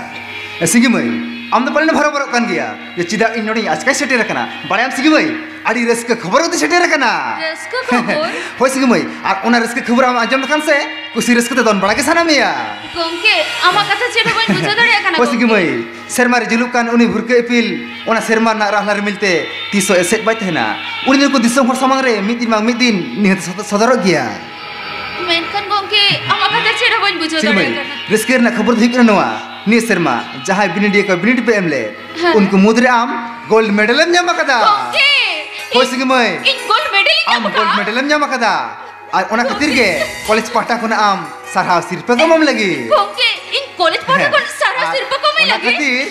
ᱮ, ᱥᱤᱸᱜᱤ ᱢᱟᱹᱭ, ᱟᱢ ᱫᱚ ᱯᱟᱞᱮᱱ ᱦᱚᱨᱚᱵᱚᱨᱚᱜ ᱠᱟᱱ ᱜᱮᱭᱟ ᱡᱮ ᱪᱮᱫᱟᱜ ᱤᱧ ᱱᱚᱰᱮᱧ ᱟᱪᱠᱟᱭ ᱥᱮᱴᱮᱨ ᱟᱠᱟᱱᱟ᱾ ᱵᱟᱲᱟᱭᱟᱢ ᱥᱤᱸᱜᱤ ᱢᱟᱹᱭ, ᱟᱹᱰᱤ ᱨᱟᱹᱥᱠᱟᱹ ᱠᱷᱚᱵᱚᱨ ᱠᱟᱛᱮ ᱥᱮᱴᱮᱨ ᱟᱠᱟᱱᱟ᱾ ᱨᱟᱹᱥᱠᱟᱹ ᱠᱷᱚᱵᱚᱨ? ᱦᱳᱭ ᱥᱤᱸᱜᱤ ᱢᱟᱹᱭ, ᱟᱨ ᱚᱱᱟ ᱨᱟᱹᱥᱠᱟᱹ ᱠᱷᱚᱵᱚᱨ ᱟᱢ ᱟᱸᱡᱚᱢ ᱞᱮᱠᱷᱟᱱ ᱥᱮ ᱠᱩᱥᱤ ᱨᱟᱹᱥᱠᱟᱹ ᱛᱮ ᱫᱚᱱ ᱵᱟᱲᱟ ᱜᱮ ᱥᱟᱱᱟ ᱢᱮᱭᱟ᱾ ᱜᱚᱝᱠᱮ, ᱟᱢᱟᱜ ᱠᱟᱛᱷᱟ ᱪᱮᱫ ᱦᱚᱸ ᱵᱟᱹᱧ ᱵᱩᱡᱷᱟᱹᱣ ᱫᱟᱲᱮᱭᱟᱜ ᱠᱟᱱᱟ ᱦᱳᱭ ᱥᱤᱸᱜᱤ ᱜᱚᱝᱠᱮ᱾ ᱢᱟᱹᱭ, ᱥᱮᱨᱢᱟ ᱨᱮ ᱡᱩᱞᱩᱜ ᱠᱟᱱ ᱩᱱᱤ ᱵᱷᱩᱨᱠᱟᱹ ᱤᱯᱤᱞ, ᱚᱱᱟ ᱥᱮᱨᱢᱟ ᱨᱮᱱᱟᱜ ᱨᱟᱦᱞᱟ ᱨᱤᱢᱤᱞ ᱛᱮ ᱛᱤᱥ ᱦᱚᱸ ᱮᱥᱮᱫ ᱵᱟᱭ ᱛᱟᱦᱮᱱᱟ᱾ ᱩᱱᱤ ᱫᱚ ᱱᱩᱠᱩ ᱫᱤᱥᱚᱢ ᱦᱚᱲ ᱥᱟᱢᱟᱝ ᱨᱮ ᱢᱤᱫ ᱫᱤᱱ ᱵᱟᱝ ᱢᱤᱫ ᱫᱤᱱ ᱱᱤᱦᱟᱹᱛ ᱥᱚᱫ-, ᱥᱚᱫᱚᱨᱚᱜ ᱜᱮᱭᱟ᱾ ᱢᱮᱱᱠᱷᱟᱱ ᱜᱚᱝᱠᱮ, ᱟᱢᱟᱜ ᱠᱟᱛᱷᱟ ᱪᱮᱫ ᱦᱚᱸ ᱵᱟᱹᱧ ᱵᱩᱡᱷᱟᱹᱣ ᱥᱤᱸᱜᱤ ᱢᱟᱹᱭ, ᱫᱟᱲᱮᱭᱟᱜ ᱠᱟᱱᱟ᱾ ᱨᱟᱹᱥᱠᱟᱹ ᱨᱮᱱᱟᱜ ᱠᱷᱚᱵᱚᱨ ᱫᱚ ᱦᱩᱭᱩᱜ ᱠᱟᱱᱟ ᱱᱚᱣᱟ, ᱱᱤᱭᱟᱹ ᱥᱮᱨᱢᱟ ᱡᱟᱦᱟᱸᱭ ᱵᱤᱱᱤᱰ ᱤᱭᱟᱹ ᱠᱚ ᱵᱤᱱᱤᱰ ᱯᱮ ᱮᱢ ᱞᱮᱫ, ᱦᱮᱸ᱾ ᱩᱱᱠᱩ ᱢᱩᱫᱽᱨᱮ ᱟᱢ ᱜᱳᱞᱰ ᱢᱮᱰᱮᱞ ᱮᱢ ᱧᱟᱢ ᱟᱠᱟᱫᱟ᱾ ᱜᱚᱝᱠᱮ, ᱦᱳᱭ ᱤᱧ, ᱥᱤᱸᱜᱤ ᱢᱟᱹᱭ᱾ ᱤᱧ ᱜᱳᱞᱰ ᱟᱢ ᱜᱳᱞᱰ ᱢᱮᱰᱮᱞ ᱮᱢ ᱧᱟᱢ ᱟᱠᱟᱫᱟ᱾ ᱟᱨ ᱚᱱᱟ ᱠᱷᱟᱹᱛᱤᱨ ᱜᱮ ᱠᱚᱞᱮᱡᱽ ᱯᱟᱦᱴᱟ ᱠᱷᱚᱱᱟᱜ ᱟᱢ ᱥᱟᱨᱦᱟᱣ ᱥᱤᱨᱯᱟᱹ ᱠᱚ ᱮᱢᱟᱢ ᱞᱟᱹᱜᱤᱫ᱾ ᱜᱚᱝᱠᱮ, ᱤᱧ ᱠᱚᱞᱮᱡᱽ ᱯᱟᱦᱴᱟ ᱦᱮᱸ, ᱠᱷᱚᱱ ᱥᱟᱨᱦᱟᱣ ᱟᱨ ᱥᱤᱨᱯᱟᱹ ᱠᱚ ᱮᱢᱟᱹᱧ ᱚᱱᱟ ᱞᱟᱹᱜᱤᱫ? ᱠᱷᱟᱹᱛᱤᱨ,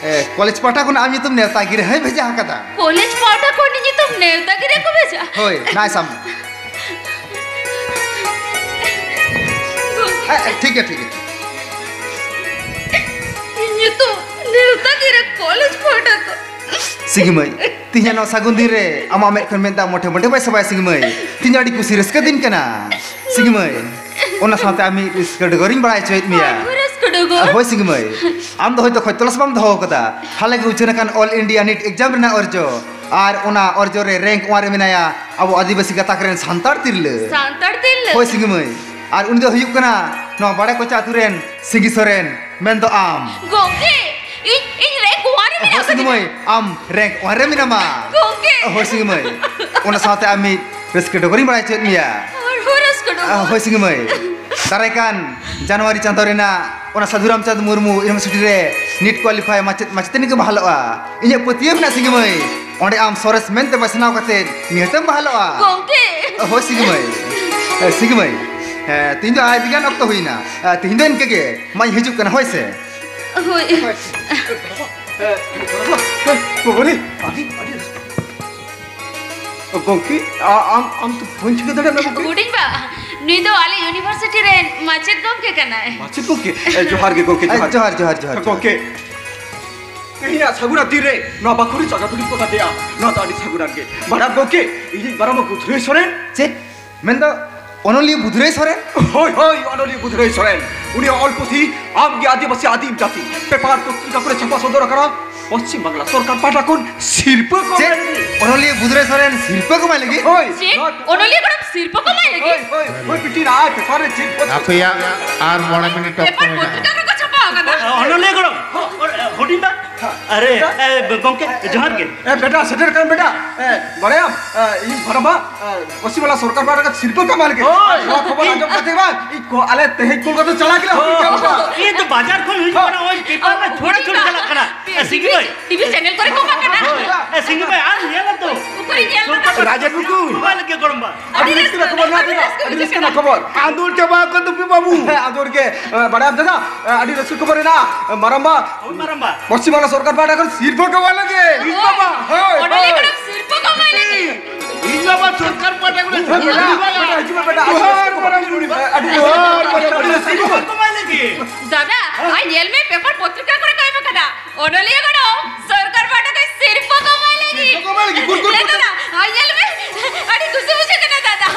ᱮ, ᱠᱚᱞᱮᱡᱽ ᱯᱟᱦᱴᱟ ᱠᱷᱚᱱᱟᱜ ᱟᱢ ᱧᱩᱛᱩᱢ ᱱᱮᱣᱛᱟ ᱜᱤᱨᱟᱹ ᱦᱚᱸᱭ ᱵᱷᱮᱡᱟ ᱟᱠᱟᱫᱟ᱾ ᱠᱚᱞᱮᱡᱽ ᱯᱟᱦᱴᱟ ᱠᱷᱚᱱ ᱤᱧ ᱧᱩᱛᱩᱢ ᱱᱮᱣᱛᱟ ᱜᱤᱨᱟᱹ ᱠᱚ ᱵᱷᱮᱡᱟ? ᱦᱳᱭ, ᱱᱟᱭ ᱥᱟᱢ᱾ ᱦᱮᱸ, ᱦᱮᱸ, ᱴᱷᱤᱠ ᱜᱮᱭᱟ, ᱴᱷᱤᱠ ᱜᱮᱭᱟ᱾ ᱤᱧ ᱧᱩᱛᱩᱢ ᱱᱮᱣᱛᱟ ᱜᱤᱨᱟᱹ ᱠᱚᱞᱮᱡᱽ ᱯᱟᱦᱴᱟ ᱠᱷᱚᱱ᱾ ᱥᱤᱸᱜᱤ ᱢᱟᱹᱭ, ᱛᱤᱦᱤᱧᱟᱜ ᱱᱚᱣᱟ ᱥᱟᱹᱜᱩᱱ ᱫᱤᱱ ᱨᱮ ᱟᱢᱟᱜ ᱢᱮᱫ ᱠᱷᱚᱱ ᱢᱮᱫ ᱫᱟᱜ ᱢᱚᱴᱷᱮ ᱢᱚᱴᱷᱮ ᱵᱟᱭ ᱥᱟᱵᱟᱭ ᱥᱤᱸᱜᱤ ᱢᱟᱹᱭ᱾ ᱛᱤᱦᱤᱧ ᱫᱚ ᱟᱹᱰᱤ ᱠᱩᱥᱤ ᱨᱟᱹᱥᱠᱟᱹ ᱫᱤᱱ ᱠᱟᱱᱟ ᱥᱤᱸᱜᱤ ᱢᱟᱹᱭ᱾ ᱚᱱᱟ ᱥᱟᱶᱛᱮ ᱟᱢ ᱢᱤᱫ ᱨᱟᱹᱥᱠᱟᱹ ᱰᱚᱜᱚᱨᱤᱧ ᱵᱟᱲᱟᱭ ᱦᱚᱪᱚᱭᱮᱫ ᱢᱮᱭᱟ᱾ ᱟᱨᱦᱚᱸ ᱨᱟᱹᱥᱠᱟᱹ ᱰᱚᱜᱚᱨ? ᱦᱳᱭ ᱥᱤᱸᱜᱤ ᱢᱟᱹᱭ, ᱟᱢ ᱫᱚ ᱦᱚᱭᱛᱳ ᱠᱷᱚᱡᱽ ᱛᱚᱞᱟᱥ ᱵᱟᱢ ᱫᱚᱦᱚ ᱟᱠᱟᱫᱟ᱾ ᱦᱟᱞᱮ ᱜᱮ ᱩᱪᱷᱟᱹᱱ ᱟᱠᱟᱱ All India NEET exam ᱨᱮᱱᱟᱜ ᱚᱨᱡᱚ ᱟᱨ ᱚᱱᱟ ᱚᱨᱡᱚ ᱨᱮ rank one ᱨᱮ ᱢᱮᱱᱟᱭᱟ ᱟᱵᱚ ᱟᱹᱫᱤᱵᱟᱹᱥᱤ ᱜᱟᱛᱟᱠ ᱨᱮᱱ ᱥᱟᱱᱛᱟᱲ ᱛᱤᱨᱞᱟᱹ᱾ ᱥᱟᱱᱛᱟᱲ ᱛᱤᱨᱞᱟᱹ? ᱦᱳᱭ ᱥᱤᱸᱜᱤ ᱢᱟᱹᱭ, ᱟᱨ ᱩᱱᱤ ᱫᱚ ᱦᱩᱭᱩᱜ ᱠᱟᱱᱟ ᱱᱚᱣᱟ ᱵᱟᱲᱮ ᱠᱚᱪᱟ ᱟᱹᱛᱩ ᱨᱮᱱ ᱥᱤᱸᱜᱤ ᱥᱚᱨᱮᱱ, ᱢᱮᱱᱫᱚ ᱟᱢ᱾ ᱜᱚᱝᱠᱮ, ᱤᱧ, ᱤᱧ rank one ᱨᱮ ᱢᱮᱱᱟᱜ ᱦᱳᱭ ᱥᱤᱸᱜᱤ ᱟᱠᱟᱫᱤᱧᱟ᱾ ᱢᱟᱹᱭ, ᱟᱢ rank one ᱨᱮ ᱢᱮᱱᱟᱢᱟ᱾ ᱜᱚᱝᱠᱮ᱾ ᱦᱳᱭ ᱥᱤᱸᱜᱤ ᱢᱟᱹᱭ, ᱚᱱᱟ ᱥᱟᱶᱛᱮ ᱟᱢ ᱢᱤᱫ ᱨᱟᱹᱥᱠᱟᱹ ᱰᱚᱜᱚᱨᱤᱧ ᱵᱟᱲᱟᱭ ᱦᱚᱪᱚᱭᱮᱫ ᱢᱮᱭᱟ᱾ ᱟᱨᱦᱚᱸ ᱨᱟᱹᱥᱠᱟᱹ ᱰᱚᱜᱚᱨ? ᱦᱳᱭ ᱥᱤᱸᱜᱤ ᱢᱟᱹᱭ, ᱫᱟᱨᱟᱭ ᱠᱟᱱ ᱡᱟᱱᱩᱣᱟᱨᱤ ᱪᱟᱸᱫᱚ ᱨᱮᱱᱟᱜ ᱚᱱᱟ ᱥᱟᱹᱫᱷᱩ ᱨᱟᱢᱪᱟᱸᱫᱽ ᱢᱩᱨᱢᱩ University ᱨᱮ NEET qualify ᱢᱟᱪᱮᱫ ᱢᱟᱪᱮᱛᱟᱹᱱᱤ ᱠᱚ ᱵᱟᱦᱟᱞᱚᱜᱼᱟ᱾ ᱤᱧᱟᱹᱜ ᱯᱟᱹᱛᱭᱟᱹᱣ ᱢᱮᱱᱟᱜᱼᱟ ᱥᱤᱸᱜᱤ ᱢᱟᱹᱭ, ᱚᱸᱰᱮ ᱟᱢ ᱥᱚᱨᱮᱥ ᱢᱮᱱᱛᱮ ᱵᱟᱪᱷᱱᱟᱣ ᱠᱟᱛᱮ ᱱᱤᱦᱟᱹᱛᱮᱢ ᱵᱟᱦᱟᱞᱚᱜᱼᱟ᱾ ᱜᱚᱝᱠᱮ᱾ ᱦᱳᱭ ᱥᱤᱸᱜᱤ ᱢᱟᱹᱭ, ᱮ, ᱥᱤᱸᱜᱤ ᱢᱟᱹᱭ, ᱮ, ᱛᱤᱦᱤᱧ ᱫᱚ ᱟᱹᱰᱤ ᱜᱟᱱ ᱚᱠᱛᱚ ᱦᱩᱭᱱᱟ᱾ ᱮ, ᱛᱤᱦᱤᱧ ᱫᱚ ᱤᱱᱠᱟᱹ ᱜᱮ, ᱢᱟᱧ ᱦᱤᱡᱩᱜ ᱠᱟᱱᱟ, ᱦᱳᱭ ᱥᱮ᱾ ᱦᱳᱭ᱾ ᱮ, ᱵᱟᱵᱟ ᱨᱮ, ᱟᱹᱰᱤ, ᱟᱹᱰᱤ ᱨᱟᱹᱥᱠᱟᱹ᱾ ᱜᱚᱝᱠᱮ, ᱟ-, ᱟᱢ, ᱟᱢ ᱛᱚ ᱵᱟᱹᱧ ᱴᱷᱤᱠᱟᱹ ᱫᱟᱲᱮᱭᱟᱜ ᱢᱮ ᱜᱚᱝᱠᱮ᱾ ᱦᱩᱰᱤᱧ ᱵᱟ, ᱱᱩᱭ ᱫᱚ ᱟᱞᱮ university ᱨᱮᱱ ᱢᱟᱪᱮᱫ ᱜᱚᱝᱠᱮ ᱠᱟᱱᱟᱭ᱾ ᱢᱟᱪᱮᱫ ᱜᱚᱝᱠᱮ? ᱮ, ᱡᱚᱦᱟᱨ ᱜᱮ ᱜᱚᱝᱠᱮ, ᱮ, ᱡᱚᱦᱟᱨ᱾ ᱡᱚᱦᱟᱨ, ᱡᱚᱦᱟᱨ, ᱡᱚᱦᱟᱨ, ᱡᱚᱦᱟᱨ᱾ ᱜᱚᱝᱠᱮ, ᱛᱮᱦᱮᱧᱟᱜ ᱥᱟᱹᱜᱩᱱ ᱫᱤᱱ ᱨᱮ ᱱᱚᱣᱟ ᱵᱟᱠᱷᱳᱞ ᱪᱟᱸᱜᱟ ᱫᱩᱨᱤᱵ ᱠᱚ ᱜᱟᱛᱮᱜᱼᱟ, ᱱᱚᱣᱟ ᱫᱚ ᱟᱹᱰᱤ ᱥᱟᱹᱜᱩᱱᱟᱱ ᱜᱮ᱾ ᱵᱟᱲᱟᱭᱟᱢ ᱜᱚᱝᱠᱮ, ᱤᱧᱤᱡ ᱢᱟᱨᱟᱝᱵᱟ ᱵᱩᱫᱷᱨᱟᱹᱭ ᱥᱚᱨᱮᱱ᱾ ᱪᱮᱫ? ᱢᱮᱱᱫᱚ ᱚᱱᱚᱞᱤᱭᱟᱹ ᱵᱩᱫᱷᱨᱟᱹᱭ ᱥᱚᱨᱮᱱ? ᱦᱳᱭ, ᱦᱳᱭ, ᱚᱱᱚᱞᱤᱭᱟᱹ ᱵᱩᱫᱷᱨᱟᱹᱭ ᱥᱚᱨᱮᱱ᱾ ᱩᱱᱤᱭᱟᱜ ᱚᱞ ᱯᱩᱛᱷᱤ ᱟᱢᱜᱮ ᱟᱹᱫᱤᱵᱟᱹᱥᱤ ᱟᱹᱫᱤᱢ ᱡᱟᱹᱛᱤ ᱯᱮᱯᱟᱨ ᱯᱚᱛᱨᱤᱠᱟ ᱠᱚᱨᱮ ᱪᱷᱟᱯᱟ ᱥᱚᱫᱚᱨ ᱟᱠᱟᱱᱟ᱾ ᱯᱚᱥᱪᱤᱢ ᱵᱟᱝᱞᱟ ᱥᱚᱨᱠᱟᱨ ᱯᱟᱦᱴᱟ ᱠᱷᱚᱱ ᱥᱤᱨᱯᱟᱹ ᱠᱚ ᱪᱮᱫ? ᱮᱢ ᱞᱟᱹᱜᱤᱫ᱾ ᱚᱱᱚᱞᱤᱭᱟᱹ ᱵᱩᱫᱷᱨᱟᱹᱭ ᱥᱚᱨᱮᱱ ᱥᱤᱨᱯᱟᱹ ᱠᱚ ᱮᱢᱟᱭ ᱞᱟᱹᱜᱤᱫ? ᱦᱳᱭ᱾ ᱪᱮᱫ? ᱚᱱᱚᱞᱤᱭᱟᱹ ᱜᱚᱲᱚᱢ ᱥᱤᱨᱯᱟᱹ ᱠᱚ ᱮᱢᱟᱭ ᱞᱟᱹᱜᱤᱫ? ᱦᱳᱭ, ᱦᱳᱭ, ᱦᱳᱭ, ᱵᱤᱴᱤ, ᱱᱚᱜᱼᱚᱭ ᱯᱮᱯᱟᱨ ᱨᱮ ᱪᱮᱫ ᱠᱚ ᱟᱯᱮᱭᱟᱜ ᱟᱨ ᱢᱚᱬᱮ ᱢᱤᱱᱤᱴ ᱚᱠᱛᱚ ᱯᱮᱯᱟᱨ ᱢᱮᱱᱟᱜᱼᱟ᱾ ᱯᱚᱛᱨᱤᱠᱟ ᱨᱮᱠᱚ ᱪᱷᱟᱯᱟ ᱟᱠᱟᱫᱟ᱾ ᱚᱱᱚᱞᱤᱭᱟᱹ ᱜᱚᱲᱚᱢ, ᱦᱩᱰᱤᱧ ᱫᱟ᱾ ᱟᱨᱮ, ᱮ, ᱜᱚᱝᱠᱮ, ᱡᱚᱦᱟᱨ ᱜᱮ᱾ ᱮ, ᱵᱮᱴᱟ, ᱥᱮᱴᱮᱨ ᱠᱟᱱ ᱵᱮᱴᱟ᱾ ᱮ, ᱵᱟᱲᱟᱭᱟᱢ, ᱮ, ᱤᱧ ᱵᱷᱟᱲᱟᱢᱵᱟ, ᱮ, ᱯᱚᱥᱪᱤᱢ ᱵᱟᱝᱞᱟ ᱥᱚᱨᱠᱟᱨ ᱯᱟᱦᱴᱟ ᱠᱷᱚᱱ ᱥᱤᱨᱯᱟᱹ ᱠᱚ ᱮᱢᱟ ᱞᱮ ᱠᱟᱱᱟ᱾ ᱦᱳᱭ᱾ ᱱᱚᱣᱟ ᱠᱷᱚᱵᱚᱨ ᱟᱸᱡᱚᱢ ᱠᱟᱛᱮ ᱵᱟᱝ, ᱤᱧ ᱠᱚ, ᱟᱞᱮ ᱛᱮᱦᱮᱧ ᱠᱳᱞᱠᱟᱛᱟ ᱪᱟᱞᱟᱜ ᱜᱮᱞᱮ ᱦᱩᱭ ᱠᱟᱱᱟ ᱵᱮᱴᱟ᱾ ᱤᱧ ᱫᱚ ᱵᱟᱡᱟᱨ ᱠᱷᱚᱱ ᱦᱩᱭᱩᱜ ᱠᱟᱱᱟ, ᱳᱭ ᱯᱮᱯᱟᱨ ᱨᱮ ᱪᱷᱚᱲᱟ ᱪᱷᱚᱲᱤ ᱪᱟᱞᱟᱜ ᱠᱟᱱᱟ᱾ ᱮ, ᱥᱤᱝᱜᱤ ᱵᱷᱟᱭ᱾ ᱴᱤᱵᱷᱤ ᱪᱮᱱᱮᱞ ᱠᱚᱨᱮ ᱠᱚ ᱮᱢᱟᱜ ᱠᱟᱱᱟ᱾ ᱦᱳᱭ᱾ ᱮ, ᱥᱤᱝᱜᱤ ᱵᱷᱟᱭ, ᱟᱨ ᱧᱮᱞ ᱟᱢ ᱛᱚ᱾ ᱩᱠᱩᱨᱤᱧ ᱧᱮᱞ ᱞᱮᱫᱟ᱾ ᱨᱟᱡᱮᱱ ᱵᱟᱹᱵᱩ᱾ ᱵᱟᱭ ᱞᱟᱹᱜᱤᱫ ᱜᱚᱲᱚᱢ ᱵᱟ᱾ ᱟᱹᱰᱤ ᱨᱟᱹᱥᱠᱟᱹ ᱨᱮᱱᱟᱜ ᱠᱷᱚᱵᱚᱨ ᱢᱮᱱᱟᱜᱼᱟ ᱫᱟᱫᱟ, ᱟᱹᱰᱤ ᱨᱟᱹᱥᱠᱟᱹ ᱨᱮᱱᱟᱜ ᱠᱷᱚᱵᱚᱨ᱾ ᱟᱸᱫᱳᱲ ᱪᱟᱵᱟ ᱟᱠᱟᱱ ᱛᱟᱯᱮ ᱵᱟᱹᱵᱩ᱾ ᱦᱮᱸ, ᱟᱸᱫᱳᱲ ᱜᱮ᱾ ᱮ, ᱵᱟᱲᱟᱭᱟᱢ ᱫᱟᱫᱟ, ᱮ, ᱟᱹᱰᱤ ᱨᱟᱹᱥᱠᱟᱹ ᱠᱷᱚᱵᱚᱨ ᱢᱮᱱᱟᱜᱼᱟ᱾ ᱢᱟᱨᱟᱝᱵᱟ᱾ ᱦᱳᱭ, ᱢᱟᱨᱟᱝᱵᱟ᱾ ᱯᱚᱥᱪᱤᱢ ᱵᱟᱝᱞᱟ ᱥᱚᱨᱠᱟᱨ ᱯᱟᱦᱴᱟ ᱠᱷᱚᱱ ᱥᱤᱨᱯᱟᱹ ᱠᱚ ᱮᱢᱟ ᱞᱟᱹᱜᱤᱫ᱾ ᱤᱧ ᱵᱟᱵᱟ᱾ ᱦᱳᱭ, ᱚᱱᱚᱞᱤᱭᱟᱹ ᱦᱳᱭ᱾ ᱠᱚᱲᱟ ᱥᱤᱨᱯᱟᱹ ᱠᱚ ᱮᱢᱟᱭ ᱞᱟᱹᱜᱤᱫ᱾ ᱤᱧ ᱵᱟᱵᱟ ᱥᱚᱨᱠᱟᱨ ᱯᱟᱦᱴᱟ ᱠᱷᱚᱱ ᱦᱮᱸ, ᱥᱤᱨᱯᱟᱹ ᱵᱮᱴᱟ, ᱠᱚ ᱮᱢᱟ ᱵᱮᱴᱟ, ᱞᱟᱹᱜᱤᱫ᱾ ᱦᱤᱡᱩᱜ ᱢᱮ ᱵᱮᱴᱟ, ᱟᱹᱰᱤ ᱨᱟᱹᱥᱠᱟᱹ᱾ ᱦᱳᱭ, ᱢᱟᱨᱟᱝ ᱵᱩᱨᱩ᱾ ᱟᱹᱰᱤ ᱨᱟᱹᱥᱠᱟᱹ᱾ ᱥᱤᱨᱯᱟᱹ ᱠᱚ ᱮᱢᱟᱭ ᱞᱟᱹᱜᱤᱫ᱾ ᱫᱟᱫᱟ, ᱟᱭ ᱧᱮᱞ ᱢᱮ, ᱯᱮᱯᱟᱨ ᱯᱚᱛᱨᱤᱠᱟ ᱠᱚᱨᱮ ᱠᱚ ᱮᱢ ᱟᱠᱟᱫᱟ᱾ ᱚᱱᱚᱞᱤᱭᱟᱹ ᱜᱚᱲᱚ, ᱥᱚᱨᱠᱟᱨ ᱯᱟᱦᱴᱟ ᱠᱷᱚᱱ ᱥᱤᱨᱯᱟᱹ ᱠᱚ ᱮᱢᱟᱭ ᱞᱟᱹᱜᱤᱫ᱾ ᱥᱤᱨᱯᱟᱹ ᱠᱚ ᱮᱢᱟᱭ ᱞᱟᱹᱜᱤᱫ, ᱜᱩᱰ, ᱜᱩᱰ, ᱞᱟᱹᱭ ᱜᱩᱰ᱾ ᱫᱟᱫᱟ, ᱟᱭ ᱧᱮᱞ ᱢᱮ, ᱟᱹᱰᱤ ᱠᱩᱥᱤ ᱵᱩᱡᱷᱟᱹᱜ ᱠᱟᱱᱟ ᱫᱟᱫᱟ,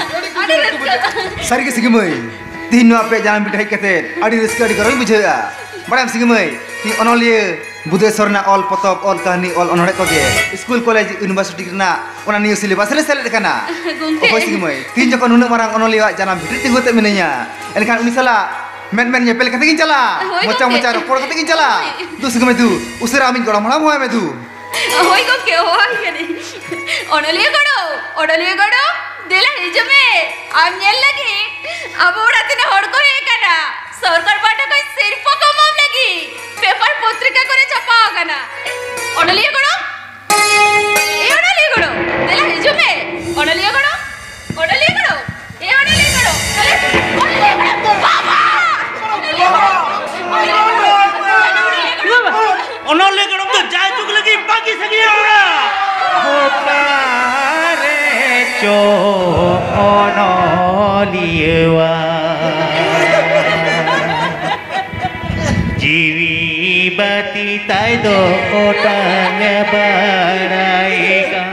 ᱟᱹᱰᱤ ᱨᱟᱹᱥᱠᱟᱹ᱾ ᱥᱟᱹᱨᱤ ᱜᱮ ᱥᱤᱝᱜᱤ ᱢᱟᱹᱭ, ᱛᱤᱦᱤᱧ ᱱᱚᱣᱟ ᱟᱯᱮᱭᱟᱜ ᱡᱟᱱᱟᱢ ᱵᱷᱤᱴᱟᱹ ᱦᱮᱡ ᱠᱟᱛᱮ ᱟᱹᱰᱤ ᱨᱟᱹᱥᱠᱟᱹ, ᱟᱹᱰᱤ ᱜᱚᱨᱚᱵᱽ ᱤᱧ ᱵᱩᱡᱷᱟᱹᱣᱮᱫᱼᱟ᱾ ᱵᱟᱲᱟᱭᱟᱢ ᱥᱤᱝᱜᱤ ᱢᱟᱹᱭ, ᱛᱤᱦᱤᱧ ᱚᱱᱚᱞᱤᱭᱟᱹ ᱵᱩᱫᱷᱮᱥᱚᱨ ᱨᱮᱱᱟᱜ ᱚᱞ ᱯᱚᱛᱚᱵ, ᱚᱞ ᱠᱟᱹᱦᱱᱤ, ᱚᱞ ᱚᱱᱚᱬᱦᱮ ᱠᱚᱜᱮ ᱥᱠᱩᱞ, ᱠᱚᱞᱮᱡᱽ, ᱤᱭᱩᱱᱤᱵᱷᱟᱨᱥᱤᱴᱤ ᱨᱮᱱᱟᱜ ᱚᱱᱟ ᱱᱤᱭᱩ ᱥᱤᱞᱮᱵᱟᱥ ᱨᱮ ᱥᱮᱞᱮᱫ ᱟᱠᱟᱱᱟ᱾ ᱜᱚᱝᱠᱮ᱾ ᱚᱠᱚᱭ ᱥᱤᱝᱜᱤ ᱢᱟᱹᱭ, ᱛᱤᱦᱤᱧ ᱡᱚᱠᱷᱚᱱ ᱱᱩᱱᱟᱹᱜ ᱢᱟᱨᱟᱝ ᱚᱱᱚᱞᱤᱭᱟᱹᱣᱟᱜ ᱡᱟᱱᱟᱢ ᱵᱷᱤᱴᱟᱹ ᱛᱤᱸᱜᱩ ᱠᱟᱛᱮ ᱢᱤᱱᱟᱹᱧᱟ, ᱮᱱᱠᱷᱟᱱ ᱩᱱᱤ ᱥᱟᱞᱟᱜ ᱢᱮᱫ ᱢᱮᱫ ᱧᱮᱯᱮᱞ ᱠᱟᱛᱮ ᱜᱤᱧ ᱪᱟᱞᱟᱜᱼᱟ, ᱦᱳᱭ, ᱢᱚᱪᱟ ᱜᱚᱝᱠᱮ᱾ ᱢᱚᱪᱟ ᱨᱚᱯᱚᱲ ᱠᱟᱛᱮ ᱜᱤᱧ ᱪᱟᱞᱟᱜᱼᱟ᱾ ᱦᱳᱭ᱾ ᱫᱩ ᱥᱤᱝᱜᱤ ᱢᱟᱹᱭ ᱫᱩ, ᱩᱥᱟᱹᱨᱟ ᱟᱢᱤᱧ ᱜᱚᱲᱚᱢ ᱦᱟᱲᱟᱢ ᱦᱚᱦᱚᱭ ᱢᱮ ᱫᱩ᱾ ᱦᱳᱭ ᱜᱚᱝᱠᱮ, ᱦᱚᱦᱚᱣᱟᱢ ᱠᱟᱹᱱᱟᱹᱧ᱾ ᱚᱱᱚᱞᱤᱭᱟᱹ ᱜᱚᱲᱚ, ᱚᱱᱚᱞᱤᱭᱟᱹ ᱜᱚᱲᱚ, ᱫᱮᱞᱟ ᱦᱤᱡᱩᱜ ᱢᱮ᱾ ᱟᱢ ᱧᱮᱞ ᱞᱟᱹᱜᱤᱫ ᱟᱵᱚ ᱚᱲᱟᱜ ᱛᱤᱱᱟᱹᱜ ᱦᱚᱲ ᱠᱚ ᱦᱮᱡ ᱟᱠᱟᱱᱟ᱾ ᱥᱚᱨᱠᱟᱨ ᱯᱟᱦᱴᱟ ᱠᱷᱚᱱ ᱥᱤᱨᱯᱟᱹ ᱠᱚ ᱮᱢᱟᱢ ᱞᱟᱹᱜᱤᱫ ᱯᱮᱯᱟᱨ ᱯᱚᱛᱨᱤᱠᱟ ᱠᱚᱨᱮ ᱪᱷᱟᱯᱟ ᱟᱠᱟᱱᱟ᱾ ᱚᱱᱚᱞᱤᱭᱟᱹ ᱜᱚᱲᱚ, ᱮ ᱚᱱᱚᱞᱤᱭᱟᱹ ᱜᱚᱲᱚ, ᱫᱮᱞᱟ ᱦᱤᱡᱩᱜ ᱢᱮ᱾ ᱚᱱᱚᱞᱤᱭᱟᱹ ᱜᱚᱲᱚ, ᱚᱱᱚᱞᱤᱭᱟᱹ ᱜᱚᱲᱚ, ᱮ ᱚᱱᱚᱞᱤᱭᱟᱹ ᱜᱚᱲᱚ, ᱛᱟᱦᱞᱮ ᱚᱱᱚᱞᱤᱭᱟᱹ ᱜᱚᱲᱚ, ᱵᱟᱵᱟ! ᱚᱱᱚᱞᱤᱭᱟᱹ ᱜᱚᱲᱚ, ᱚᱱᱚᱞᱤᱭᱟᱹ ᱜᱚᱲᱚ, ᱚᱱᱚᱞᱤᱭᱟᱹ ᱜᱚᱲᱚ ᱫᱚ ᱡᱟᱭᱡᱩᱜᱽ ᱞᱟᱹᱜᱤᱫ ᱵᱟᱹᱜᱤ ᱥᱟᱹᱜᱤᱭᱟ ᱠᱟᱱᱟ᱾ ᱚᱠᱟᱨᱮ ᱪᱚ ᱚᱱᱚᱞᱤᱭᱟᱹᱣᱟ ᱡᱤᱣᱤ ᱵᱟᱹᱛᱤ ᱛᱟᱭ ᱫᱚ ᱚᱴᱟᱝ ᱵᱟᱲᱟᱭ ᱠᱟᱱ᱾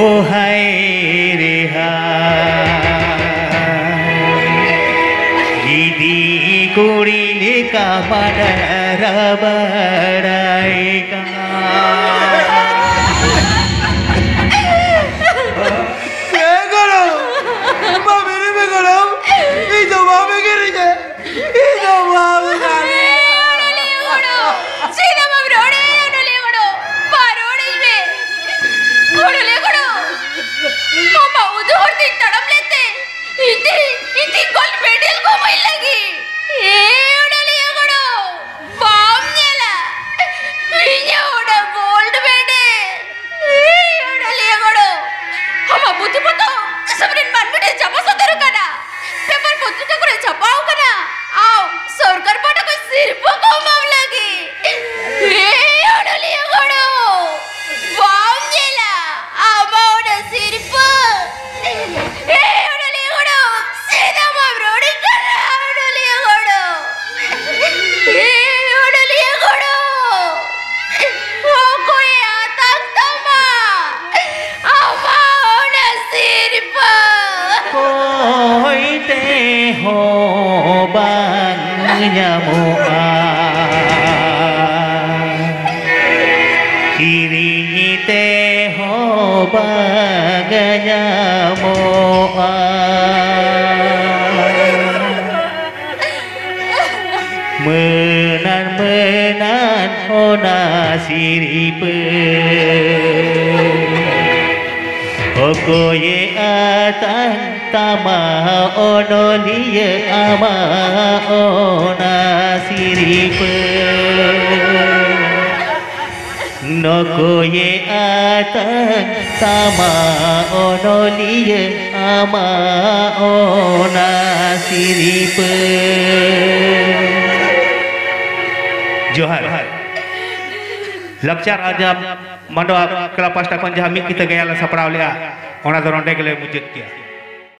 ᱳ ᱦᱟᱭ ᱨᱮ ᱦᱟᱭ, ᱜᱤᱫᱤ ᱠᱩᱲᱤ ᱞᱮᱠᱟ ᱢᱟᱰᱟᱨᱟ ᱵᱟᱲᱟᱭ ᱠᱟᱱ᱾ ᱮ ᱜᱚᱲᱚᱢ, ᱵᱟᱢ ᱮᱜᱮᱨᱤᱧᱟ ᱜᱚᱲᱚᱢ, ᱤᱧ ᱫᱚ ᱵᱟᱢ ᱮᱜᱮᱨᱤᱧᱟ, ᱤᱧ ᱫᱚ ᱵᱟᱢ ᱧᱟᱢᱚᱜᱼᱟ, ᱠᱤᱨᱤᱧ ᱛᱮᱦᱚᱸ ᱵᱟᱝ ᱧᱟᱢᱚᱜᱼᱟ᱾ ᱢᱟᱹᱱᱟᱱ ᱢᱟᱹᱱᱟᱱ ᱚᱱᱟ ᱥᱤᱨᱯᱟᱹ, ᱚᱠᱚᱭᱮ ᱟᱛᱟᱝ ᱛᱟᱢᱟ ᱚᱱᱚᱞᱤᱭᱟᱹ ᱟᱢᱟᱜ ᱚᱱᱟ ᱥᱤᱨᱯᱟᱹ? ᱱᱚᱠᱚᱭᱮ ᱟᱛᱟᱝ ᱛᱟᱢᱟ ᱚᱱᱚᱞᱤᱭᱟᱹ ᱟᱢᱟᱜ ᱚᱱᱟ ᱥᱤᱨᱯᱟᱹ? ᱡᱚᱦᱟᱨ᱾ ᱞᱟᱠᱪᱟᱨ ᱟᱨᱡᱟᱣ ᱢᱟᱰᱣᱟ ᱠᱞᱟᱵᱽ ᱯᱟᱥᱴᱟ ᱠᱷᱚᱱ ᱡᱟᱦᱟᱸ ᱢᱤᱫ ᱠᱤᱛᱟᱹ ᱜᱟᱭᱟᱱ ᱞᱮ ᱥᱟᱯᱲᱟᱣ ᱞᱮᱫᱼᱟ, ᱚᱱᱟ ᱫᱚ ᱱᱚᱰᱮ ᱜᱮᱞᱮ ᱢᱩᱪᱟᱹᱫ ᱠᱮᱜᱼᱟ᱾